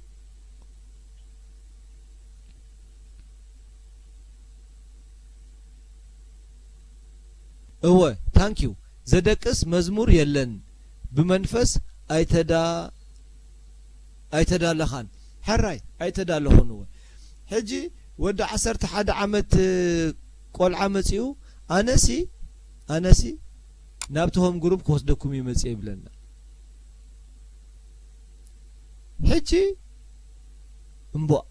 እወ፣ ታንኪዩ። ዘደቅስ መዝሙር የለን። ብመንፈስ ኣይተዳ-፣ ኣይተዳለኻን። ሕራይ፣ ኣይተዳለኹን። እወ። ሕጂ ወዲ ዓሰርተ ሓደ ዓመት ቆልዓ መጺኡ፣ ኣነሲ፣ ኣነሲ ናብቲ ሆም ግሩፕ ክወስደኩም እዩ መጺኤ ይብለና። ሕጂ እምቧእ፣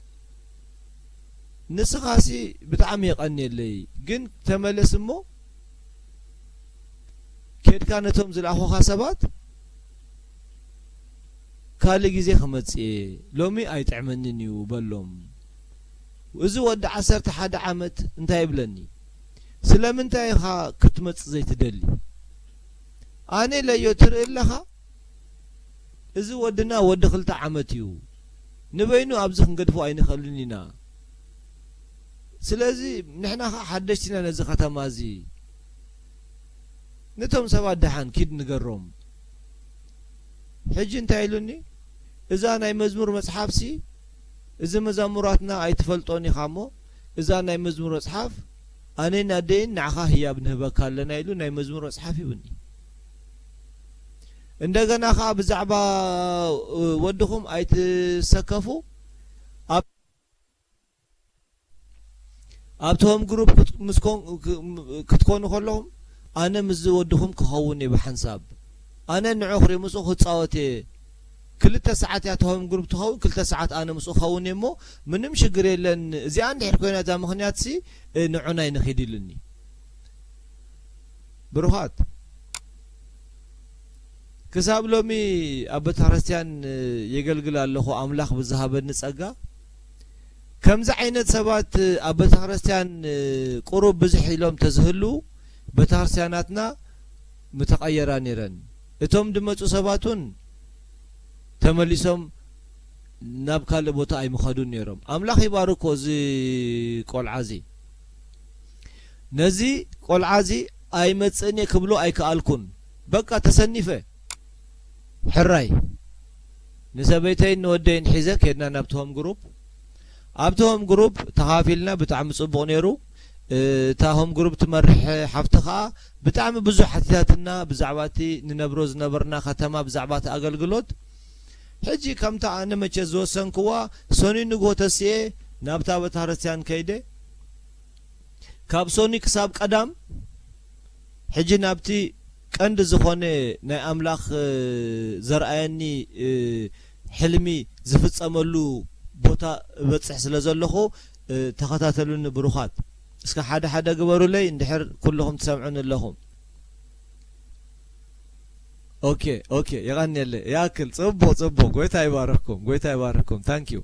ንስኻሲ ብጣዕሚ የቐንየለይ፣ ግን ተመለስ እሞ ኬድካ ነቶም ዝለኣኹኻ ሰባት ካልእ ግዜ ክመጽእ እየ፣ ሎሚ ኣይጥዕመንን እዩ በሎም። እዚ ወዲ ዓሰርተ ሓደ ዓመት እንታይ ይብለኒ? ስለምንታይ ኢኻ ክትመጽእ ዘይትደሊ? ኣነ ኢለዮ፣ ትርኢ ኣለኻ፣ እዚ ወድና ወዲ ክልተ ዓመት እዩ። ንበይኑ ኣብዚ ክንገድፎ ኣይንኽእልን ኢና። ስለዚ ንሕና ኸዓ ሓደሽቲ ኢና ነዚ ከተማ እዚ። ነቶም ሰባት ደሓን ኪድ ንገሮም። ሕጂ እንታይ ኢሉኒ? እዛ ናይ መዝሙር መጽሓፍሲ፣ እዚ መዛሙራትና ኣይትፈልጦን ኢኻ እሞ፣ እዛ ናይ መዝሙር መጽሓፍ ኣነን ኣደይን ንዓኻ ህያብ ንህበካ ኣለና ኢሉ ናይ መዝሙር መጽሓፍ ሂቡኒ። እንደገና ኸዓ ብዛዕባ፣ እ፣ ወድኹም ኣይትሰከፉ። ኣብ፣ ኣብቲ ሆም ግሩፕ ክት-፣ ምስ ኮን-፣ ክ-፣ ም-፣ ክትኮኑ ከለኹም ኣነ ምስዚ ወድኹም ክኸውን እየ ብሓንሳብ። ኣነ ንዑ ክርኢ ምስኡ ክጻወት እየ። ክልተ ሰዓት እያ እቲ ሆም ግሩፕ ትኸውን፣ ክልተ ሰዓት ኣነ ምስኡ ክኸውን እየ እሞ ምንም ሽግር የለን። እዚኣ እንድሕር ኮይና እዛ ምኽንያትሲ፣ እ፣ ንዑ ናይ ንኺድ ኢሉኒ። ብሩኻት፣ ክሳብ ሎሚ ኣብ ቤተ ክርስቲያን የገልግል ኣለኹ፣ ኣምላኽ ብዝሃበኒ ጸጋ። ከምዚ ዓይነት ሰባት ኣብ ቤተ ክርስቲያን ቁሩብ ብዝሕ ኢሎም ተዝህልዉ፣ ቤተ ክርስቲያናትና ምተቐየራ ነይረን። እቶም ዝመጹ ሰባት እውን ተመሊሶም ናብ ካልእ ቦታ ኣይምኸዱን ነይሮም። ኣምላኽ ይባርኮ እዚ ቆልዓ እዚ። ነዚ ቆልዓ እዚ ኣይመጽእን እየ ክብሎ ኣይከኣልኩን። በቃ ተሰኒፈ። ሕራይ። ንሰበይተይን ንወደይን ሒዘ ከድና ናብቲ ሆም ግሩፕ። ኣብቲ ሆም ግሩፕ ተኻፊልና፣ ብጣዕሚ ጽቡቕ ነይሩ። እ፣ እታ ሆም ግሩፕ ትመርሕ ሓፍቲ ኸኣ ብጣዕሚ ብዙሕ ሓቲታትና ብዛዕባ እቲ ንነብሮ ዝነበርና ከተማ፣ ብዛዕባ እቲ ኣገልግሎት። ሕጂ ከምታ ኣነ መቸ ዝወሰንክዋ፣ ሰኑይ ንግሆ ተሲኤ ናብታ ቤተ ክርስቲያን ከይደ። ካብ ሶኒ ክሳብ ቀዳም፣ ሕጂ ናብቲ ቀንዲ ዝኾነ ናይ ኣምላኽ፣ እ፣ ዘርኣየኒ፣ እ፣ ሕልሚ ዝፍጸመሉ ቦታ እበጽሕ ስለ ዘለኹ፣ እ፣ ተኸታተሉኒ ብሩኻት። እስከ ሓደ ሓደ ግበሩለይ፣ እንድሕር ኩልኹም ትሰምዑኒ ኣለኹም። ኦኬ፣ ኦኬ፣ የቐንየለይ። ይኣክል፣ ጽቡቕ፣ ጽቡቕ። ጎይታ ይባርኽኩም፣ ጎይታ ይባርኽኩም። ታንክ ዩ።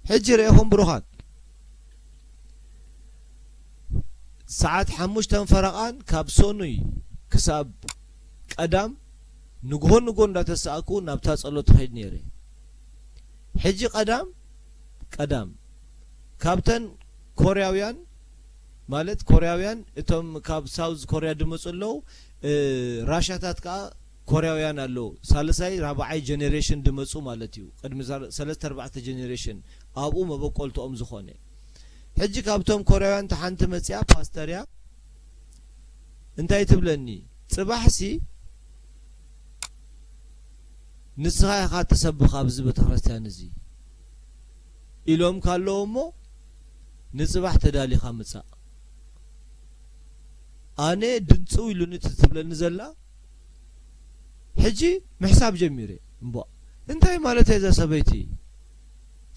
ሕጂ ርኤኹም ብሩኻት። ሰዓት ሓሙሽተን ፈረቓን ካብ ሶኑይ ክሳብ ቀዳም ንግሆ ንግሆ እንዳተሳእኩ ናብታ ጸሎት እኸይድ ነይረ። ሕጂ ቀዳም፣ ቀዳም ካብተን ኮርያውያን፣ ማለት ኮርያውያን እቶም ካብ ሳውዝ ኮርያ ድመጹ ኣለዉ፣ እ፣ ራሻታት ከኣ ኮርያውያን ኣለዉ። ሳልሳይ ራብዓይ ጀኔሬሽን ድመጹ ማለት እዩ። ቅድሚ ሰለ-፣ ሰለስተ ኣርባዕተ ጀኔሬሽን ኣብኡ መበቆልትኦም ዝኾነ። ሕጂ ካብቶም ኮርያውያን እታ ሓንቲ መጺኣ ፓስተር እያ። እንታይ ትብለኒ? ጽባሕሲ ንስኻ ኢኻ ትሰብኽ ኣብዚ ቤተክርስትያን እዚ ኢሎም ካለዉ እሞ፣ ንጽባሕ ተዳሊኻ ምጻእ። ኣነ ድንጽው ኢሉኒ እቲ ትብለኒ ዘላ፣ ሕጂ ምሕሳብ ጀሚረ። እምቧእ፣ እንታይ ማለት እያ እዛ ሰበይቲ?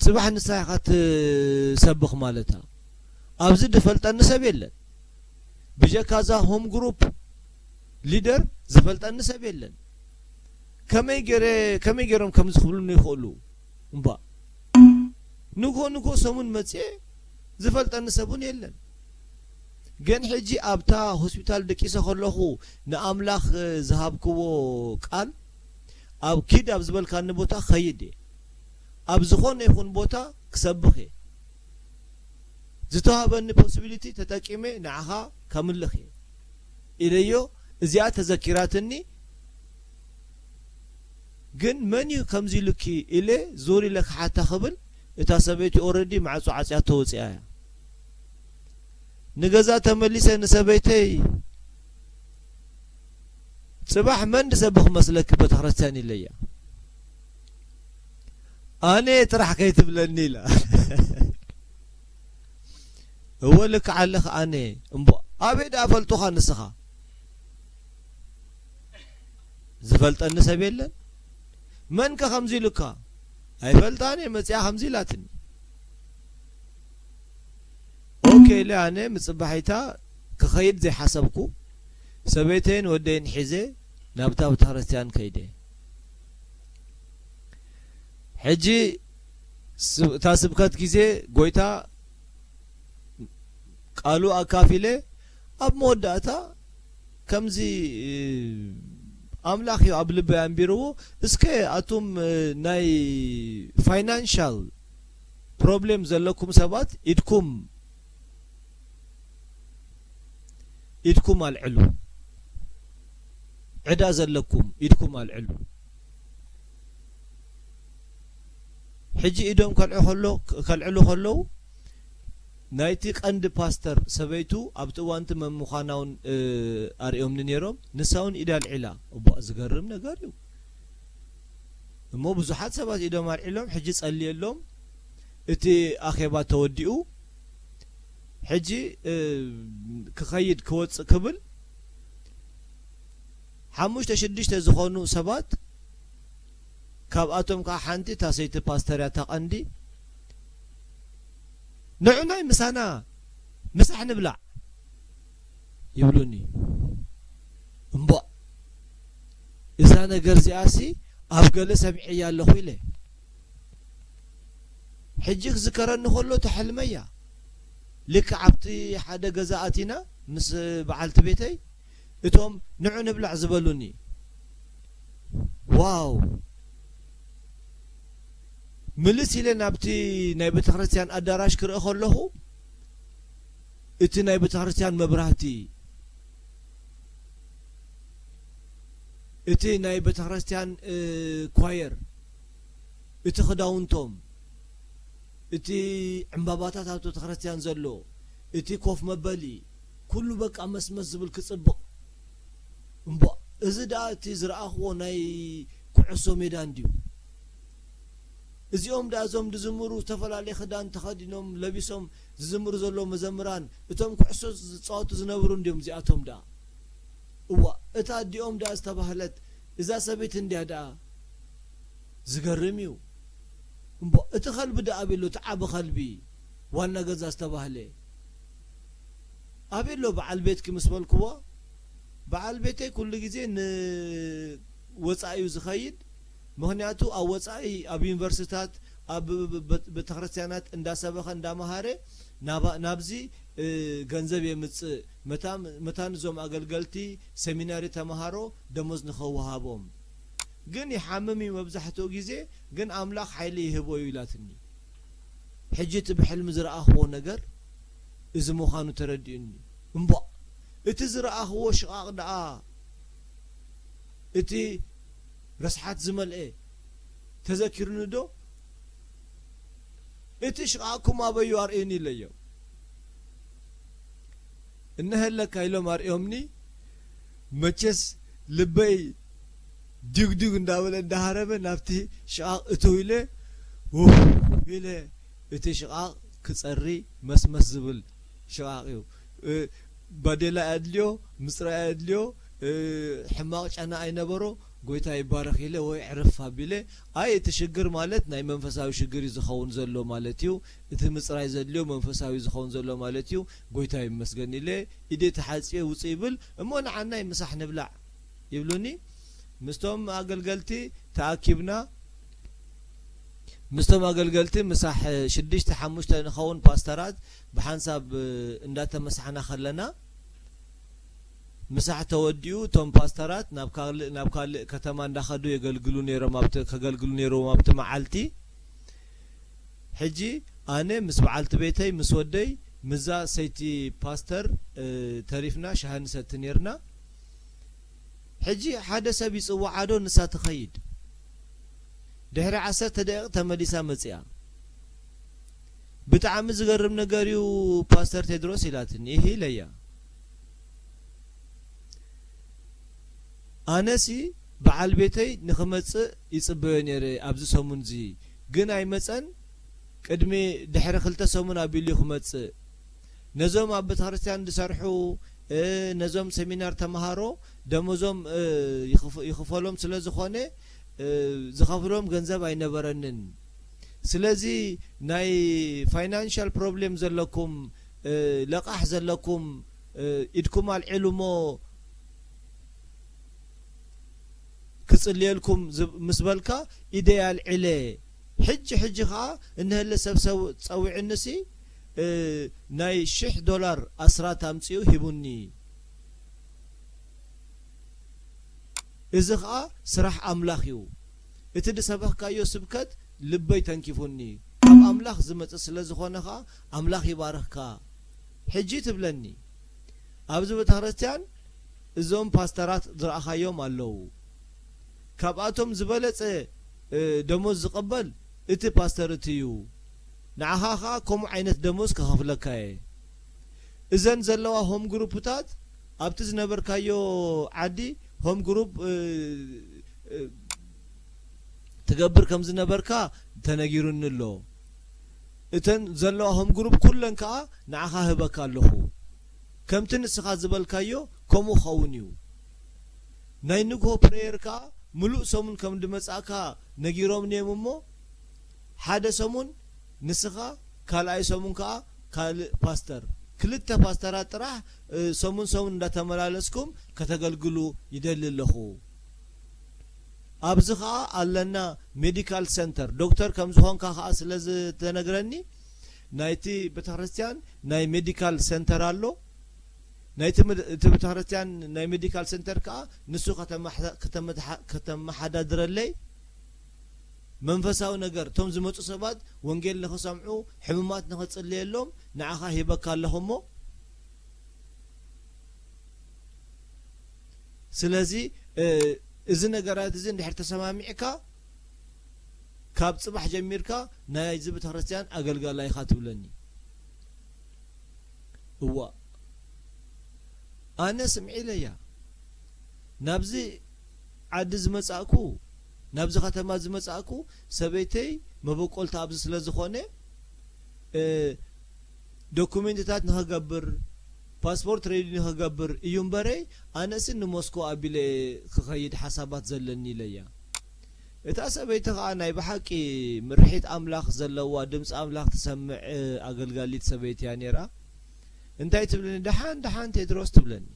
ጽባሕ ንሳ ኢኻ ትሰብኽ ማለታ። ኣብዚ ዝፈልጠኒ ሰብ የለን። ብጀካ እዛ ሆም ግሩፕ ሊደር ዝፈልጠኒ ሰብ የለን። ከመይ ገይረ፣ ከመይ ገይሮም ከምዚ ክብሉኒ ይኽእሉ? እምቧእ፣ ንግሆ ንግሆ ሰሙን መጽየ ዝፈልጠኒ ሰብ እውን የለን። ግን ሕጂ ኣብታ ሆስፒታል ደቂሰ ከለኹ ንኣምላኽ ዝሃብክዎ ቃል፣ ኣብ ኪድ ኣብ ዝበልካኒ ቦታ ክኸይድ እየ። ኣብ ዝኾነ ይኹን ቦታ ክሰብኽ እየ። ዝተዋህበኒ ፖሲቢሊቲ ተጠቂመ ንዓኻ ከምልኽ እየ ኢለዮ። እዚኣ ተዘኪራትኒ። ግን መን እዩ ከምዚ ኢሉኪ ኢለ ዙር ኢለ ክሓታ ክብል፣ እታ ሰበይቲ ኦረዲ ማዕጾ ዓጽያቶ ወጺኣ እያ። ንገዛ ተመሊሰ ንሰበይተይ፣ "ጽባሕ መን ድሰብኽ መስለኪ ቤተክርስትያን?" ኢለያ። "ኣነ ጥራሕ ከይትብለኒ" ኢላ። "እወ ልክዕ ኣለኺ ኣነ። እምቦ ኣበይ ደኣ ፈልጡኻ ንስኻ?" ዝፈልጠኒ ሰብ የለን። "መን ከ ከምዚ ኢሉካ?" "ኣይፈልጣን እየ፣ መጺኣ ከምዚ ኢላትኒ።" ኦኬ ኢለ ኣነ ምጽባሒታ ክኸይድ ዘይሓሰብኩ፣ ሰበይተይን ወደይን ሒዘ ናብታ ቤተክርስትያን ከይደ። ሕጂ ስ-፣ እታ ስብከት ግዜ ጎይታ ቃሉ ኣካፊለ፣ ኣብ መወዳእታ ከምዚ፣ ኣምላኽ እዩ ኣብ ልበይ ኣንቢርዎ፣ "እስከ ኣቱም፣ ናይ ፋይናንሻል ፕሮብሌም ዘለኩም ሰባት ኢድኩም፣ ኢድኩም ኣልዕሉ። ዕዳ ዘለኩም ኢድኩም ኣልዕሉ።" ሕጂ ኢዶም ከልዑ ከሎ-፣ ከልዕሉ ከለዉ፣ ናይቲ ቀንዲ ፓስተር ሰበይቱ ኣብቲ እዋንቲ መን ምዃና እውን፣ እ፣ ኣርእዮምኒ ነይሮም። ንሳ እውን ኢዳ ኣልዒላ። እቧእ፣ ዝገርም ነገር እዩ። እሞ ብዙሓት ሰባት ኢዶም ኣልዒሎም፣ ሕጂ ጸልየሎም፣ እቲ ኣኼባ ተወዲኡ፣ ሕጂ፣ እ፣ ክኸይድ ክወጽእ ክብል፣ ሓሙሽተ ሽዱሽተ ዝኾኑ ሰባት፣ ካብኣቶም ከኣ ሓንቲ እታ ሰይቲ ፓስተር እያ፣ እታ ቀንዲ፣ "ንዑ ናይ ምሳና ምሳሕ ንብላዕ" ይብሉኒ። እምቧእ፣ እዛ ነገር እዚኣሲ ኣብ ገለ ሰሚዐያ ኣለኹ ኢለ። ሕጂ ክዝከረኒ ከሎ፣ እታ ሕልመያ። ልክዕ ኣብቲ ሓደ ገዛ ኣቲና ምስ በዓልቲ ቤተይ፣ እቶም "ንዑ ንብላዕ" ዝበሉኒ። ዋው! ምልስ ኢለ ናብቲ ናይ ቤተክርስትያን ኣዳራሽ ክርኢ ከለኹ፣ እቲ ናይ ቤተክርስትያን መብራህቲ፣ እቲ ናይ ቤተክርስትያን፣ እ፣ ኳየር፣ እቲ ክዳውንቶም፣ እቲ ዕምባባታት ኣብ ቤተክርስትያን ዘሎ፣ እቲ ኮፍ መበሊ፣ ኩሉ በቃ መስመስ ዝብል ክጽብቕ። እምቧእ፣ እዚ ደኣ እቲ ዝረኣኽዎ ናይ ኩዕሶ ሜዳ እንድዩ። እዚኦም ደኣ እዞም ዝዝምሩ ዝተፈላለየ ክዳን ተኸዲኖም ለቢሶም ዝዝምሩ ዘለዉ መዘምራን፣ እቶም ኩዕሶ ዝጻወቱ ዝነበሩ እንድዮም እዚኣቶም ደኣ። እዋእ፣ እታ ኣዲኦም ደኣ ዝተባህለት እዛ ሰበይቲ እንድያ ደኣ። ዝገርም እዩ። እምቦ፣ እቲ ከልቢ ደኣ ኣበይ ኣሎ? እቲ ዓቢ ከልቢ፣ ዋና ገዛ ዝተባህለ ኣበይ ኣሎ? በዓል ቤትኪ ምስ በልክዋ፣ በዓል ቤተይ ኩሉ ግዜ ንወጻኢ እዩ ዝኸይድ። ምኽንያቱ ኣብ ወጻኢ፣ ኣብ ዩኒቨርሲታት፣ ኣብ ብ-፣ ብ-፣ ብ-፣ ቤተክርስትያናት እንዳሰበኸ እንዳመሃረ ናባ-፣ ናብዚ፣ እ፣ ገንዘብ የምጽእ። መታን፣ መታን እዞም ኣገልገልቲ ሰሚናሪ ተመሃሮ ደሞዝ ንኸወሃቦም። ግን ይሓምም እዩ መብዛሕትኡ ግዜ፣ ግን ኣምላኽ ሓይሊ ይህቦ እዩ ኢላትኒ። ሕጂ እቲ ብሕልሚ ዝረኣኽዎ ነገር እዚ ምዃኑ ተረዲኡኒ። እምቧእ! እቲ ዝረኣኽዎ ሽቓቕ ደኣ፣ እቲ ረስሓት ዝመልኤ ተዘኪሩኒ ዶ? እቲ ሽቓቕኩም ኣበዩ ኣርእዩኒ ኢለዮ። እነሀለካ ኢሎም ኣርእዮምኒ። መቸስ ልበይ ድግድግ እንዳበለ እንዳሃረመ ናብቲ ሽቓቕ እትው ኢለ፣ ውፍ ኢለ፣ እቲ ሽቓቕ ክጸሪ መስመስ ዝብል ሽቓቕ እዩ። እ፣ ባዴላ ኣድልዮ፣ ምጽራይ ኣድልዮ፣ እ፣ ሕማቕ ጨና ኣይነበሮ። ጎይታ ይባረኽ ኢለ ወይ ዕርፍ ኣቢለ፣ ኣይ እቲ ሽግር ማለት ናይ መንፈሳዊ ሽግር እዩ ዝኸውን ዘሎ ማለት እዩ፣ እቲ ምጽራይ ዘድልዮ መንፈሳዊ ዝኸውን ዘሎ ማለት እዩ፣ ጎይታ ይመስገን ኢለ ኢደ ተሓጽየ ውጽእ ይብል። እሞ ንዓናይ ምሳሕ ንብላዕ ይብሉኒ። ምስቶም ኣገልገልቲ ተኣኪብና፣ ምስቶም ኣገልገልቲ ምሳሕ ሽዱሽተ ሓሙሽተ ንኸውን ፓስተራት ብሓንሳብ እንዳተመሳሕና ከለና፣ ምሳሕ ተወዲኡ እቶም ፓስተራት ናብ ካልእ፣ ናብ ካልእ ከተማ እንዳኸዱ የገልግሉ ነይሮም፣ ኣብቲ፣ ከገልግሉ ነይሮም ኣብቲ መዓልቲ። ሕጂ ኣነ ምስ በዓልቲ ቤተይ፣ ምስ ወደይ፣ ምስዛ ሰይቲ ፓስተር፣ እ፣ ተሪፍና ሻሂ ንሰቲ ነይርና። ሕጂ ሓደ ሰብ ይጽውዓ ዶ ንሳ ትኸይድ። ድሕሪ ዓሰርተ ደቂቕ ተመሊሳ መጺኣ። "ብጣዕሚ ዝገርም ነገር እዩ ፓስተር ቴድሮስ" ኢላትኒ። "ኢሂ" ኢለያ። ኣነሲ በዓል ቤተይ ንኽመጽእ ይጽበዮ ነይረ ኣብዚ ሰሙንዚ፣ ግን ኣይመጸን። ቅድሚ ድሕሪ ክልተ ሰሙን ኣቢሉ እዩ ክመጽእ። ነዞም ኣብ ቤተክርስትያን ዝሰርሑ፣ እ፣ ነዞም ሰሚናር ተምሃሮ ደሞዞም፣ እ፣ ይኽፍ-፣ ይኽፈሎም ስለ ዝኾነ፣ እ፣ ዝኸፍሎም ገንዘብ ኣይነበረንን። ስለዚ ናይ ፋይናንሻል ፕሮብሌም ዘለኩም፣ እ፣ ለቓሕ ዘለኩም፣ እ፣ ኢድኩም ኣልዕሉ እሞ ክጽልየልኩም ዝብ-፣ ምስ በልካ ኢደይ ኣልዒለ። ሕጂ ሕጂ ኸኣ እንሀለ ሰብ ሰብ ጸዊዕንሲ፣ እ፣ ናይ ሽሕ ዶላር ኣስራት ኣምጺኡ ሂቡኒ። እዚ ኸኣ ስራሕ ኣምላኽ እዩ። እቲ ዝሰበኽካዮ ስብከት ልበይ ተንኪፉኒ። ካብ ኣምላኽ ዝመጽእ ስለ ዝኾነ ኸኣ ኣምላኽ ይባርኽካ። ሕጂ ትብለኒ፣ ኣብዚ ቤተክርስትያን እዞም ፓስተራት ዝረኣኻዮም ኣለዉ። ካብኣቶም ዝበለጸ፣ እ፣ ደሞዝ ዝቕበል እቲ ፓስተር እቲ እዩ። ንዓኻ ኸኣ ከምኡ ዓይነት ደሞዝ ክኸፍለካ እየ። እዘን ዘለዋ ሆም ግሩፕታት ኣብቲ ዝነበርካዮ ዓዲ ሆም ግሩፕ፣ እ፣ እ፣ ትገብር ከም ዝነበርካ ተነጊሩኒ ኣሎ። እተን ዘለዋ ሆም ግሩፕ ኩለን ከኣ ንዓኻ ህበካ ኣለኹ። ከምቲ ንስኻ ዝበልካዮ ከምኡ ክኸውን እዩ። ናይ ንግሆ ፕሬየር ከኣ ምሉእ ሰሙን ከም ድመጻእካ ነጊሮምኒ እዮም እሞ፣ ሓደ ሰሙን ንስኻ፣ ካልኣይ ሰሙን ከኣ ካልእ ፓስተር፣ ክልተ ፓስተራት ጥራሕ፣ እ፣ ሰሙን ሰሙን እንዳተመላለስኩም ከተገልግሉ ይደሊ ኣለኹ። ኣብዚ ኸኣ ኣለና ሜዲካል ሰንተር፣ ዶክተር ከም ዝኾንካ ኸኣ ስለ ዝተነግረኒ፣ ናይቲ ቤተክርስትያን ናይ ሜዲካል ሰንተር ኣሎ። ናይቲ ምድ-፣ እቲ ቤተክርስትያን ናይ ሜዲካል ሰንተር ከኣ ንሱ ከተማሓ-፣ ከተመትሓ-፣ ከተመሓዳድረለይ፣ መንፈሳዊ ነገር፣ እቶም ዝመጹ ሰባት ወንጌል ንኽሰምዑ፣ ሕሙማት ንኽጽልየሎም ንዓኻ ሂበካ ኣለኹ እሞ፣ ስለዚ፣ እ፣ እዚ ነገራት እዚ እንድሕር ተሰማሚዕካ፣ ካብ ጽባሕ ጀሚርካ ናይዚ ቤተክርስትያን ኣገልጋላይ ኢኻ ትብለኒ። እዋእ፣ ኣነ ስምዒ ኢለያ። ናብዚ ዓዲ ዝመጻእኩ፣ ናብዚ ከተማ ዝመጻእኩ፣ ሰበይተይ መበቆልታ ኣብዚ ስለ ዝኾነ፣ እ፣ ዶኩሜንትታት ንኸገብር፣ ፓስፖርት ሬዲ ንኸገብር እዩ እምበረይ፣ ኣነሲ ንሞስኮ ኣቢለ ክኸይድ ሓሳባት ዘለኒ ኢለያ። እታ ሰበይቲ ኸኣ ናይ ብሓቂ ምርሒት ኣምላኽ ዘለዋ፣ ድምጺ ኣምላኽ ትሰምዕ፣ እ፣ ኣገልጋሊት ሰበይቲ እያ ነይራ። እንታይ ትብለኒ? "ደሓን፣ ደሓን ቴድሮስ" ትብለኒ።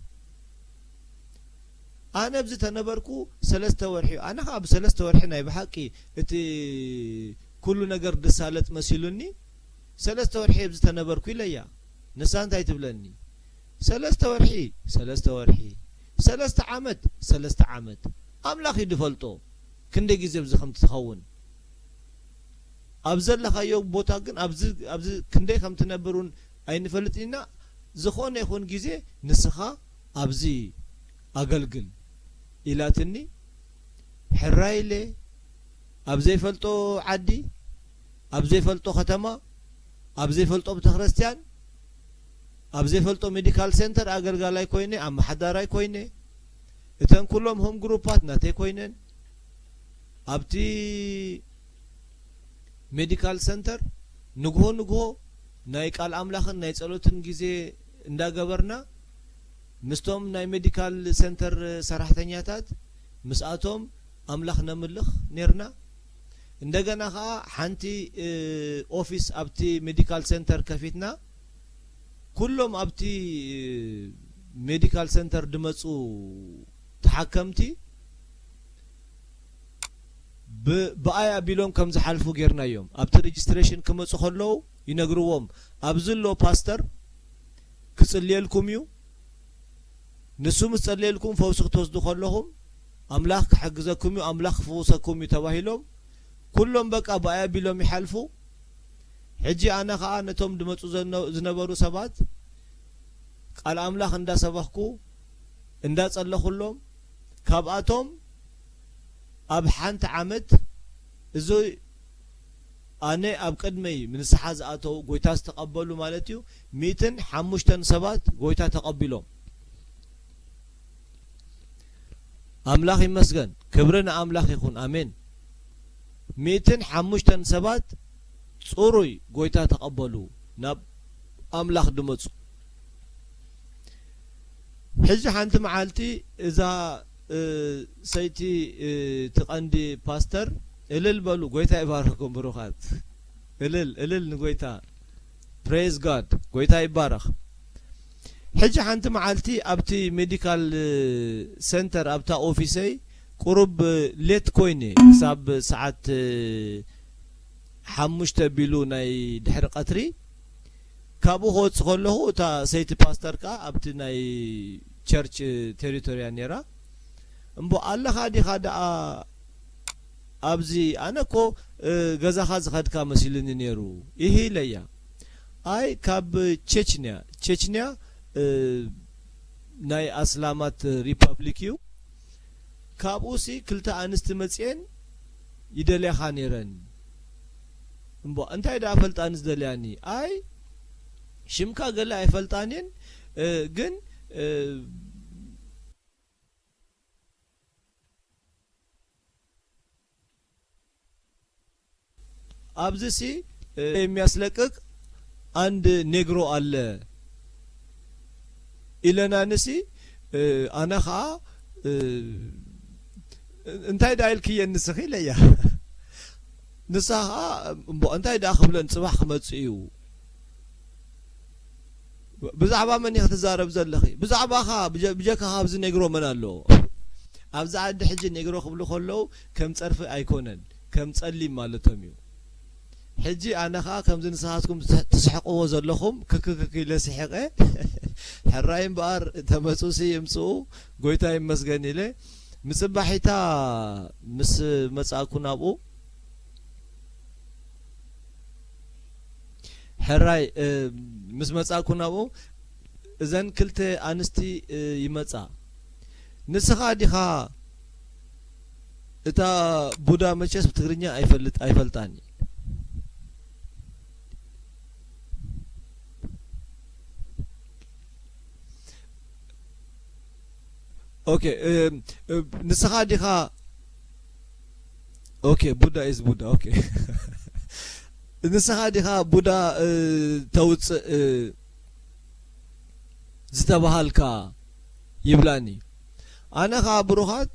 ኣነ ኣብዚ ተነበርኩ ሰለስተ ወርሒ እዩ። ኣነ ኸኣ ብሰለስተ ወርሒ ናይ ብሓቂ እቲ ኩሉ ነገር ድሳለጥ መሲሉኒ፣ "ሰለስተ ወርሒ ኣብዚ ተነበርኩ" ኢለያ። ንሳ እንታይ ትብለኒ? "ሰለስተ ወርሒ፣ ሰለስተ ወርሒ፣ ሰለስተ ዓመት፣ ሰለስተ ዓመት፣ ኣምላኽ እዩ ድፈልጦ ክንደይ ግዜ ኣብዚ ከም ትኸውን። ኣብ ዘለኻዮ ቦታ ግን ኣብዚ፣ ኣብዚ ክንደይ ከም ትነብር እውን ኣይንፈልጥን ኢና። ዝኾነ ይኹን ግዜ ንስኻ ኣብዚ ኣገልግል" ኢላትኒ። ሕራይ ኢለ፣ ኣብ ዘይፈልጦ ዓዲ፣ ኣብ ዘይፈልጦ ከተማ፣ ኣብ ዘይፈልጦ ቤተክርስትያን፣ ኣብ ዘይፈልጦ ሜዲካል ሴንተር ኣገልጋላይ ኮይነ፣ ኣመሓዳራይ ኮይነ፣ እተን ኩሎም ሆም ግሩፓት ናተይ ኮይነን፣ ኣብቲ ሜዲካል ሴንተር ንግሆ ንግሆ ናይ ቃል ኣምላኽን ናይ ጸሎትን ግዜ እንዳገበርና፣ ምስቶም ናይ ሜዲካል ሴንተር ሰራሕተኛታት ምስኣቶም ኣምላኽ ነምልኽ ኔርና። እንደገና ኸኣ ሓንቲ፣ እ፣ ኦፊስ ኣብቲ ሜዲካል ሴንተር ከፊትና፣ ኩሎም ኣብቲ ሜዲካል ሴንተር ድመጹ ተሓከምቲ ብ-፣ ብኣይ ኣቢሎም ከም ዝሓልፉ ጌርናዮም። ኣብቲ ሬጅስትሬሽን ክመጹ ከለዉ ይነግርዎም፣ "ኣብዚ ኣሎ ፓስተር ክጽልየልኩም እዩ። ንሱ ምስ ጸልየልኩም ፈውሲ ክትወስዱ ከለኹም ኣምላኽ ክሕግዘኩም እዩ፣ ኣምላኽ ክፍውሰኩም እዩ" ተባሂሎም ኩሎም በቃ ብኣይ ኣቢሎም ይሓልፉ። ሕጂ ኣነ ኸኣ ነቶም ድመጹ ዘነ-፣ ዝነበሩ ሰባት ቃል ኣምላኽ እንዳሰበኽኩ፣ እንዳጸለኹሎም፣ ካብኣቶም ኣብ ሓንቲ ዓመት እዚ ኣነ ኣብ ቅድመይ ንስሓ ዝኣተው ጎይታ ዝተቐበሉ ማለት እዩ፣ ሚእትን ሓሙሽተን ሰባት ጎይታ ተቐቢሎም። ኣምላኽ ይመስገን፣ ክብሪ ንኣምላኽ ይኹን፣ ኣሜን። ሚእትን ሓሙሽተን ሰባት ጽሩይ ጎይታ ተቐበሉ፣ ናብ ኣምላኽ ድመጹ። ሕጂ ሓንቲ መዓልቲ እዛ፣ እ፣ ሰይቲ፣ እ፣ እቲ ቀንዲ ፓስተር፣ እልል በሉ፣ ጎይታ ይባርኽኩም ብሩኻት። እልል፣ እልል ንጎይታ። ፕሬዝ ጋድ፣ ጎይታ ይባረኽ። ሕጂ ሓንቲ መዓልቲ ኣብቲ ሜዲካል፣ እ፣ ሴንተር ኣብታ ኦፊሰይ ቁሩብ፣ እ፣ ሌት ኮይነ ክሳብ ሰዓት፣ እ፣ ሓሙሽተ ቢሉ ናይ ድሕሪ ቀትሪ ካብኡ ክወጽእ ከለኹ እታ ሰይቲ ፓስተር ከኣ ኣብቲ ናይ ቸርች ቴሪቶርያ ነይራ። "እምቦ ኣለኻ ዲኻ ደኣ ኣብዚ? ኣነ እኮ፣ እ፣ ገዛኻ ዝኸድካ መሲሉኒ ነይሩ" ኢሂ ኢለያ። "ኣይ ካብ ቼችንያ፣ ቼችንያ፣ እ፣ ናይ ኣስላማት ሪፐብሊክ እዩ። ካብኡሲ ክልተ ኣንስቲ መጺኤን ይደልያኻ ነይረን። እምቦ እንታይ ደኣ ፈልጣኒ ዝደልያኒ? ኣይ ሽምካ ገለ ኣይፈልጣን እየን፣ እ፣ ግን፣ እ፣ ኣብዚሲ፣ እ፣ የሚያስለቅቅ አንድ ኔግሮ አለ" ኢለናንሲ፣ እ፣ ኣነ ኸኣ፣ እ፣ "እንታይ ደኣ ኢልክየን ንስኺ?" ኢለያ። ንሳ ኸኣ፣ "እምቦ እንታይ ደኣ ክብለን፣ ጽባሕ ክመጽእ እዩ። ብዛዕባ መን ኢኺ ትዛረብ ዘለኺ? ብዛዕባኻ፣ ብጀ-፣ ብጀካኻ ኣብዚ ኔግሮ መን ኣሎ?" ኣብዚ ዓዲ ሕጂ ኔግሮ ክብሉ ከለዉ ከም ጸርፊ ኣይኮነን፣ ከም ጸሊም ማለቶም እዩ። ሕጂ ኣነ ኸኣ ከምዚ ንስኻትኩም ትስ-፣ ትስሕቕዎ ዘለኹም ክክክክ ኢለ ስሒቐ፣ ሕራይ እምበኣር ተመጹሲ ይምጽኡ፣ ጎይታ ይመስገን ኢለ፣ ምጽባሒታ ምስ መጻእኩ ናብኡ፣ ሕራይ፣ እ፣ ምስ መጻእኩ ናብኡ፣ እዘን ክልተ ኣንስቲ፣ እ፣ ይመጻ። "ንስኻ ዲኻ እታ ቡዳ?" መቸስ ብትግርኛ ኣይፈልጥ፣ ኣይፈልጣን እየ። ኦኬ፣ እ፣ እ፣ "ንስኻ ዲኻ?" ኦኬ፣ ቡዳ ኢዝ ቡዳ። ኦኬ። "ንስኻ ዲኻ ቡዳ፣ እ፣ ተውጽእ፣ እ፣ ዝተባሃልካ?" ይብላኒ። ኣነ ኸኣ ብሩኻት፣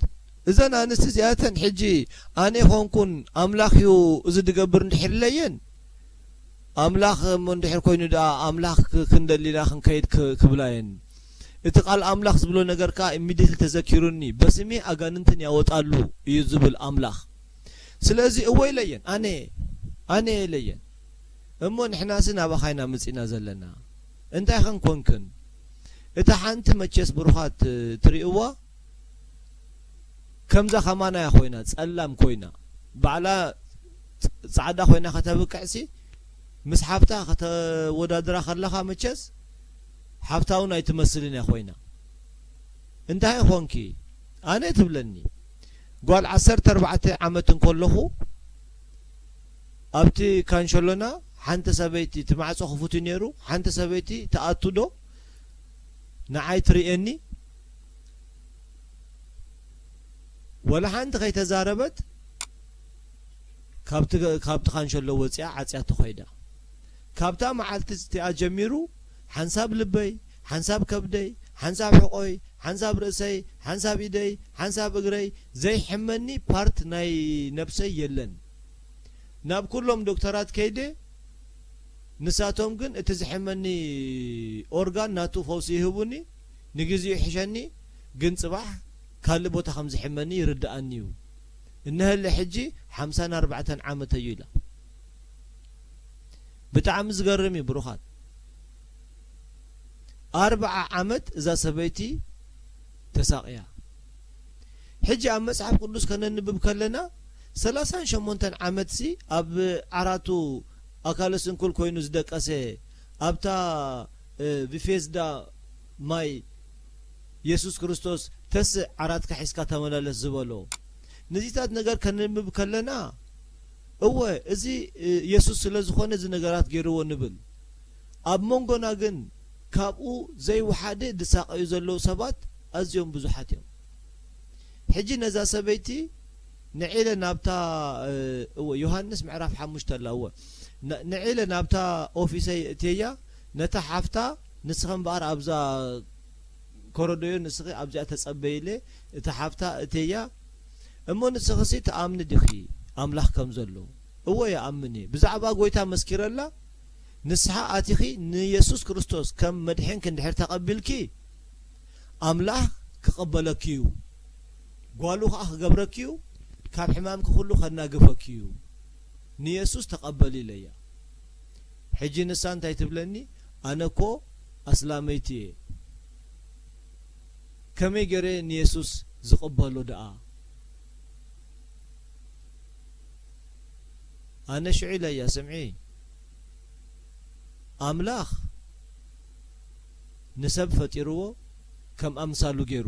እዘን ኣንስቲ እዚኣተን ሕጂ ኣነ ይኾንኩን ኣምላኽ እዩ እዚ ድገብር እንድሕር ኢለየን፣ ኣምላኽ እሞ እንድሕር ኮይኑ ደኣ ኣምላኽ ክ-፣ ክንደሊ ኢና ክንከይድ ክ-፣ ክብላ እየን። እቲ ቃል ኣምላኽ ዝብሎ ነገር ከኣ ኢሚድየትሊ ተዘኪሩኒ፣ "በስሜ ኣጋንንትን ያወጣሉ እዩ ዝብል ኣምላኽ። ስለዚ እወ" ኢለየን፣ ኣነ፣ ኣነ ኢለየን። እሞ ንሕናሲ ናባኻ ኢና መጺእና ዘለና። እንታይ ኸን ኮንክን? እታ ሓንቲ መቸስ ብሩኻት ትርእይዋ፣ ከምዛ ከማና እያ ኮይና፣ ጸላም ኮይና፣ ባዕላ ጸ-፣ ጻዕዳ ኮይና ከተብቅዕሲ፣ ምስ ሓፍታ ከተወዳድራ ከለኻ መቸስ፣ ሓፍታ እውን ኣይትመስልን እያ ኮይና። እንታይ ኾንኪ? ኣነ ትብለኒ። ጓል ዓሰርተ ኣርባዕተ ዓመት እንከለኹ፣ ኣብቲ ካንሸሎና ሓንቲ ሰበይቲ፣ እቲ ማዕጾ ክፉት እዩ ነይሩ፣ ሓንቲ ሰበይቲ ትኣቱ ዶ? ንዓይ ትርእየኒ? ወላ ሓንቲ ከይተዛረበት ካብቲ፣ ካብቲ ካንሸሎ ወፂኣ ዓፅያ ተኾይዳ። ካብታ መዓልቲ እቲኣ ጀሚሩ ሓንሳብ ልበይ፣ ሓንሳብ ከብደይ፣ ሓንሳብ ሕቖይ፣ ሓንሳብ ርእሰይ፣ ሓንሳብ ኢደይ፣ ሓንሳብ እግረይ ዘይሕመኒ ፓርት ናይ ነብሰይ የለን። ናብ ኩሎም ዶክተራት ከይደ፣ ንሳቶም ግን እቲ ዝሕመኒ ኦርጋን ናቱ ፈውሲ ይህቡኒ፣ ንግዜኡ ይሕሸኒ፣ ግን ጽባሕ ካልእ ቦታ ከም ዝሕመኒ ይርድኣኒ እዩ። እነሀለ ሕጂ ሓምሳን ኣርባዕተን ዓመተይ እዩ ኢላ። ብጣዕሚ ዝገርም እዩ ብሩኻት። ኣርብዓ ዓመት እዛ ሰበይቲ ተሳቕያ። ሕጂ ኣብ መጽሓፍ ቅዱስ ከነንብብ ከለና ሰላሳን ሸሞንተን ዓመትሲ ኣብ ዓራቱ ኣካለ ስንኩል ኮይኑ ዝደቀሰ ኣብታ፣ እ፣ ብፌዝዳ ማይ የሱስ ክርስቶስ ተስእ ዓራትካ ሒዝካ ተመላለስ ዝበሎ። ነዚታት ነገር ከነንብብ ከለና እወ እዚ፣ እ፣ የሱስ ስለ ዝኾነ እዚ ነገራት ገይርዎ ንብል። ኣብ መንጎና ግን ካብኡ ዘይወሓደ ዝሳቐዩ ዘለዉ ሰባት ኣዝዮም ብዙሓት እዮም። ሕጂ ነዛ ሰበይቲ ንዒለ ናብታ፣ እ፣ እወ፣ ዮሃንስ ምዕራፍ ሓሙሽተ ኣላ፣ እወ። ን-፣ ንዒለ ናብታ ኦፊሰይ እትየያ፣ ነታ ሓፍታ፣ ንስኺ እምበኣር ኣብዛ ኮረዶዮ፣ ንስኺ ኣብዚኣ ተጸበይለ፣ እታ ሓፍታ እትየያ፣ እሞ ንስኺሲ ትኣምኒ ዲኺ ኣምላኽ ከም ዘሎ? እወ፣ ይኣምን እየ። ብዛዕባ ጐይታ መስኪረላ፣ ንስሓ ኣቲኺ ንየሱስ ክርስቶስ ከም መድሕንኪ እንድሕር ተቐቢልኪ፣ ኣምላኽ ክቕበለኪ እዩ። ጓሉ ኸኣ ክገብረኪ እዩ፣ ካብ ሕማምኪ ኹሉ ከናግፈኪ እዩ። ንየሱስ ተቐበሊ ኢለያ። ሕጂ ንሳ እንታይ ትብለኒ? ኣነ እኮ ኣስላመይቲ እየ። ከመይ ገይረ ንየሱስ ዝቕበሎ ደኣ? ኣነ ሽዑ ኢለያ፣ ስምዒ፣ ኣምላኽ ንሰብ ፈጢርዎ ከም ኣምሳሉ ገይሩ።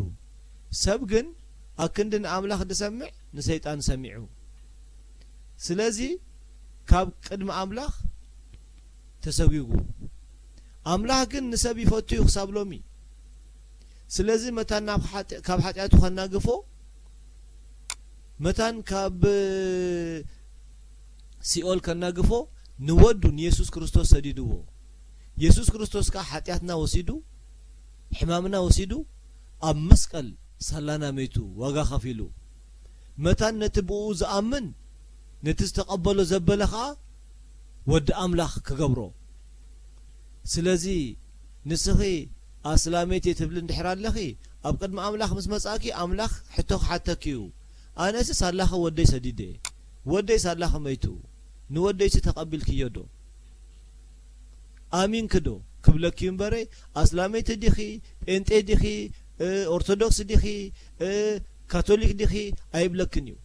ሰብ ግን ኣክንዲ ንኣምላኽ ዝሰምዕ ንሰይጣን ሰሚዑ። ስለዚ ካብ ቅድሚ ኣምላኽ ተሰጒጉ። ኣምላኽ ግን ንሰብ ይፈቱ እዩ ክሳብ ሎሚ። ስለዚ መታን ናብ ሓጢ-፣ ካብ ሓጢኣቱ ከናግፎ፣ መታን ካብ ሲኦል ከናግፎ ንወዱ ንየሱስ ክርስቶስ ሰዲድዎ። የሱስ ክርስቶስ ከኣ ሓጢኣትና ወሲዱ፣ ሕማምና ወሲዱ፣ ኣብ መስቀል ሳላና መይቱ፣ ዋጋ ከፊሉ። መታን ነቲ ብኡ ዝኣምን፣ ነቲ ዝተቐበሎ ዘበለ ኸኣ ወዲ ኣምላኽ ክገብሮ። ስለዚ ንስኺ ኣስላመይቲ ትብሊ እንድሕር ኣለኺ፣ ኣብ ቅድሚ ኣምላኽ ምስ መጻእኪ ኣምላኽ ሕቶ ክሓተኪ እዩ። ኣነሲ ሳላኺ ወደይ ሰዲደ፣ ወደይ ሳላኺ መይቱ፣ ንወደይሲ ተቐቢልክዮ ዶ? ኣሚንኪ ዶ ክብለኪ እዩ እምበረይ፣ ኣስላመይቲ ዲኺ፣ ጴንጤ ዲኺ፣ እ፣ ኦርቶዶክስ ዲኺ፣ እ፣ ካቶሊክ ዲኺ ኣይብለክን እዩ።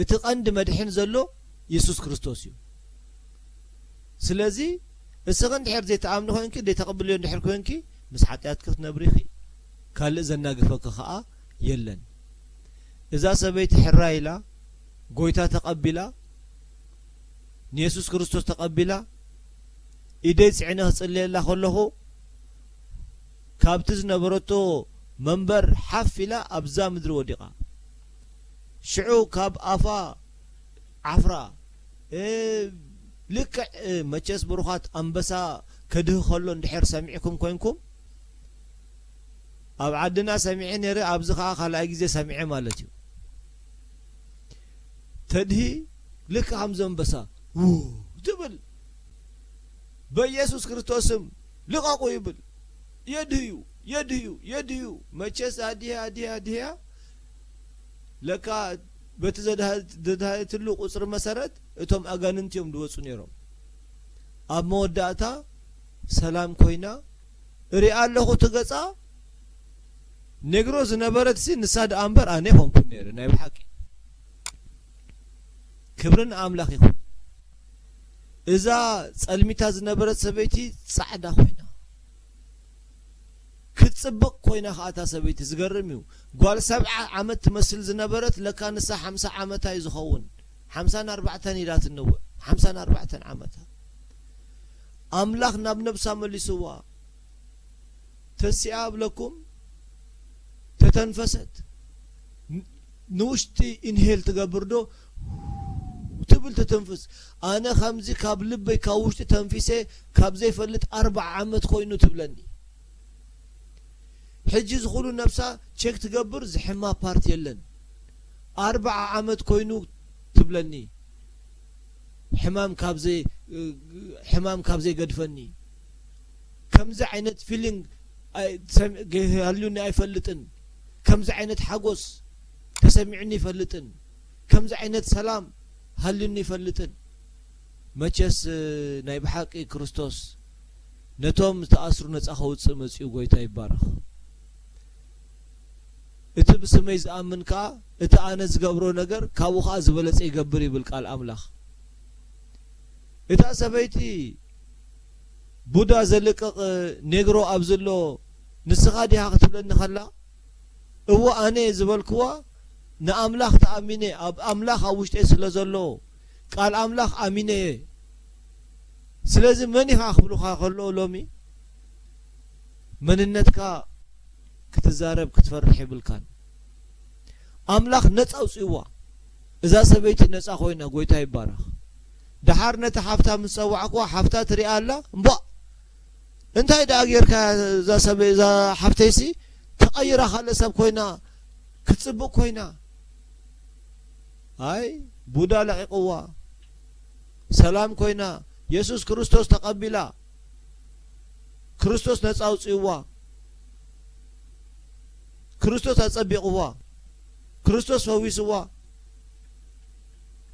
እቲ ቀንዲ መድሕን ዘሎ የሱስ ክርስቶስ እዩ። ስለዚ እስኺ እንድሕር ዘይትኣምኒ ኮይንኪ፣ ዘይተቐብልዮ እንድሕር ኮይንኪ፣ ምስ ሓጢኣትኪ ክትነብሪ ኢኺ። ካልእ ዘናግፈኪ ኸኣ የለን። እዛ ሰበይቲ ሕራይ ኢላ፣ ጎይታ ተቐቢላ፣ ንየሱስ ክርስቶስ ተቐቢላ፣ ኢደይ ጽዒነ ክጽልየላ ከለኹ፣ ካብቲ ዝነበረቶ መንበር ሓፍ ኢላ ኣብዛ ምድሪ ወዲቓ። ሽዑ ካብ ኣፋ ዓፍራ፣ እ፣ ልክዕ፣ እ፣ መቸስ ብሩኻት ኣንበሳ ከድሂ ከሎ እንድሕር ሰሚዕኩም ኮይንኩም፣ ኣብ ዓድና ሰሚዐ ነይረ፣ ኣብዚ ኸኣ ካልኣይ ግዜ ሰሚዐ ማለት እዩ። ተድሂ ልክዕ ከምዚ ኣንበሳ ው ትብል፣ በኢየሱስ ክርስቶስ ስም ልቐቑ ይብል። የድህዩ፣ የድህዩ፣ የድህዩ። መቸስ ኣድህያ፣ ኣድህያ፣ ኣድህያ። ለካ በቲ ዘድሃ-፣ ዘድሃየትሉ ቁጽሪ መሰረት እቶም ኣጋንንቲ እዮም ዝወጹ ነይሮም። ኣብ መወዳእታ ሰላም ኮይና እሪኣ ኣለኹ እቲ ገጻ። ነግሮ ዝነበረትሲ ንሳ ደኣ እምበር ኣነ ኣይኮንኩን ነይረ ናይ ብሓቂ። ክብሪ ንኣምላኽ ይኹን። እዛ ጸልሚታ ዝነበረት ሰበይቲ ጻዕዳ ኮይና፣ ክትጽብቕ ኮይና ኸኣ እታ ሰበይቲ። ዝገርም እዩ። ጓል ሰብዓ ዓመት ትመስል ዝነበረት ለካ ንሳ ሓምሳ ዓመታ እዩ ዝኸውን። ሓምሳን ኣርባዕተን ኢላ ትንውዕ። ሓምሳን ኣርባዕተን ዓመታ። ኣምላኽ ናብ ነብሳ መሊስዋ። ተሲኣ እብለኩም፣ ተተንፈሰት። ን-፣ ንውሽጢ ኢንሄል ትገብር ዶ ትብል ትትንፍስ። ኣነ ከምዚ ካብ ልበይ ካብ ውሽጢ ተንፊሰ ካብ ዘይፈልጥ ኣርብዓ ዓመት ኮይኑ ትብለኒ። ሕጂ ዝኹሉ ነብሳ ቸክ ትገብር ዝሕማ ፓርት የለን። ኣርብዓ ዓመት ኮይኑ ትብለኒ። ሕማም ካብ ዘይ-፣ ሕማም ካብ ዘይገድፈኒ። ከምዚ ዓይነት ፊሊንግ ኣይ-፣ ሰም-፣ ገ-፣ ሃልዩኒ ኣይፈልጥን። ከምዚ ዓይነት ሓጎስ ተሰሚዑኒ ይፈልጥን። ከምዚ ዓይነት ሰላም ሃልዩኒ ይፈልጥን። መቸስ፣ እ፣ ናይ ብሓቂ ክርስቶስ ነቶም ዝተኣስሩ ነጻ ከውጽእ መጺኡ። ጎይታ ይባረኽ። እቲ ብስመይ ዝኣምን ከኣ እቲ ኣነ ዝገብሮ ነገር ካብኡ ከኣ ዝበለጸ ይገብር ይብል ቃል ኣምላኽ። እታ ሰበይቲ ቡዳ ዘልቅቕ ኔግሮ ኣብ ዘሎ ንስኻ ዲኻ ክትብለኒ ከላ፣ እወ ኣነ እየ ዝበልክዋ ንኣምላኽ ተኣሚነ፣ ኣብ ኣምላኽ ኣብ ውሽጠይ ስለ ዘሎ ቃል ኣምላኽ ኣሚነ እየ። ስለዚ መን ኢኻ ክብሉኻ ከለዉ ሎሚ መንነትካ ክትዛረብ ክትፈርሕ የብልካን። ኣምላኽ ነጻ ኣውጽእዋ። እዛ ሰበይቲ ነጻ ኮይና፣ ጎይታ ይባረኽ። ደሓር ነቲ ሓፍታ ምስ ጸዋዕክዋ፣ ሓፍታ ትሪኣ ኣላ፣ እምቧእ! እንታይ ደኣ ጌርካ እዛ ሰብ፣ እዛ ሓፍተይሲ ተቐይራ ካልእ ሰብ ኮይና፣ ክትጽብቕ ኮይና? ኣይ፣ ቡዳ ለቒቕዋ፣ ሰላም ኮይና፣ የሱስ ክርስቶስ ተቐቢላ፣ ክርስቶስ ነጻ ኣውጽእዋ፣ ክርስቶስ ኣጸቢቕዋ፣ ክርስቶስ ፈዊስዋ፣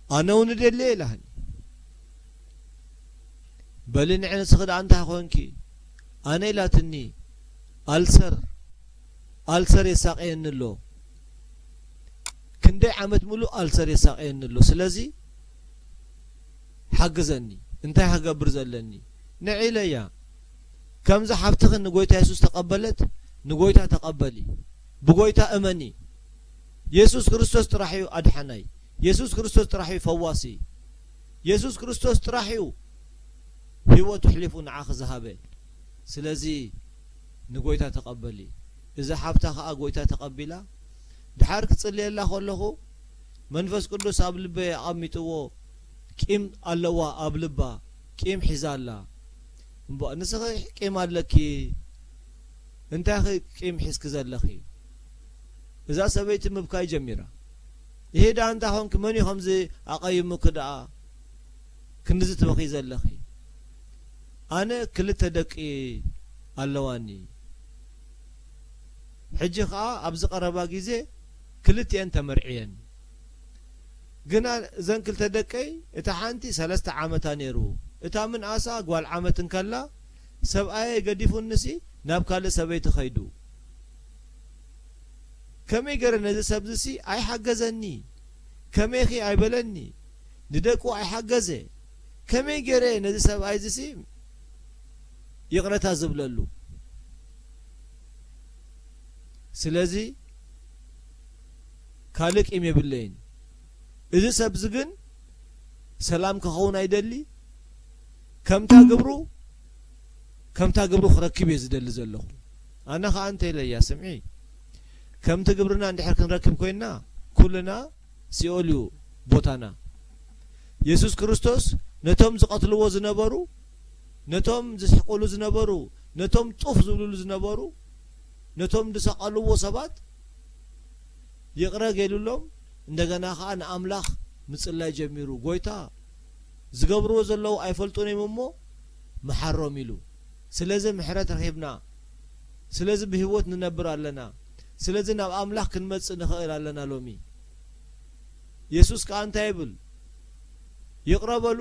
ኣነ እውን እደሊ እየ ኢላትኒ። በሊ ንዒ ንስኺ ደኣ እንታይ ኮንኪ? ኣነ ኢላትኒ፣ ኣልሰር፣ ኣልሰር የሳቕየኒ ኣሎ። ክንደይ ዓመት ሙሉእ ኣልሰር የሳቕየኒ ኣሎ። ስለዚ ሓግዘኒ። እንታይ ክገብር ዘለኒ? ንዒ ኢለያ። ከምዚ ሓፍትኺ ንጎይታ የሱስ ተቐበለት፣ ንጎይታ ተቐበሊ። ብጎይታ እመኒ። የሱስ ክርስቶስ ጥራሕ እዩ ኣድሓናይ። የሱስ ክርስቶስ ጥራሕ እዩ ፈዋሲ። የሱስ ክርስቶስ ጥራሕ እዩ ህይወቱ ኣሕሊፉ ንዓኺ ዝሃበ። ስለዚ ንጎይታ ተቐበሊ። እዛ ሓፍታ ኸኣ ጎይታ ተቐቢላ። ድሓር ክጽልየላ ከለኹ መንፈስ ቅዱስ ኣብ ልበይ ኣቐሚጥዎ፣ ቂም ኣለዋ ኣብ ልባ፣ ቂም ሒዛ ኣላ። እምቧእ፣ ንስኺ ቂም ኣለኪ፣ እንታይ ኢኺ ቂም ሒዝኪ ዘለኺ? እዛ ሰበይቲ ምብካይ ጀሚራ። ይሄ ደኣ እንታይ ኾንኪ? መን እዩ ከምዚ ኣቐይሙኪ ደኣ ክንድዚ ትበኺ ዘለኺ? ኣነ ክልተ ደቂ ኣለዋኒ። ሕጂ ኸኣ ኣብዚ ቀረባ ግዜ ክልቲኤን ተመርዕየን። ግና እዘን ክልተ ደቀይ፣ እታ ሓንቲ ሰለስተ ዓመታ ነይሩ፣ እታ ምንኣሳ ጓል ዓመት እንከላ፣ ሰብኣየይ ገዲፉኒሲ ናብ ካልእ ሰበይቲ ኸይዱ። ከመይ ገይረ ነዚ ሰብዚሲ ኣይሓገዘኒ፣ ከመይኺ ኣይበለኒ፣ ንደቁ ኣይሓገዘ፣ ከመይ ገይረ ነዚ ሰብኣይዚሲ ይቕረታ ዝብለሉ? ስለዚ ካልእ ቂም የብለይን። እዚ ሰብዚ ግን ሰላም ክኸውን ኣይደሊ። ከምታ ግብሩ፣ ከምታ ግብሩ ክረክብ እየ ዝደሊ ዘለኹ። ኣነ ኸኣ እንተ ኢለያ፣ ስምዒ፣ ከምቲ ግብርና እንድሕር ክንረክብ ኮይንና፣ ኩልና ሲኦል እዩ ቦታና። የሱስ ክርስቶስ ነቶም ዝቐትልዎ ዝነበሩ፣ ነቶም ዝስሕቁሉ ዝነበሩ፣ ነቶም ጡፍ ዝብልሉ ዝነበሩ፣ ነቶም ዝሰቐልዎ ሰባት ይቕረ ገይሉሎም፣ እንደገና ኸኣ ንኣምላኽ ምጽላይ ጀሚሩ። ጎይታ፣ ዝገብርዎ ዘለዉ ኣይፈልጡን እዮም እሞ፣ መሓሮም ኢሉ። ስለዚ ምሕረት ረኺብና። ስለዚ ብህይወት ንነብር ኣለና። ስለዚ ናብ ኣምላኽ ክንመጽእ ንኽእል ኣለና ሎሚ። የሱስ ከኣ እንታይ ይብል? ይቕረ በሉ፣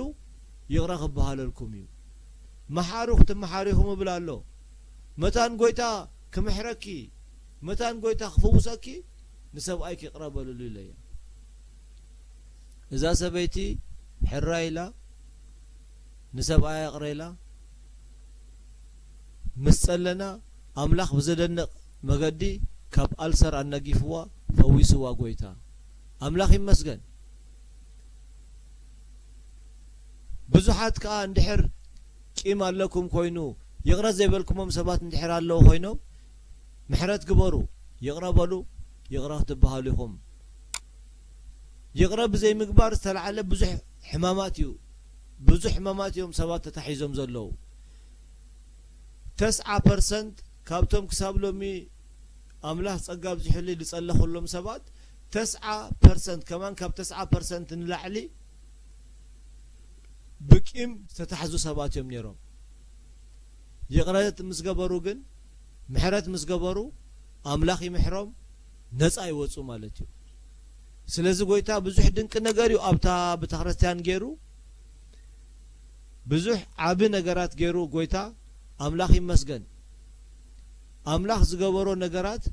ይቕረ ክበሃለልኩም እዩ። መሓሩ ክትመሓሩ ኢኹም እብል ኣሎ። መታን ጎይታ ክምሕረኪ፣ መታን ጎይታ ክፍውሰኪ፣ ንሰብኣይኪ ይቕረ በልሉ ኢለያ። እዛ ሰበይቲ ሕራይ ኢላ፣ ንሰብኣያ ይቕረ ኢላ። ምስ ጸለና፣ ኣምላኽ ብዘደንቕ መገዲ ካብ ኣልሰር ኣናጊፍዋ፣ ፈዊስዋ ጎይታ። ኣምላኽ ይመስገን። ብዙሓት ከኣ እንድሕር ቂም ኣለኩም ኮይኑ፣ ይቕረ ዘይበልኩሞም ሰባት እንድሕር ኣለዉ ኮይኖም፣ ምሕረት ግበሩ፣ ይቕረ በሉ፣ ይቕረ ክትበሃሉ ኢኹም። ይቕረ ብዘይምግባር ዝተላዕለ ብዙሕ ሕማማት እዩ። ብዙሕ ሕማማት እዮም ሰባት ተታሒዞም ዘለዉ። ተስዓ ፐርሰንት ካብቶም ክሳብ ሎሚ ኣምላኽ ጸጋ ኣብዚሑለይ ዝጸለኹሎም ሰባት፣ ተስዓ ፐርሰንት ከማን ካብ ተስዓ ፐርሰንት ንላዕሊ ብቂም ዝተታሕዙ ሰባት እዮም ነይሮም። ይቕረት ምስ ገበሩ ግን፣ ምሕረት ምስ ገበሩ፣ ኣምላኽ ይምሕሮም፣ ነጻ ይወጹ ማለት እዩ። ስለዚ ጎይታ ብዙሕ ድንቂ ነገር እዩ ኣብታ ቤተክርስትያን ገይሩ። ብዙሕ ዓቢ ነገራት ገይሩ ጎይታ፣ ኣምላኽ ይመስገን። ኣምላኽ ዝገበሮ ነገራት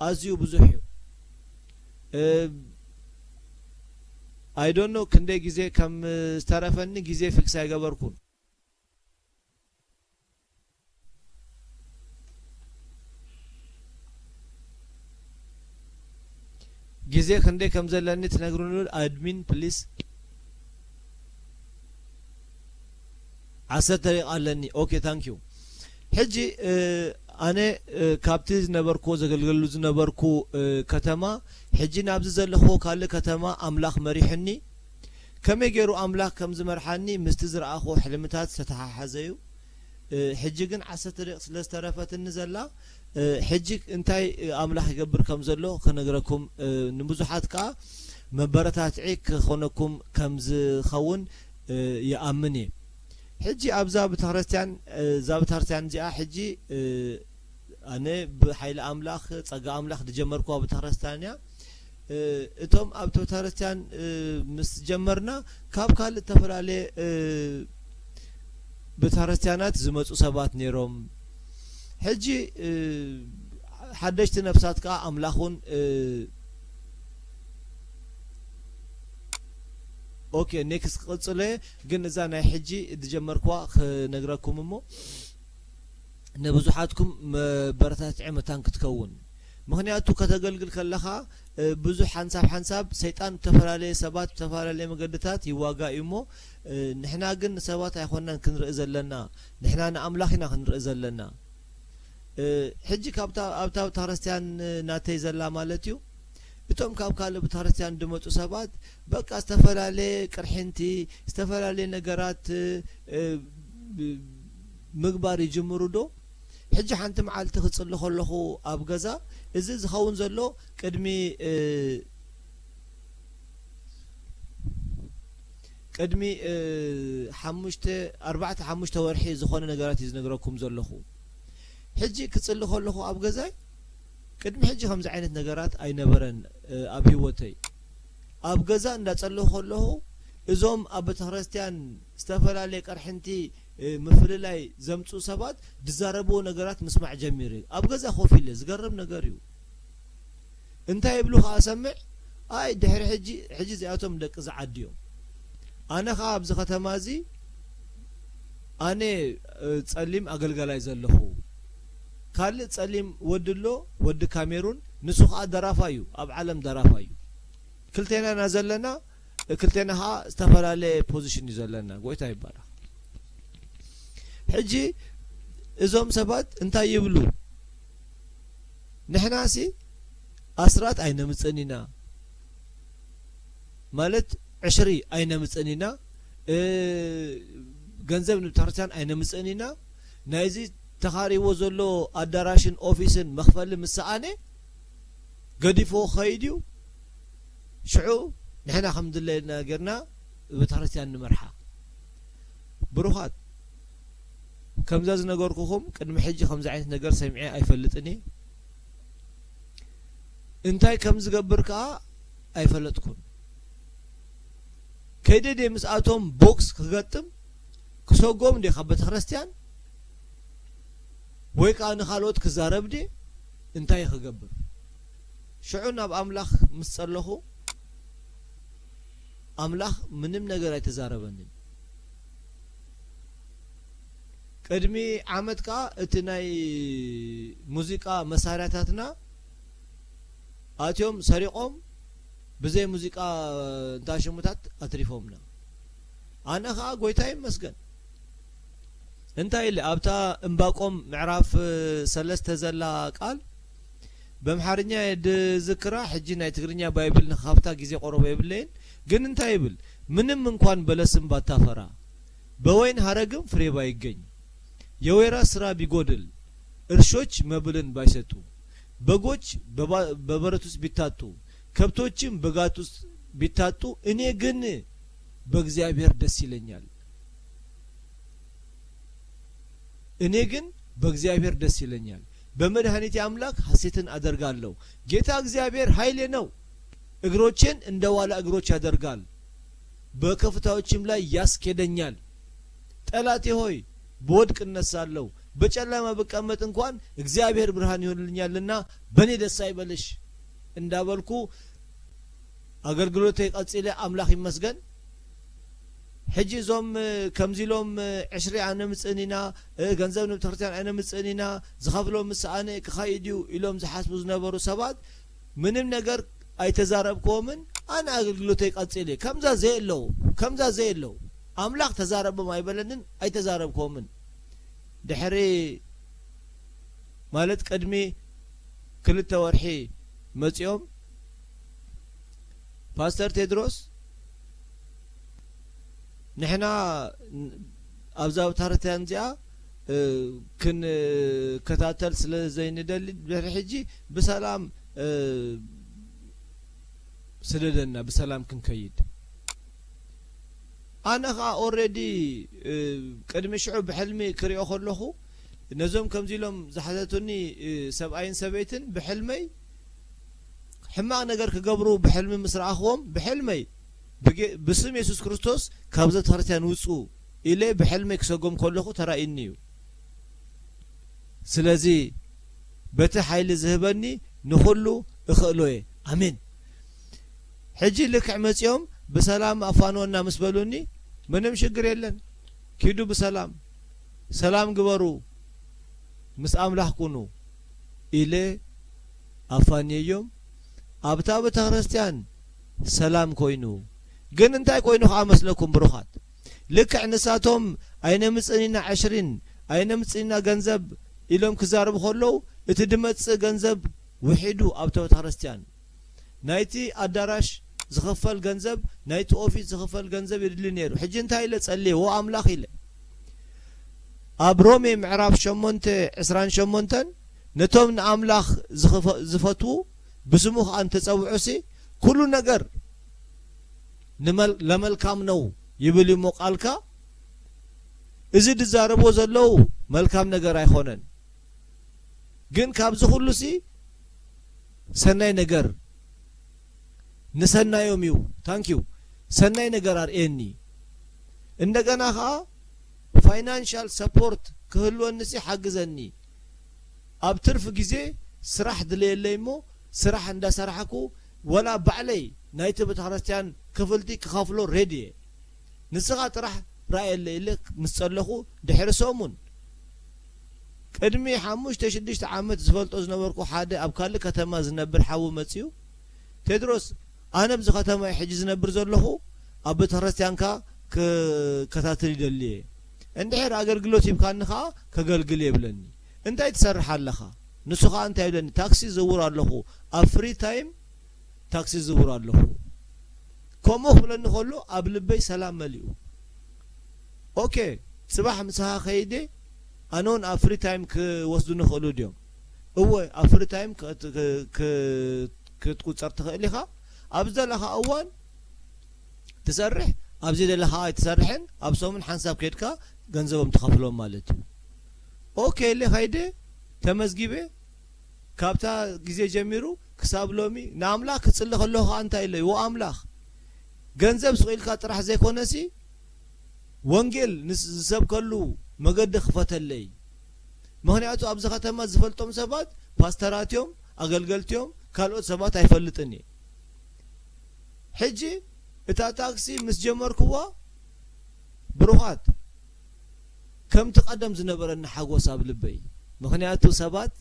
ኣዝዩ ብዙሕ እዩ። እ፣ I don't know ክንደይ ግዜ ከም ዝተረፈኒ ግዜ ፊክስ ኣይገበርኩን። ግዜ ክንደይ ከም ዘለኒ ትነግሩኒ ኣድሚን ፕሊስ። ዓሰርተ ደቂቃ ኣለኒ። ኦኬ፣ ታንክ ዩ። ሕጂ፣ እ፣ ኣነ፣ እ፣ ካብቲ ዝነበርኩዎ ዘገልገሉ ዝነበርኩ፣ እ፣ ከተማ፣ ሕጂ ናብዚ ዘለኹዎ ካልእ ከተማ ኣምላኽ መሪሑኒ። ከመይ ገይሩ ኣምላኽ ከም ዝመርሓኒ ምስቲ ዝረኣኹዎ ሕልምታት ዝተተሓሓዘ እዩ። እ፣ ሕጂ ግን ዓሰርተ ደቂቕ ስለ ዝተረፈትኒ ዘላ፣ እ፣ ሕጂ እንታይ፣ እ፣ ኣምላኽ ይገብር ከም ዘሎ ክነግረኩም፣ እ፣ ንብዙሓት ከኣ መበረታትዒ ክኾነኩም ከም ዝኸውን፣ እ፣ ይኣምን እየ። ሕጂ ኣብዛ ቤተክርስትያን፣ እ፣ እዛ ቤተክርስትያን እዚኣ ሕጂ፣ እ፣ ኣነ ብሓይሊ ኣምላኽ፣ ጸጋ ኣምላኽ ዝጀመርኩዋ ቤተክርስትያን እያ። እ፣ እቶም ኣብቲ ቤተክርስትያን፣ እ፣ ምስ ጀመርና ካብ ካልእ ዝተፈላለየ፣ እ፣ ቤተክርስትያናት ዝመጹ ሰባት ነይሮም። ሕጂ፣ እ፣ ሓደሽቲ ነፍሳት ከኣ ኣምላኽ እውን፣ እ፣ ኦኬ፣ ኔክስት ክቕጽሎ እየ፣ ግን እዛ ናይ ሕጂ ዝጀመርኩዋ ክነግረኩም እሞ፣ ንብዙሓትኩም መበረታትዒ መታን ክትከውን። ምኽንያቱ ከተገልግል ከለኻ፣ እ፣ ብዙሕ ሓንሳብ ሓንሳብ ሰይጣን ብተፈላለየ ሰባት ብተፈላለየ መገድታት ይዋጋእ እዩ እሞ፣ እ፣ ንሕና ግን ንሰባት ኣይኮናን ክንርኢ ዘለና፣ ንሕና ንኣምላኽ ኢና ክንርኢ ዘለና። እ፣ ሕጂ ካብታ፣ ኣብታ ቤተክርስትያን ናተይ ዘላ ማለት እዩ፣ እቶም ካብ ካልእ ቤተክርስትያን ዝመጹ ሰባት በቃ ዝተፈላለየ ቅርሕንቲ፣ ዝተፈላለየ ነገራት፣ እ፣ ብ-፣ ምግባር ይጅምሩ ዶ? ሕጂ ሓንቲ መዓልቲ ክጽሊ ከለኹ ኣብ ገዛ፣ እዚ ዝኸውን ዘሎ ቅድሚ፣ እ፣ ቅድሚ፣ እ፣ ሓሙሽተ፣ ኣርባዕተ፣ ሓሙሽተ ወርሒ ዝኾነ ነገራት እዩ ዝነግረኩም ዘለኹ። ሕጂ ክጽሊ ከለኹ ኣብ ገዛይ፣ ቅድሚ ሕጂ ከምዚ ዓይነት ነገራት ኣይነበረን፣ እ፣ ኣብ ህይወተይ። ኣብ ገዛ እንዳጸለኹ ከለኹ፣ እዞም ኣብ ቤተክርስትያን ዝተፈላለየ ቅርሕንቲ፣ እ፣ ምፍልላይ ዘምጽኡ ሰባት ዝዛረብዎ ነገራት ምስማዕ ጀሚረ። ኣብ ገዛ ኮፍ ኢለ፣ ዝገርም ነገር እዩ። እንታይ ይብሉ ከኣ ሰምዕ፣ ኣይ ድሕሪ ሕጂ፣ ሕጂ እዚኣቶም ደቂ ዝዓዲ እዮም። ኣነ ከኣ ኣብዚ ከተማ እዚ፣ ኣነ፣ እ፣ ጸሊም ኣገልጋላይ ዘለኹ፣ ካልእ ጸሊም ወዲ ኣሎ፣ ወዲ ካሜሩን፣ ንሱ ከኣ ደራፋይ እዩ፣ ኣብ ዓለም ደራፋይ እዩ። ክልቴና ኢና ዘለና፣ ክልቴና ከኣ ዝተፈላለየ ፖዚሽን እዩ ዘለና። ጎይታ ይባረኽ። ሕጂ እዞም ሰባት እንታይ ይብሉ? ንሕናሲ ኣስራት ኣይነምጽእን ኢና፣ ማለት ዕሽሪ ኣይነምጽእን ኢና፣ እ፣ ገንዘብ ንቤተክርስትያን ኣይነምጽእን ኢና። ናይዚ ተኻሪዎ ዘሎ ኣዳራሽን ኦፊስን መኽፈሊ ምስ ሰኣነ ገዲፍዎ ክኸይድ እዩ። ሽዑ ንሕና ከም ድለየና ጌርና ቤተክርስትያን ንመርሓ። ብሩኻት፣ ከምዛ ዝነገርኩኹም ቅድሚ ሕጂ ከምዚ ዓይነት ነገር ሰሚዐ ኣይፈልጥን እየ። እንታይ ከም ዝገብር ከኣ ኣይፈለጥኩን። ከይደ ድየ ምስኣቶም ቦክስ ክገጥም፣ ክሰጎም ድየ ካብ ቤተክርስትያን፣ ወይ ከኣ ንኻልኦት ክዛረብ ድየ፣ እንታይ ክገብር? ሽዑ ናብ ኣምላኽ ምስ ጸለኹ፣ ኣምላኽ ምንም ነገር ኣይተዛረበንን። ቅድሚ ዓመት ከኣ እቲ ናይ ሙዚቃ መሳርያታትና ኣትዮም ሰሪቖም፣ ብዘይ ሙዚቃ እንታ ሽሙታት ኣትሪፎምና። ኣነ ከኣ ጎይታ ይመስገን። እንታይ ኢለ ኣብታ እምባቆም ምዕራፍ ሰለስተ ዘላ ቃል፣ በምሓርኛ እየ ድዝክራ፣ ሕጂ ናይ ትግርኛ ባይብል ንኽኸፍታ ግዜ ቆረቦ የብለይን። ግን እንታይ ይብል? ምንም እንኳን በለስም ባታፈራ፣ በወይን ሐረግም ፍሬ ባይገኝ፣ የወይራ ስራ ቢጎድል፣ እርሾች መብልን ባይሰጡ፣ በጎች በባ-፣ በበረት ውስጥ ቢታጡ፣ ከብቶችም በጋት ውስጥ ቢታጡ፣ እኔ ግን በእግዚአብሔር ደስ ይለኛል። እኔ ግን በእግዚአብሔር ደስ ይለኛል፣ በመድኃኒቴ አምላክ ሐሴትን አደርጋለሁ። ጌታ እግዚአብሔር ኃይሌ ነው፣ እግሮቼን እንደ ዋላ እግሮች ያደርጋል፣ በከፍታዎችም ላይ ያስኬደኛል። ጠላቴ ሆይ ብወድቅ እነሳለሁ፣ በጨለማ ብቀመጥ እንኳን እግዚአብሔር ብርሃን ይሆንልኛልና በእኔ ደስ አይበልሽ እንዳበልኩ አገልግሎተይ ቀጺለ ኣምላኽ ይመስገን። ሕጂ እዞም፣ እ፣ ከምዚ ኢሎም፣ እ፣ ዕሽሪ ኣነምጽእን ኢና፣ እ፣ ገንዘብ ንቤተክርስትያን ኣይነምጽእን ኢና፣ ዝኸፍሎ ምስ ሰኣነ ክኸይድ እዩ ኢሎም ዝሓስቡ ዝነበሩ ሰባት ምንም ነገር ኣይተዛረብክዎምን። ኣነ ኣገልግሎተይ ቀጺለ ከምዛ ዘየለው፣ ከምዛ ዘየለው። ኣምላኽ ተዛረቦም ኣይበለንን፣ ኣይተዛረብክዎምን። ድሕሪ፣ ማለት ቅድሚ ክልተ ወርሒ መጺኦም፣ ፓስተር ቴድሮስ፣ ንሕና ኣብዛ ቤተክርስትያን እዚኣ፣ እ፣ ክንከታተል ስለ ዘይንደሊ፣ ድሕሪ ሕጂ ብሰላም፣ እ፣ ስደደና፣ ብሰላም ክንከይድ። ኣነ ኸኣ ኦልሬዲ፣ እ፣ ቅድሚ ሽዑ ብሕልሚ ክሪኦ ከለኹ፣ ነዞም ከምዚ ኢሎም ዝሓተቱኒ፣ እ፣ ሰብኣይን ሰበይትን ብሕልመይ ሕማቕ ነገር ክገብሩ ብሕልሚ ምስ ረኣኽዎም፣ ብሕልመይ ብጌ-፣ ብስም የሱስ ክርስቶስ ካብዛ ቤተክርስትያን ውጹ ኢለ ብሕልመይ ክሰጎም ከለኹ ተራእዩኒ እዩ። ስለዚ በቲ ሓይሊ ዝህበኒ ንኹሉ እኽእሎ እየ። ኣሜን። ሕጂ ልክዕ መጺኦም ብሰላም ኣፋንወና ምስ በሉኒ፣ ምንም ሽግር የለን፣ ኪዱ ብሰላም፣ ሰላም ግበሩ፣ ምስ ኣምላኽ ኩኑ ኢለ ኣፋንየዮም። ኣብታ ቤተክርስትያን ሰላም ኮይኑ። ግን እንታይ ኮይኑ ኸኣ መስለኩም ብሩኻት? ልክዕ ንሳቶም ኣይነምጽእን ኢና ዕሽሪን ኣይነምጽእን ኢና ገንዘብ ኢሎም ክዛረቡ ከለዉ፣ እቲ ድመጽእ ገንዘብ ውሒዱ ኣብታ ቤተክርስትያን። ናይቲ ኣዳራሽ ዝኽፈል ገንዘብ፣ ናይቲ ኦፊስ ዝኽፈል ገንዘብ የድሊ ነይሩ። ሕጂ እንታይ ኢለ ጸልየ? ዎ ኣምላኽ ኢለ። ኣብ ሮሜ ምዕራፍ ሸሞንተ ዕስራን ሸሞንተን፣ ነቶም ንኣምላኽ ዝኽፈ-፣ ዝፈትዉ ብስሙ ኸኣ እንተጸውዑሲ፣ ኩሉ ነገር ንመል-፣ ለመልካም ነው ይብል እሞ ቃልካ፣ እዚ ዝዛረብዎ ዘለዉ መልካም ነገር ኣይኾነን። ግን ካብዚ ኩሉሲ ሰናይ ነገር ንሰናዮም እዩ። ታንክ ዩ። ሰናይ ነገር ኣርእየኒ። እንደገና ኸኣ ፋይናንሻል ሰፖርት ክህልወኒሲ ሓግዘኒ። ኣብ ትርፊ ግዜ ስራሕ ድለየለይ እሞ ስራሕ እንዳሰራሕኩ ወላ ባዕለይ ናይቲ ቤተክርስትያን ክፍልቲ ክኸፍሎ ሬዲ እየ። ንስኻ ጥራሕ ረኣየለይ ኢለ ምስ ጸለኹ ድሕሪ ሰሙን፣ ቅድሚ ሓሙሽተ ሽዱሽተ ዓመት ዝፈልጦ ዝነበርኩ ሓደ ኣብ ካልእ ከተማ ዝነብር ሓው መጺኡ፣ "ቴድሮስ፣ ኣነ ኣብዚ ከተማ እየ ሕጂ ዝነብር ዘለኹ፣ ኣብ ቤተክርስትያንካ ክከታተል ይደሊ እየ። እንድሕር ኣገልግሎት ሂብካኒ ኸኣ ከገልግል እየ" ይብለኒ። "እንታይ ትሰርሕ ኣለኻ?" ንሱ ኸኣ እንታይ ይብለኒ? "ታክሲ ዝውር ኣለኹ፣ ኣብ ፍሪ ታይም ታክሲ ዝውር ኣለኹ።" ከምኡ ክብለኒ ከሎ ኣብ ልበይ ሰላም መሊኡ። ኦኬ፣ ጽባሕ ምሳኻ ከይደ ኣነ እውን ኣብ ፍሪ ታይም ክወስዱኒ ይኽእሉ ድዮም? እወ፣ ኣብ ፍሪ ታይም ክት-፣ ክ-፣ ክ-፣ ክትቁጸር ትኽእል ኢኻ። ኣብ ዝደለኻ እዋን ትሰርሕ፣ ኣብ ዘይደለኻ ኣይትሰርሕን፣ ኣብ ሰሙን ሓንሳብ ከይድካ ገንዘቦም ትኸፍሎም ማለት እዩ። ኦኬ ኢለ ከይደ፣ ተመዝጊበ፣ ካብታ ግዜ ጀሚሩ ክሳብ ሎሚ ንኣምላኽ ክጽሊ ከለኹ ከኣ እንታይ ኢለ፣ "ዎ ኣምላኽ፣ ገንዘብ ስቕ ኢልካ ጥራሕ ዘይኮነሲ፣ ወንጌል ንስ-፣ ዝሰብከሉ መገዲ ክፈተለይ። ምኽንያቱ ኣብዚ ከተማ ዝፈልጦም ሰባት ፓስተራት እዮም፣ ኣገልገልቲ እዮም፣ ካልኦት ሰባት ኣይፈልጥን እየ።" ሕጂ እታ ታክሲ ምስ ጀመርክዋ፣ ብሩኻት፣ ከምቲ ቀደም ዝነበረኒ ሓጎስ ኣብ ልበይ። ምኽንያቱ ሰባት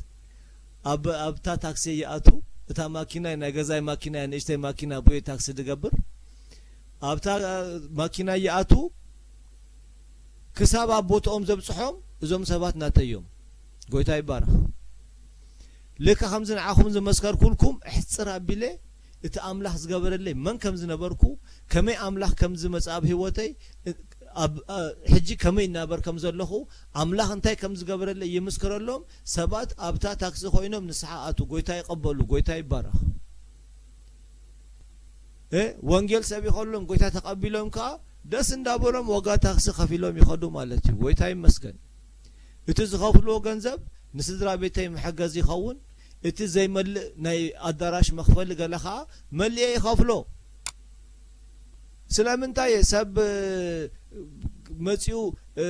ኣብ፣ ኣብታ ታክሲ ይኣቱ፣ እታ ማኪና ናይ ገዛይ ማኪና እያ፣ ንእሽተይ ማኪና ብኡየ ታክሲ ዝገብር። ኣብታ ማኪና ይኣቱ፣ ክሳብ ኣብ ቦትኦም ዘብጽሖም እዞም ሰባት ናተይ እዮም። ጎይታ ይባረኽ። ልካ ከምዚ ንዓኹም ዝመስከርኩልኩም እሕጽር ኣቢለ እቲ ኣምላኽ ዝገበረለይ መን ከም ዝነበርኩ፣ ከመይ ኣምላኽ ከም ዝመጽእ ኣብ ህይወተይ፣ እ-፣ ኣብ፣ እ፣ ሕጂ ከመይ እናበር ከም ዘለኹ፣ ኣምላኽ እንታይ ከም ዝገበረለይ ይምስክረሎም። ሰባት ኣብታ ታክሲ ኮይኖም ንስሓ ኣቱ፣ ጎይታ ይቐበሉ፣ ጎይታ ይባረኽ። እ፣ ወንጌል ሰቢኸሎም፣ ጎይታ ተቐቢሎም ከኣ ደስ እንዳበሎም ዋጋ ታክሲ ከፊሎም ይኸዱ ማለት እዩ። ጎይታ ይመስገን። እቲ ዝኸፍልዎ ገንዘብ ንስድራ ቤተይ መሐገዚ ይኸውን። እቲ ዘይመልእ ናይ ኣዳራሽ መኽፈሊ ገለ ኸኣ መሊኤ ይኸፍሎ። ስለምንታይ እየ ሰብ፣ እ፣ መጺኡ፣ እ፣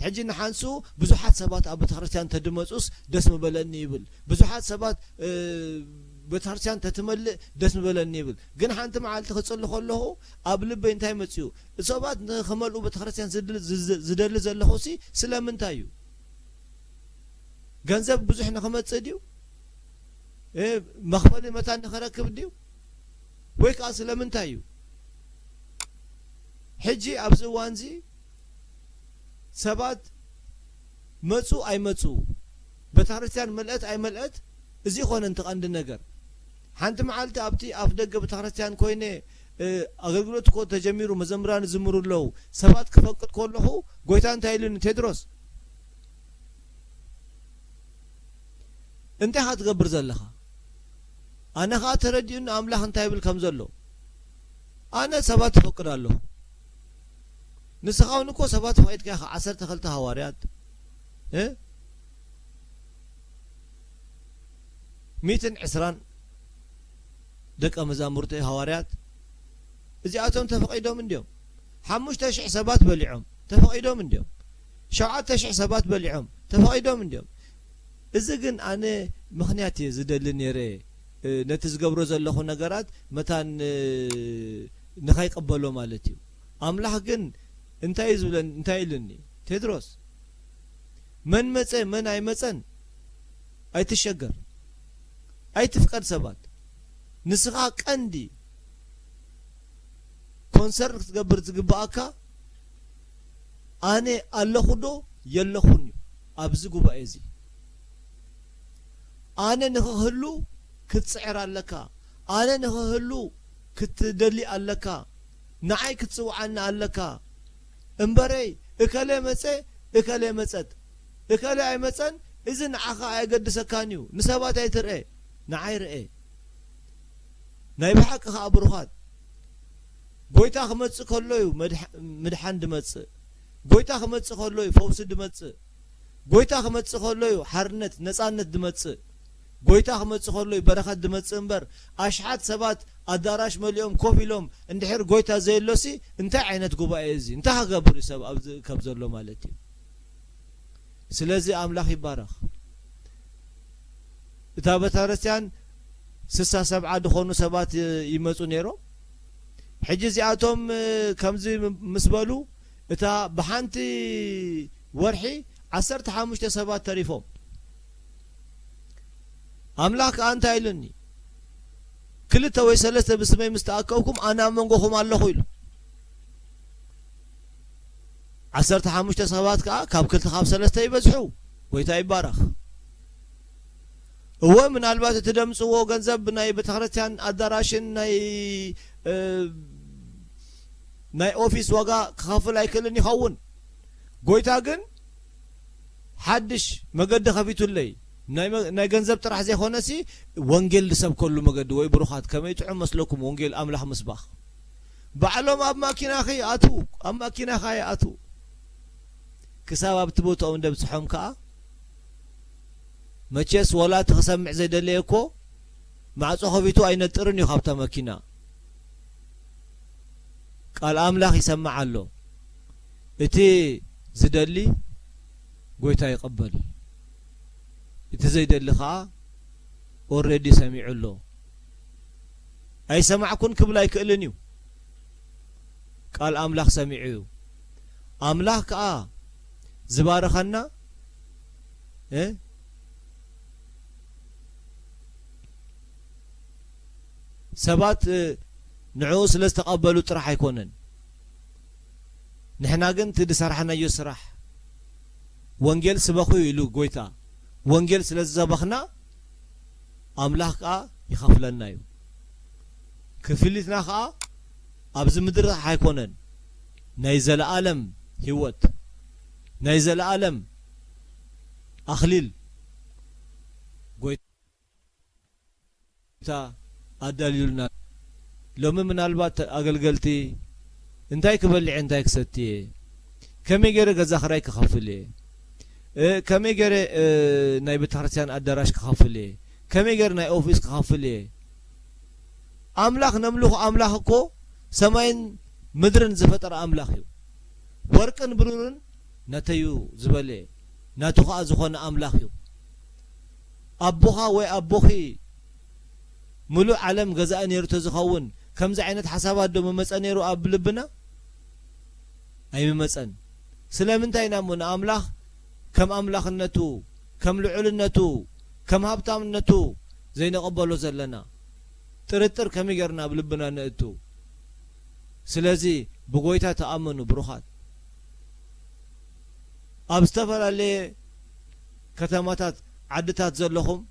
ሕጂ ንሓንሱ ብዙሓት ሰባት ኣብ ቤተክርስትያን ተድመጹስ ደስ ምበለኒ ይብል። ብዙሓት ሰባት፣ እ፣ ቤተክርስትያን ተትመልእ ደስ ምበለኒ ይብል። ግን ሓንቲ መዓልቲ ክጽሊ ከለኹ ኣብ ልበይ እንታይ መጺኡ? ሰባት ንኽመልኡ ቤተክርስትያን ዝድል-፣ ዝዝ-፣ ዝደሊ ዘለኹሲ ስለምንታይ እዩ? ገንዘብ ብዙሕ ንኽመጽእ ድዩ? እ፣ መኽፈሊ መታን ንኽረክብ ድዩ? ወይ ከኣ ስለምንታይ እዩ? ሕጂ ኣብዚ እዋንዚ ሰባት መጹ ኣይመጹ፣ ቤተክርስትያን መልአት ኣይመልአት፣ እዚ ይኾነ እቲ ቀንዲ ነገር። ሓንቲ መዓልቲ ኣብቲ ኣፍ ደገ ቤተክርስትያን ኮይነ፣ እ፣ ኣገልግሎት እኮ ተጀሚሩ፣ መዘምራን ይዝምሩ ኣለዉ። ሰባት ክፈቅድ ከለኹ፣ ጎይታ እንታይ ኢሉኒ? "ቴድሮስ፣ እንታይ ኢኻ ትገብር ዘለኻ?" ኣነ ኸኣ ተረዲኡኒ ኣምላኽ እንታይ ይብል ከም ዘሎ። ኣነ ሰባት እፈቅድ ኣለኹ። ንስኻ እውን እኮ ሰባት ፈቒድካ ኢኻ። ዓሰርተ ክልተ ሃዋርያት፣ እ? ሚእትን ዕስራን ደቀ መዛሙርቲ ሃዋርያት፣ እዚኣቶም ተፈቒዶም እንድዮም። ሓሙሽተ ሽሕ ሰባት በሊዖም፣ ተፈቒዶም እንድዮም። ሸውዓተ ሽሕ ሰባት በሊዖም፣ ተፈቒዶም እንድዮም። እዚ ግን ኣነ ምኽንያት እየ ዝደሊ ነይረ፣ እ፣ ነቲ ዝገብሮ ዘለኹ ነገራት መታን፣ እ፣ ንኸይቅበሎ ማለት እዩ። ኣምላኽ ግን እንታይ እዩ ዝብለኒ? እንታይ ኢሉኒ? "ቴድሮስ፣ መን መጸ መን ኣይመጸን ኣይትሸገር፣ ኣይትፍቀድ ሰባት። ንስኻ ቀንዲ ኮንሰርን ክትገብር ዝግብኣካ ኣነ ኣለኹ ዶ የለኹን እዩ ኣብዚ ጉባኤ እዚ። ኣነ ንኽህሉ ክትጽዕር ኣለካ። ኣነ ንኽህሉ ክትደሊ ኣለካ። ንዓይ ክትጽውዓኒ ኣለካ። እምበረይ እከለ መጸ፣ እከለ መጸት፣ እከለ ኣይመጸን፣ እዚ ንዓኻ ኣየገድሰካን እዩ። ንሰባት ኣይትርኤ፣ ንዓይ ርኤ።" ናይ ብሓቂ ኸኣ ብሩኻት፣ ጎይታ ክመጽእ ከሎ እዩ መድሓ-፣ ምድሓን ድመጽእ። ጎይታ ክመጽእ ከሎ እዩ ፈውሲ ድመጽእ። ጎይታ ክመጽእ ከሎ እዩ ሓርነት፣ ነጻነት ድመጽእ። ጎይታ ክመጽእ ከሎ እዩ በረኸት ድመጽእ እምበር፣ ኣሽሓት ሰባት ኣዳራሽ መሊኦም ኮፍ ኢሎም እንድሕር ጎይታ ዘየሎሲ፣ እንታይ ዓይነት ጉባኤ እዚ? እንታይ ክገብር እዩ ሰብ ኣብዚ ከብ ዘሎ ማለት እዩ? ስለዚ ኣምላኽ ይባረኽ። እታ ቤተክርስትያን ስሳ ሰብዓ ዝኾኑ ሰባት ይመጹ ነይሮም። ሕጂ እዚኣቶም፣ እ፣ ከምዚ ምስ በሉ፣ እታ ብሓንቲ ወርሒ ዓሰርተ ሓሙሽተ ሰባት ተሪፎም። ኣምላኽ ከኣ እንታይ ኢሉኒ? "ክልተ ወይ ሰለስተ ብስመይ ምስ ተኣከብኩም፣ ኣነ ኣብ መንጎኹም ኣለኹ" ኢሉ። ዓሰርተ ሓሙሽተ ሰባት ከኣ ካብ ክልተ ካብ ሰለስተ ይበዝሑ። ጎይታ ይባረኽ። እወ፣ ምናልባት እቲ ደምጽዎ ገንዘብ ናይ ቤተክርስትያን ኣዳራሽን ናይ፣ እ፣ ናይ ኦፊስ ዋጋ ክኸፍል ኣይክእልን ይኸውን። ጎይታ ግን ሓድሽ መገዲ ከፊቱለይ። ናይ መ-፣ ናይ ገንዘብ ጥራሕ ዘይኮነሲ፣ ወንጌል ዝሰብከሉ መገዲ። ወይ ብሩኻት፣ ከመይ ጥዑም መስለኩም ወንጌል ኣምላኽ ምስባኽ። ባዕሎም ኣብ ማኪናኺ ይኣትዉ፣ ኣብ ማኪናኻ ይኣትዉ። ክሳብ ኣብቲ ቦታኦም ደብጽሖም ከኣ፣ መቸስ ወላ እቲ ክሰምዕ ዘይደለየ እኮ፣ ማዕጾ ከፊቱ ኣይነጥርን እዩ ካብታ መኪና። ቃል ኣምላኽ ይሰምዕ ኣሎ። እቲ ዝደሊ ጎይታ ይቐበል። እቲ ዘይደሊ ኸኣ ኦረዲ ሰሚዑ ኣሎ። ኣይሰማዕኩን ክብል ኣይክእልን እዩ። ቃል ኣምላኽ ሰሚዑ እዩ። ኣምላኽ ከኣ ዝባርኸና፣ እ፣ ሰባት፣ እ፣ ንዕኡ ስለ ዝተቐበሉ ጥራሕ ኣይኮነን። ንሕና ግን እቲ ዝሰራሕናዮ ስራሕ፣ ወንጌል ስበኹ ኢሉ ጎይታ፣ ወንጌል ስለ ዝሰበኽና፣ ኣምላኽ ከኣ ይኸፍለና እዩ። ክፍሊትና ከኣ ኣብዚ ምድሪ ጥራሕ ኣይኮነን፣ ናይ ዘለኣለም ህይወት፣ ናይ ዘለኣለም ኣኽሊል ጎይታ ኣዳልዩልና። ሎሚ ምናልባት ኣገልገልቲ እንታይ ክበልዕ እየ፣ እንታይ ክሰቲ እየ፣ ከመይ ገይረ ገዛ ክራይ ክኸፍል እየ፣ እ፣ ከመይ ገይረ፣ እ፣ ናይ ቤተክርስትያን ኣዳራሽ ክኸፍል እየ፣ ከመይ ገይረ ናይ ኦፊስ ክኸፍል እየ። ኣምላኽ ነምልኾ ኣምላኽ እኮ ሰማይን ምድርን ዝፈጠረ ኣምላኽ እዩ። ወርቅን ብሩርን ናተይ እዩ ዝበለ፣ ናቱ ኸኣ ዝኾነ ኣምላኽ እዩ። ኣቦኻ ወይ ኣቦኺ ምሉእ ዓለም ገዛኢ ነይሩ ተዝኸውን፣ ከምዚ ዓይነት ሓሳባት ዶ ምመጸ ነይሩ ኣብ ልብና? ኣይምመጸን። ስለምንታይ ኢና እሞ ንኣምላኽ ከም ኣምላኽነቱ፣ ከም ልዑልነቱ፣ ከም ሃብታምነቱ ዘይንቕበሎ ዘለና? ጥርጥር ከመይ ጌርና ኣብ ልብና ነእቱ? ስለዚ ብጎይታ ተኣመኑ ብሩኻት። ኣብ ዝተፈላለየ ከተማታት፣ ዓድታት ዘለኹም፣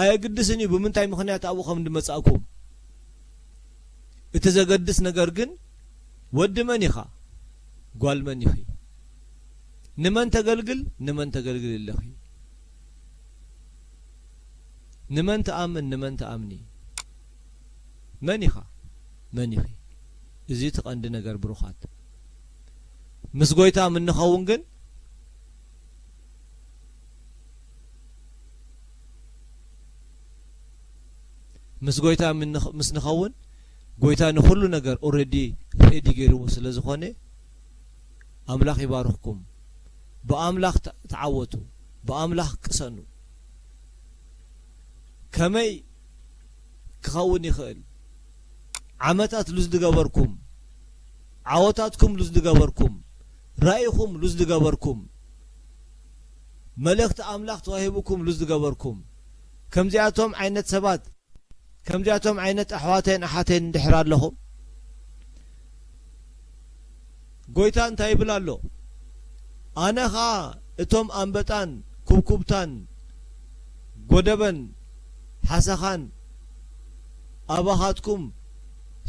ኣየግድስን እዩ ብምንታይ ምኽንያት ኣብኡ ከም እንድመጻእኩም። እቲ ዘገድስ ነገር ግን ወዲ መን ኢኻ? ጓል መን ኢኺ? ንመን ተገልግል? ንመን ተገልግል ኣለኺ? ንመን ትኣምን? ንመን ትኣምኒ? መን ኢኻ? መን ኢኺ? እዚ እቲ ቀንዲ ነገር ብሩኻት። ምስ ጎይታ ምንኸውን ግን፣ ምስ ጎይታ ምንኽ-፣ ምስ ንኸውን፣ ጎይታ ንኹሉ ነገር ኦረዲ ሬዲ ገይርዎ ስለ ዝኾነ፣ ኣምላኽ ይባርኽኩም። ብኣምላኽ ተ-፣ ተዓወቱ። ብኣምላኽ ቅሰኑ። ከመይ ክኸውን ይኽእል? ዓመታት ሉዝ ዝገበርኩም፣ ዓወታትኩም ሉዝ ዝገበርኩም፣ ራኢኹም ሉዝ ዝገበርኩም፣ መልእኽቲ ኣምላኽ ተዋሂቡኩም ሉዝ ዝገበርኩም፣ ከምዚኣቶም ዓይነት ሰባት፣ ከምዚኣቶም ዓይነት ኣሕዋተይን ኣሓተይን እንድሕር ኣለኹም፣ ጎይታ እንታይ ይብል ኣሎ? ኣነ ኸኣ እቶም ኣንበጣን ኩብኩብታን ጎደበን ሓሰኻን ኣባኻትኩም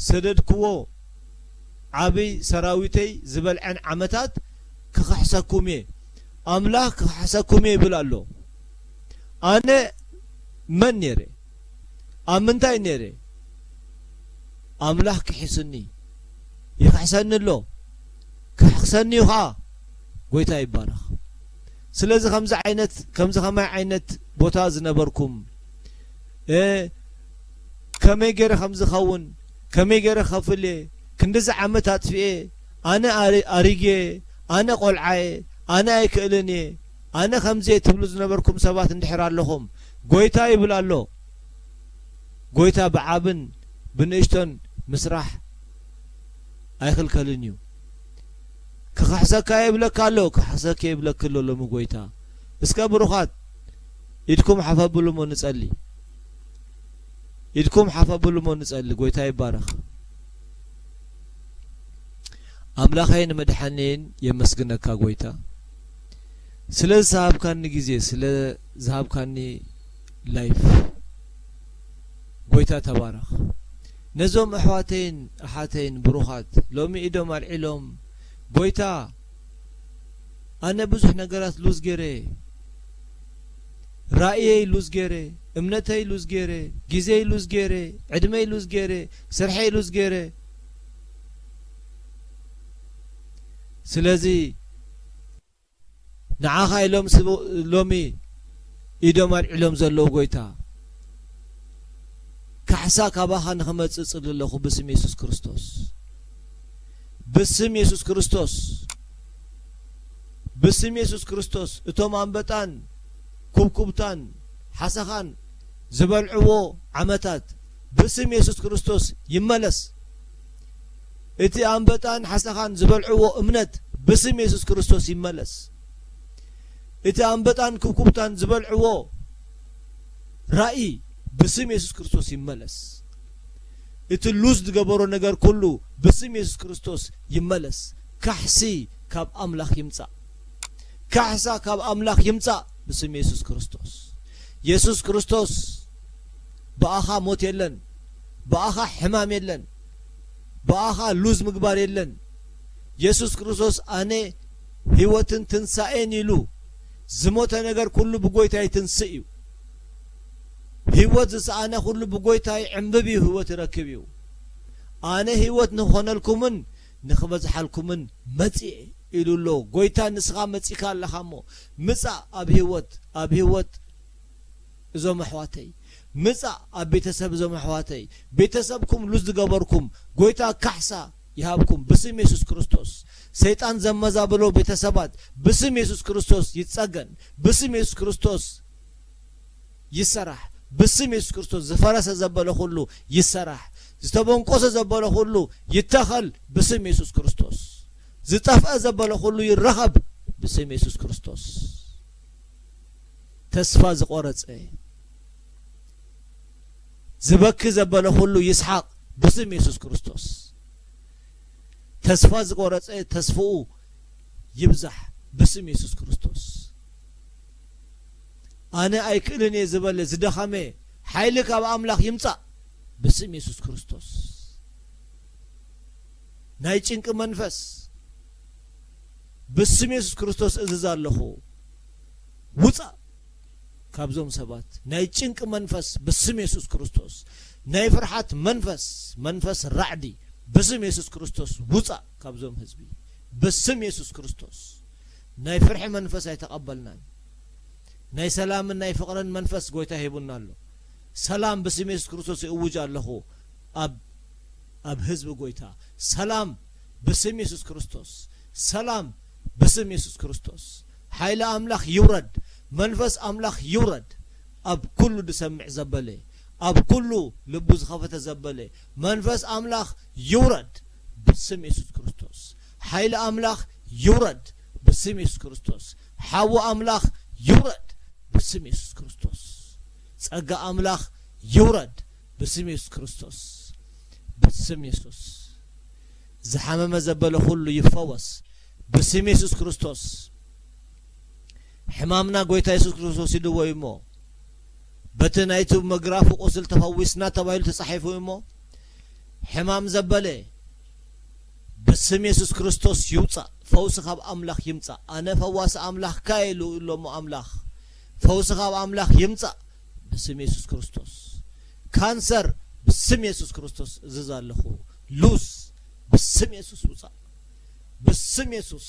ሰደድክዎ ዓብይ ሰራዊተይ ዝበልዐን ዓመታት ክኽሕሰኩም እየ። ኣምላኽ ክኽሕሰኩም እየ ይብል ኣሎ። ኣነ መን ነይረ? ኣብ ምንታይ ነይረ? ኣምላኽ ክሒሱኒ፣ ይኽሕሰኒ ኣሎ፣ ክሕሰኒ እዩ ኸዓ። ጎይታ ይባረኽ። ስለዚ ከምዚ ዓይነት፣ ከምዚ ከማይ ዓይነት ቦታ ዝነበርኩም፣ እ፣ ከመይ ገይረ ከም ዝኸውን፣ ከመይ ገይረ ከፍል እየ፣ ክንድዚ ዓመት ኣጥፊኤ፣ ኣነ ኣሪ-፣ ኣሪጌ፣ ኣነ ቆልዓ እየ፣ ኣነ ኣይክእልን እየ፣ ኣነ ከምዚ እየ ትብሉ ዝነበርኩም ሰባት እንድሕር ኣለኹም፣ ጎይታ ይብል ኣሎ። ጎይታ ብዓብን ብንእሽቶን ምስራሕ ኣይኽልከልን እዩ። ክኽሕሰካ እየ ይብለካ ኣሎ፣ ክኽሕሰኪ እየ ይብለኪ ኣሎ ሎሚ ጎይታ። እስከ ብሩኻት፣ ኢድኩም ሓፍ ኣብሉ እሞ ንጸሊ። ኢድኩም ሓፍ ኣብሉ እሞ ንጸሊ። ጎይታ ይባረኽ። ኣምላኸይን መድሓኒየይን የመስግነካ ጎይታ፣ ስለ ዝሃብካኒ ግዜ፣ ስለ ዝሃብካኒ ላይፍ። ጎይታ ተባረኽ። ነዞም ኣሕዋተይን ኣሓተይን ብሩኻት ሎሚ ኢዶም ኣልዒሎም፣ ጎይታ፣ ኣነ ብዙሕ ነገራት ሉዝ ገይረ፣ ራእየይ ሉዝ ገይረ፣ እምነተይ ሉዝ ገይረ፣ ግዜይ ሉዝ ገይረ፣ ዕድመይ ሉዝ ገይረ፣ ስርሐይ ሉዝ ገይረ። ስለዚ ንዓኻ ኢሎም ስብ-፣ ሎሚ ኢዶም ኣልዒሎም ዘለዉ ጎይታ፣ ካሕሳ ካባኻ ንኽመጽእ እጽሊ ኣለኹ ብስም የሱስ ክርስቶስ። ብስም የሱስ ክርስቶስ። ብስም የሱስ ክርስቶስ እቶም ኣንበጣን ኩብኩብታን ሓሰኻን ዝበልዕዎ ዓመታት ብስም የሱስ ክርስቶስ ይመለስ። እቲ ኣንበጣን ሓሰኻን ዝበልዕዎ እምነት ብስም የሱስ ክርስቶስ ይመለስ። እቲ ኣንበጣን ኩብኩብታን ዝበልዕዎ ራእይ ብስም የሱስ ክርስቶስ ይመለስ። እቲ ሉዝ ዝገበሮ ነገር ኩሉ ብስም የሱስ ክርስቶስ ይመለስ። ካሕሲ ካብ ኣምላኽ ይምጻእ። ካሕሳ ካብ ኣምላኽ ይምጻእ። ብስም የሱስ ክርስቶስ። የሱስ ክርስቶስ፣ ብኣኻ ሞት የለን፣ ብኣኻ ሕማም የለን፣ ብኣኻ ሉዝ ምግባር የለን። የሱስ ክርስቶስ፣ ኣነ ህይወትን ትንሳኤን ኢሉ፣ ዝሞተ ነገር ኩሉ ብጎይታይ ትንስእ እዩ። ህይወት ዝሰኣነ ኩሉ ብጎይታይ ዕንብብ እዩ፣ ህይወት ይረክብ እዩ። ኣነ ህይወት ንኾነልኩምን ንኽበዝሓልኩምን መጺኤ ኢሉ ኣሎ። ጎይታ፣ ንስኻ መጺካ ኣለኻ እሞ፣ ምጻእ ኣብ ህይወት፣ ኣብ ህይወት እዞም ኣሕዋተይ፣ ምጻእ ኣብ ቤተሰብ እዞም ኣሕዋተይ፣ ቤተሰብኩም ሉዝ ዝገበርኩም፣ ጎይታ ካሕሳ ይሃብኩም ብስም የሱስ ክርስቶስ። ሰይጣን ዘመዛበሎ ቤተሰባት ብስም የሱስ ክርስቶስ ይጸገን፣ ብስም የሱስ ክርስቶስ ይሰራሕ፣ ብስም የሱስ ክርስቶስ። ዝፈረሰ ዘበለ ኩሉ ይሰራሕ፣ ዝተበንቆሰ ዘበለ ኩሉ ይተኸል ብስም የሱስ ክርስቶስ። ዝጠፍአ ዘበለ ኩሉ ይረኸብ ብስም የሱስ ክርስቶስ። ተስፋ ዝቆረጸ፣ ዝበኪ ዘበለ ኩሉ ይስሓቕ ብስም የሱስ ክርስቶስ። ተስፋ ዝቆረጸ ተስፍኡ ይብዛሕ ብስም የሱስ ክርስቶስ። ኣነ ኣይክእልን እየ ዝበለ ዝደኸመ ሓይሊ ካብ ኣምላኽ ይምጻእ ብስም የሱስ ክርስቶስ። ናይ ጭንቂ መንፈስ ብስም የሱስ ክርስቶስ እዝዝ ኣለኹ፣ ውጻእ ካብዞም ሰባት። ናይ ጭንቂ መንፈስ ብስም የሱስ ክርስቶስ፣ ናይ ፍርሓት መንፈስ፣ መንፈስ ራዕዲ ብስም የሱስ ክርስቶስ ውጻእ ካብዞም ህዝቢ ብስም የሱስ ክርስቶስ። ናይ ፍርሒ መንፈስ ኣይተቐበልናን። ናይ ሰላምን ናይ ፍቕርን መንፈስ ጎይታ ሂቡና ኣሎ። ሰላም ብስም የሱስ ክርስቶስ ይእውጅ ኣለኹ ኣብ ኣብ ህዝቢ ጎይታ። ሰላም ብስም የሱስ ክርስቶስ። ሰላም ብስም የሱስ ክርስቶስ። ሓይሊ ኣምላኽ ይውረድ፣ መንፈስ ኣምላኽ ይውረድ ኣብ ኩሉ ዝሰምዕ ዘበለ፣ ኣብ ኩሉ ልቡ ዝኸፈተ ዘበለ መንፈስ ኣምላኽ ይውረድ ብስም የሱስ ክርስቶስ። ሓይሊ ኣምላኽ ይውረድ ብስም የሱስ ክርስቶስ። ሓዊ ኣምላኽ ይውረድ ብስም የሱስ ክርስቶስ። ጸጋ ኣምላኽ ይውረድ ብስም የሱስ ክርስቶስ። ብስም የሱስ። ዝሓመመ ዘበለ ኩሉ ይፈወስ ብስም የሱስ ክርስቶስ። ሕማምና ጎይታ የሱስ ክርስቶስ ይድዎ እዩ እሞ፣ በቲ ናይቲ መግራፉ ቁስል ተፈዊስና ተባሂሉ ተጻሒፉ እዩ እሞ፣ ሕማም ዘበለ ብስም የሱስ ክርስቶስ ይውጻእ። ፈውሲ ካብ ኣምላኽ ይምጻእ። ኣነ ፈዋሲ ኣምላኽካ ኢሉ ኣሎ እሞ ኣምላኽ፣ ፈውሲ ካብ ኣምላኽ ይምጻእ ብስም የሱስ ክርስቶስ። ካንሰር ብስም የሱስ ክርስቶስ እዝዝ ኣለኹ። ሉዝ ብስም የሱስ ውጻእ። ብስም የሱስ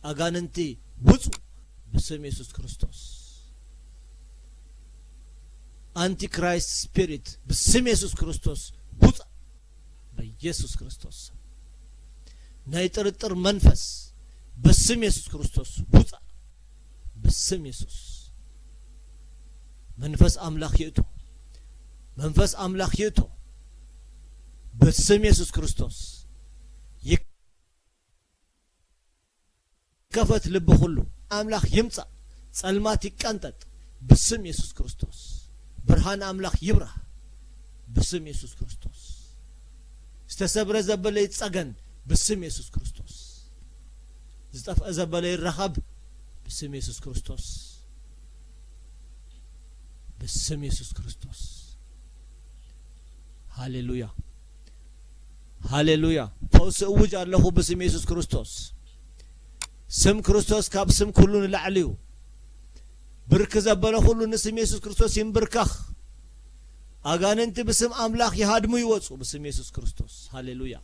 ኣጋንንቲ ውጹ ብስም የሱስ ክርስቶስ። ኣንቲክራይስት ስፒሪት ብስም የሱስ ክርስቶስ ውጻእ በኢየሱስ ክርስቶስ። ናይ ጥርጥር መንፈስ ብስም የሱስ ክርስቶስ ውጻእ ብስም የሱስ። መንፈስ ኣምላኽ ይእቶ፣ መንፈስ ኣምላኽ ይእቶ ብስም የሱስ ክርስቶስ። ይከፈት ልቢ ኩሉ። ኣምላኽ ይምጻእ። ጸልማት ይቀንጠጥ ብስም የሱስ ክርስቶስ። ብርሃን ኣምላኽ ይብራህ ብስም የሱስ ክርስቶስ። ዝተሰብረ ዘበለ ይጸገን ብስም የሱስ ክርስቶስ። ዝጠፍአ ዘበለ ይረኸብ ብስም የሱስ ክርስቶስ። ብስም የሱስ ክርስቶስ። ሃሌሉያ፣ ሃሌሉያ። ፈውሲ እውጅ ኣለኹ ብስም የሱስ ክርስቶስ። ስም ክርስቶስ ካብ ስም ኩሉ ንላዕሊ እዩ። ብርክ ዘበለ ኩሉ ንስም የሱስ ክርስቶስ ይንብርከኽ። ኣጋንንቲ ብስም ኣምላኽ ይሃድሙ ይወጹ ብስም የሱስ ክርስቶስ። ሃሌሉያ።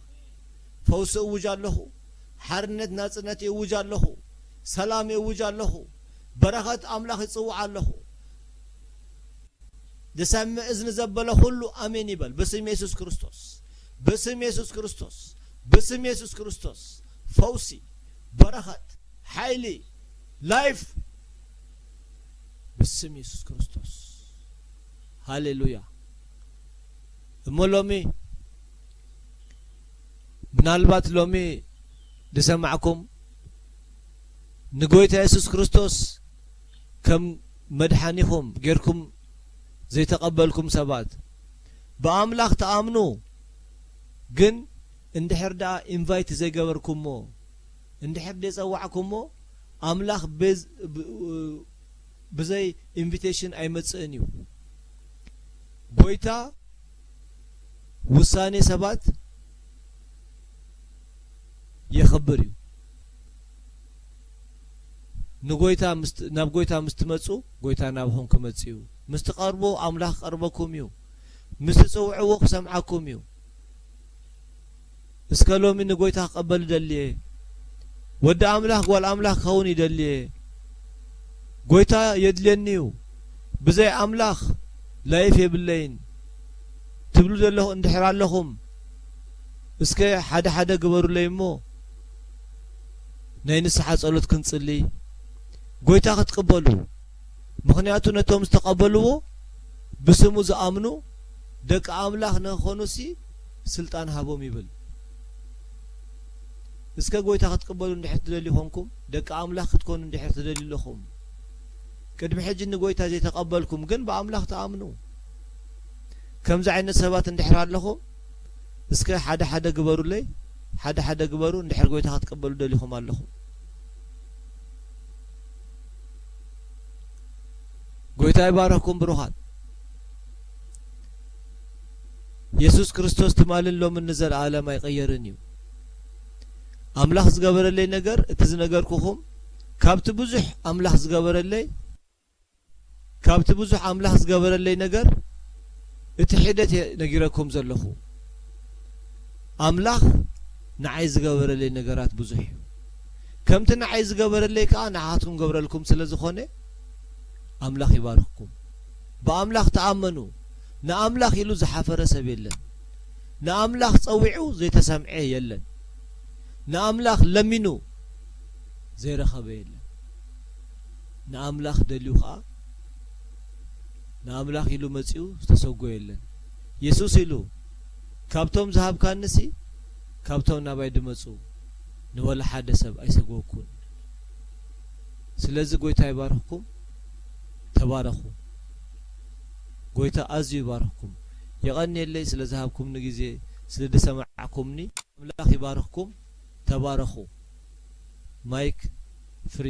ፈውሲ እውጅ ኣለኹ። ሓርነት ናጽነት ይእውጅ ኣለኹ። ሰላም ይእውጅ ኣለኹ። በረኸት ኣምላኽ ይጽውዕ ኣለኹ። ዝሰምዕ እዝኒ ዘበለ ኩሉ ኣሜን ይበል። ብስም የሱስ ክርስቶስ፣ ብስም የሱስ ክርስቶስ፣ ብስም የሱስ ክርስቶስ። ፈውሲ፣ በረኸት፣ ሓይሊ፣ ላይፍ ብስም የሱስ ክርስቶስ። ሃሌሉያ። እሞ ሎሚ ምናልባት ሎሚ ዝሰማዕኩም ንጎይታ የሱስ ክርስቶስ ከም መድሓኒኹም ጌርኩም ዘይተቐበልኩም ሰባት፣ ብኣምላኽ ትኣምኑ፣ ግን እንድሕር ደኣ ኢንቫይት ዘይገበርኩሞ፣ እንድሕር ዘይጸዋዕኩሞ፣ ኣምላኽ ብዝ-፣ ብ-፣ ብዘይ ኢንቪቴሽን ኣይመጽእን እዩ። ጎይታ ውሳኔ ሰባት የኽብር እዩ። ንጎይታ ምስ ናብ ጎይታ ምስ ትመጹ፣ ጎይታ ናብኹም ክመጽእ እዩ። ምስ ትቐርቡ፣ ኣምላኽ ክቐርበኩም እዩ። ምስ ትጽውዕዎ ክሰምዓኩም እዩ። እስከ ሎሚ ንጎይታ ክቐበል እደሊ እየ። ወዲ ኣምላኽ ጓል ኣምላኽ ክኸውን ይደሊ እየ። ጎይታ የድልየኒ እዩ። ብዘይ ኣምላኽ ላይፍ የብለይን ትብሉ ዘለኹ እንድሕር ኣለኹም፣ እስከ ሓደ ሓደ ግበሩለይ እሞ ናይ ንስሓ ጸሎት ክንጽሊ፣ ጎይታ ክትቅበሉ። ምኽንያቱ ነቶም ዝተቐበልዎ ብስሙ ዝኣምኑ ደቂ ኣምላኽ ንኽኾኑሲ ስልጣን ሃቦም ይብል። እስከ ጎይታ ክትቅበሉ እንድሕር ትደልዩ ኾንኩም፣ ደቂ ኣምላኽ ክትኮኑ እንድሕር ትደልዩ ኣለኹም፣ ቅድሚ ሕጂ ንጎይታ ዘይተቐበልኩም ግን ብኣምላኽ ትኣምኑ፣ ከምዚ ዓይነት ሰባት እንድሕር ኣለኹም፣ እስከ ሓደ ሓደ ግበሩለይ፣ ሓደ ሓደ ግበሩ፣ እንድሕር ጎይታ ክትቅበሉ ደሊኹም ኣለኹም። ጎይታ ይባርኽኩም ብሩኻት። የሱስ ክርስቶስ ትማልን ሎምን ንዘለኣለም ኣይቕየርን እዩ። ኣምላኽ ዝገበረለይ ነገር፣ እቲ ዝነገርኩኹም፣ ካብቲ ብዙሕ ኣምላኽ ዝገበረለይ፣ ካብቲ ብዙሕ ኣምላኽ ዝገበረለይ ነገር፣ እቲ ሒደት እየ ነጊረኩም ዘለኹ። ኣምላኽ ንዓይ ዝገበረለይ ነገራት ብዙሕ እዩ። ከምቲ ንዓይ ዝገበረለይ ከኣ ንዓኻትኩም ገብረልኩም ስለ ዝኾነ፣ ኣምላኽ ይባርኽኩም። ብኣምላኽ ተኣመኑ። ንኣምላኽ ኢሉ ዝሓፈረ ሰብ የለን። ንኣምላኽ ጸዊዑ ዘይተሰምዐ የለን። ንኣምላኽ ለሚኑ ዘይረኸበ የለን። ንኣምላኽ ደልዩ ኸኣ፣ ንኣምላኽ ኢሉ መጺኡ ዝተሰጎ የለን። የሱስ ኢሉ፣ "ካብቶም ዝሃብካኒሲ፣ ካብቶም ናባይ ድመጹ፣ ንወላ ሓደ ሰብ ኣይሰጎኩን።" ስለዚ ጎይታ ይባርኽኩም። ተባረኹ። ጎይታ ኣዝዩ ይባርኽኩም። የቐንየለይ ስለ ዝሃብኩምኒ ግዜ፣ ስለ ዝሰማዕኩምኒ። ኣምላኽ ይባርኽኩም። ተባረኹ። ማይክ ፍሪ።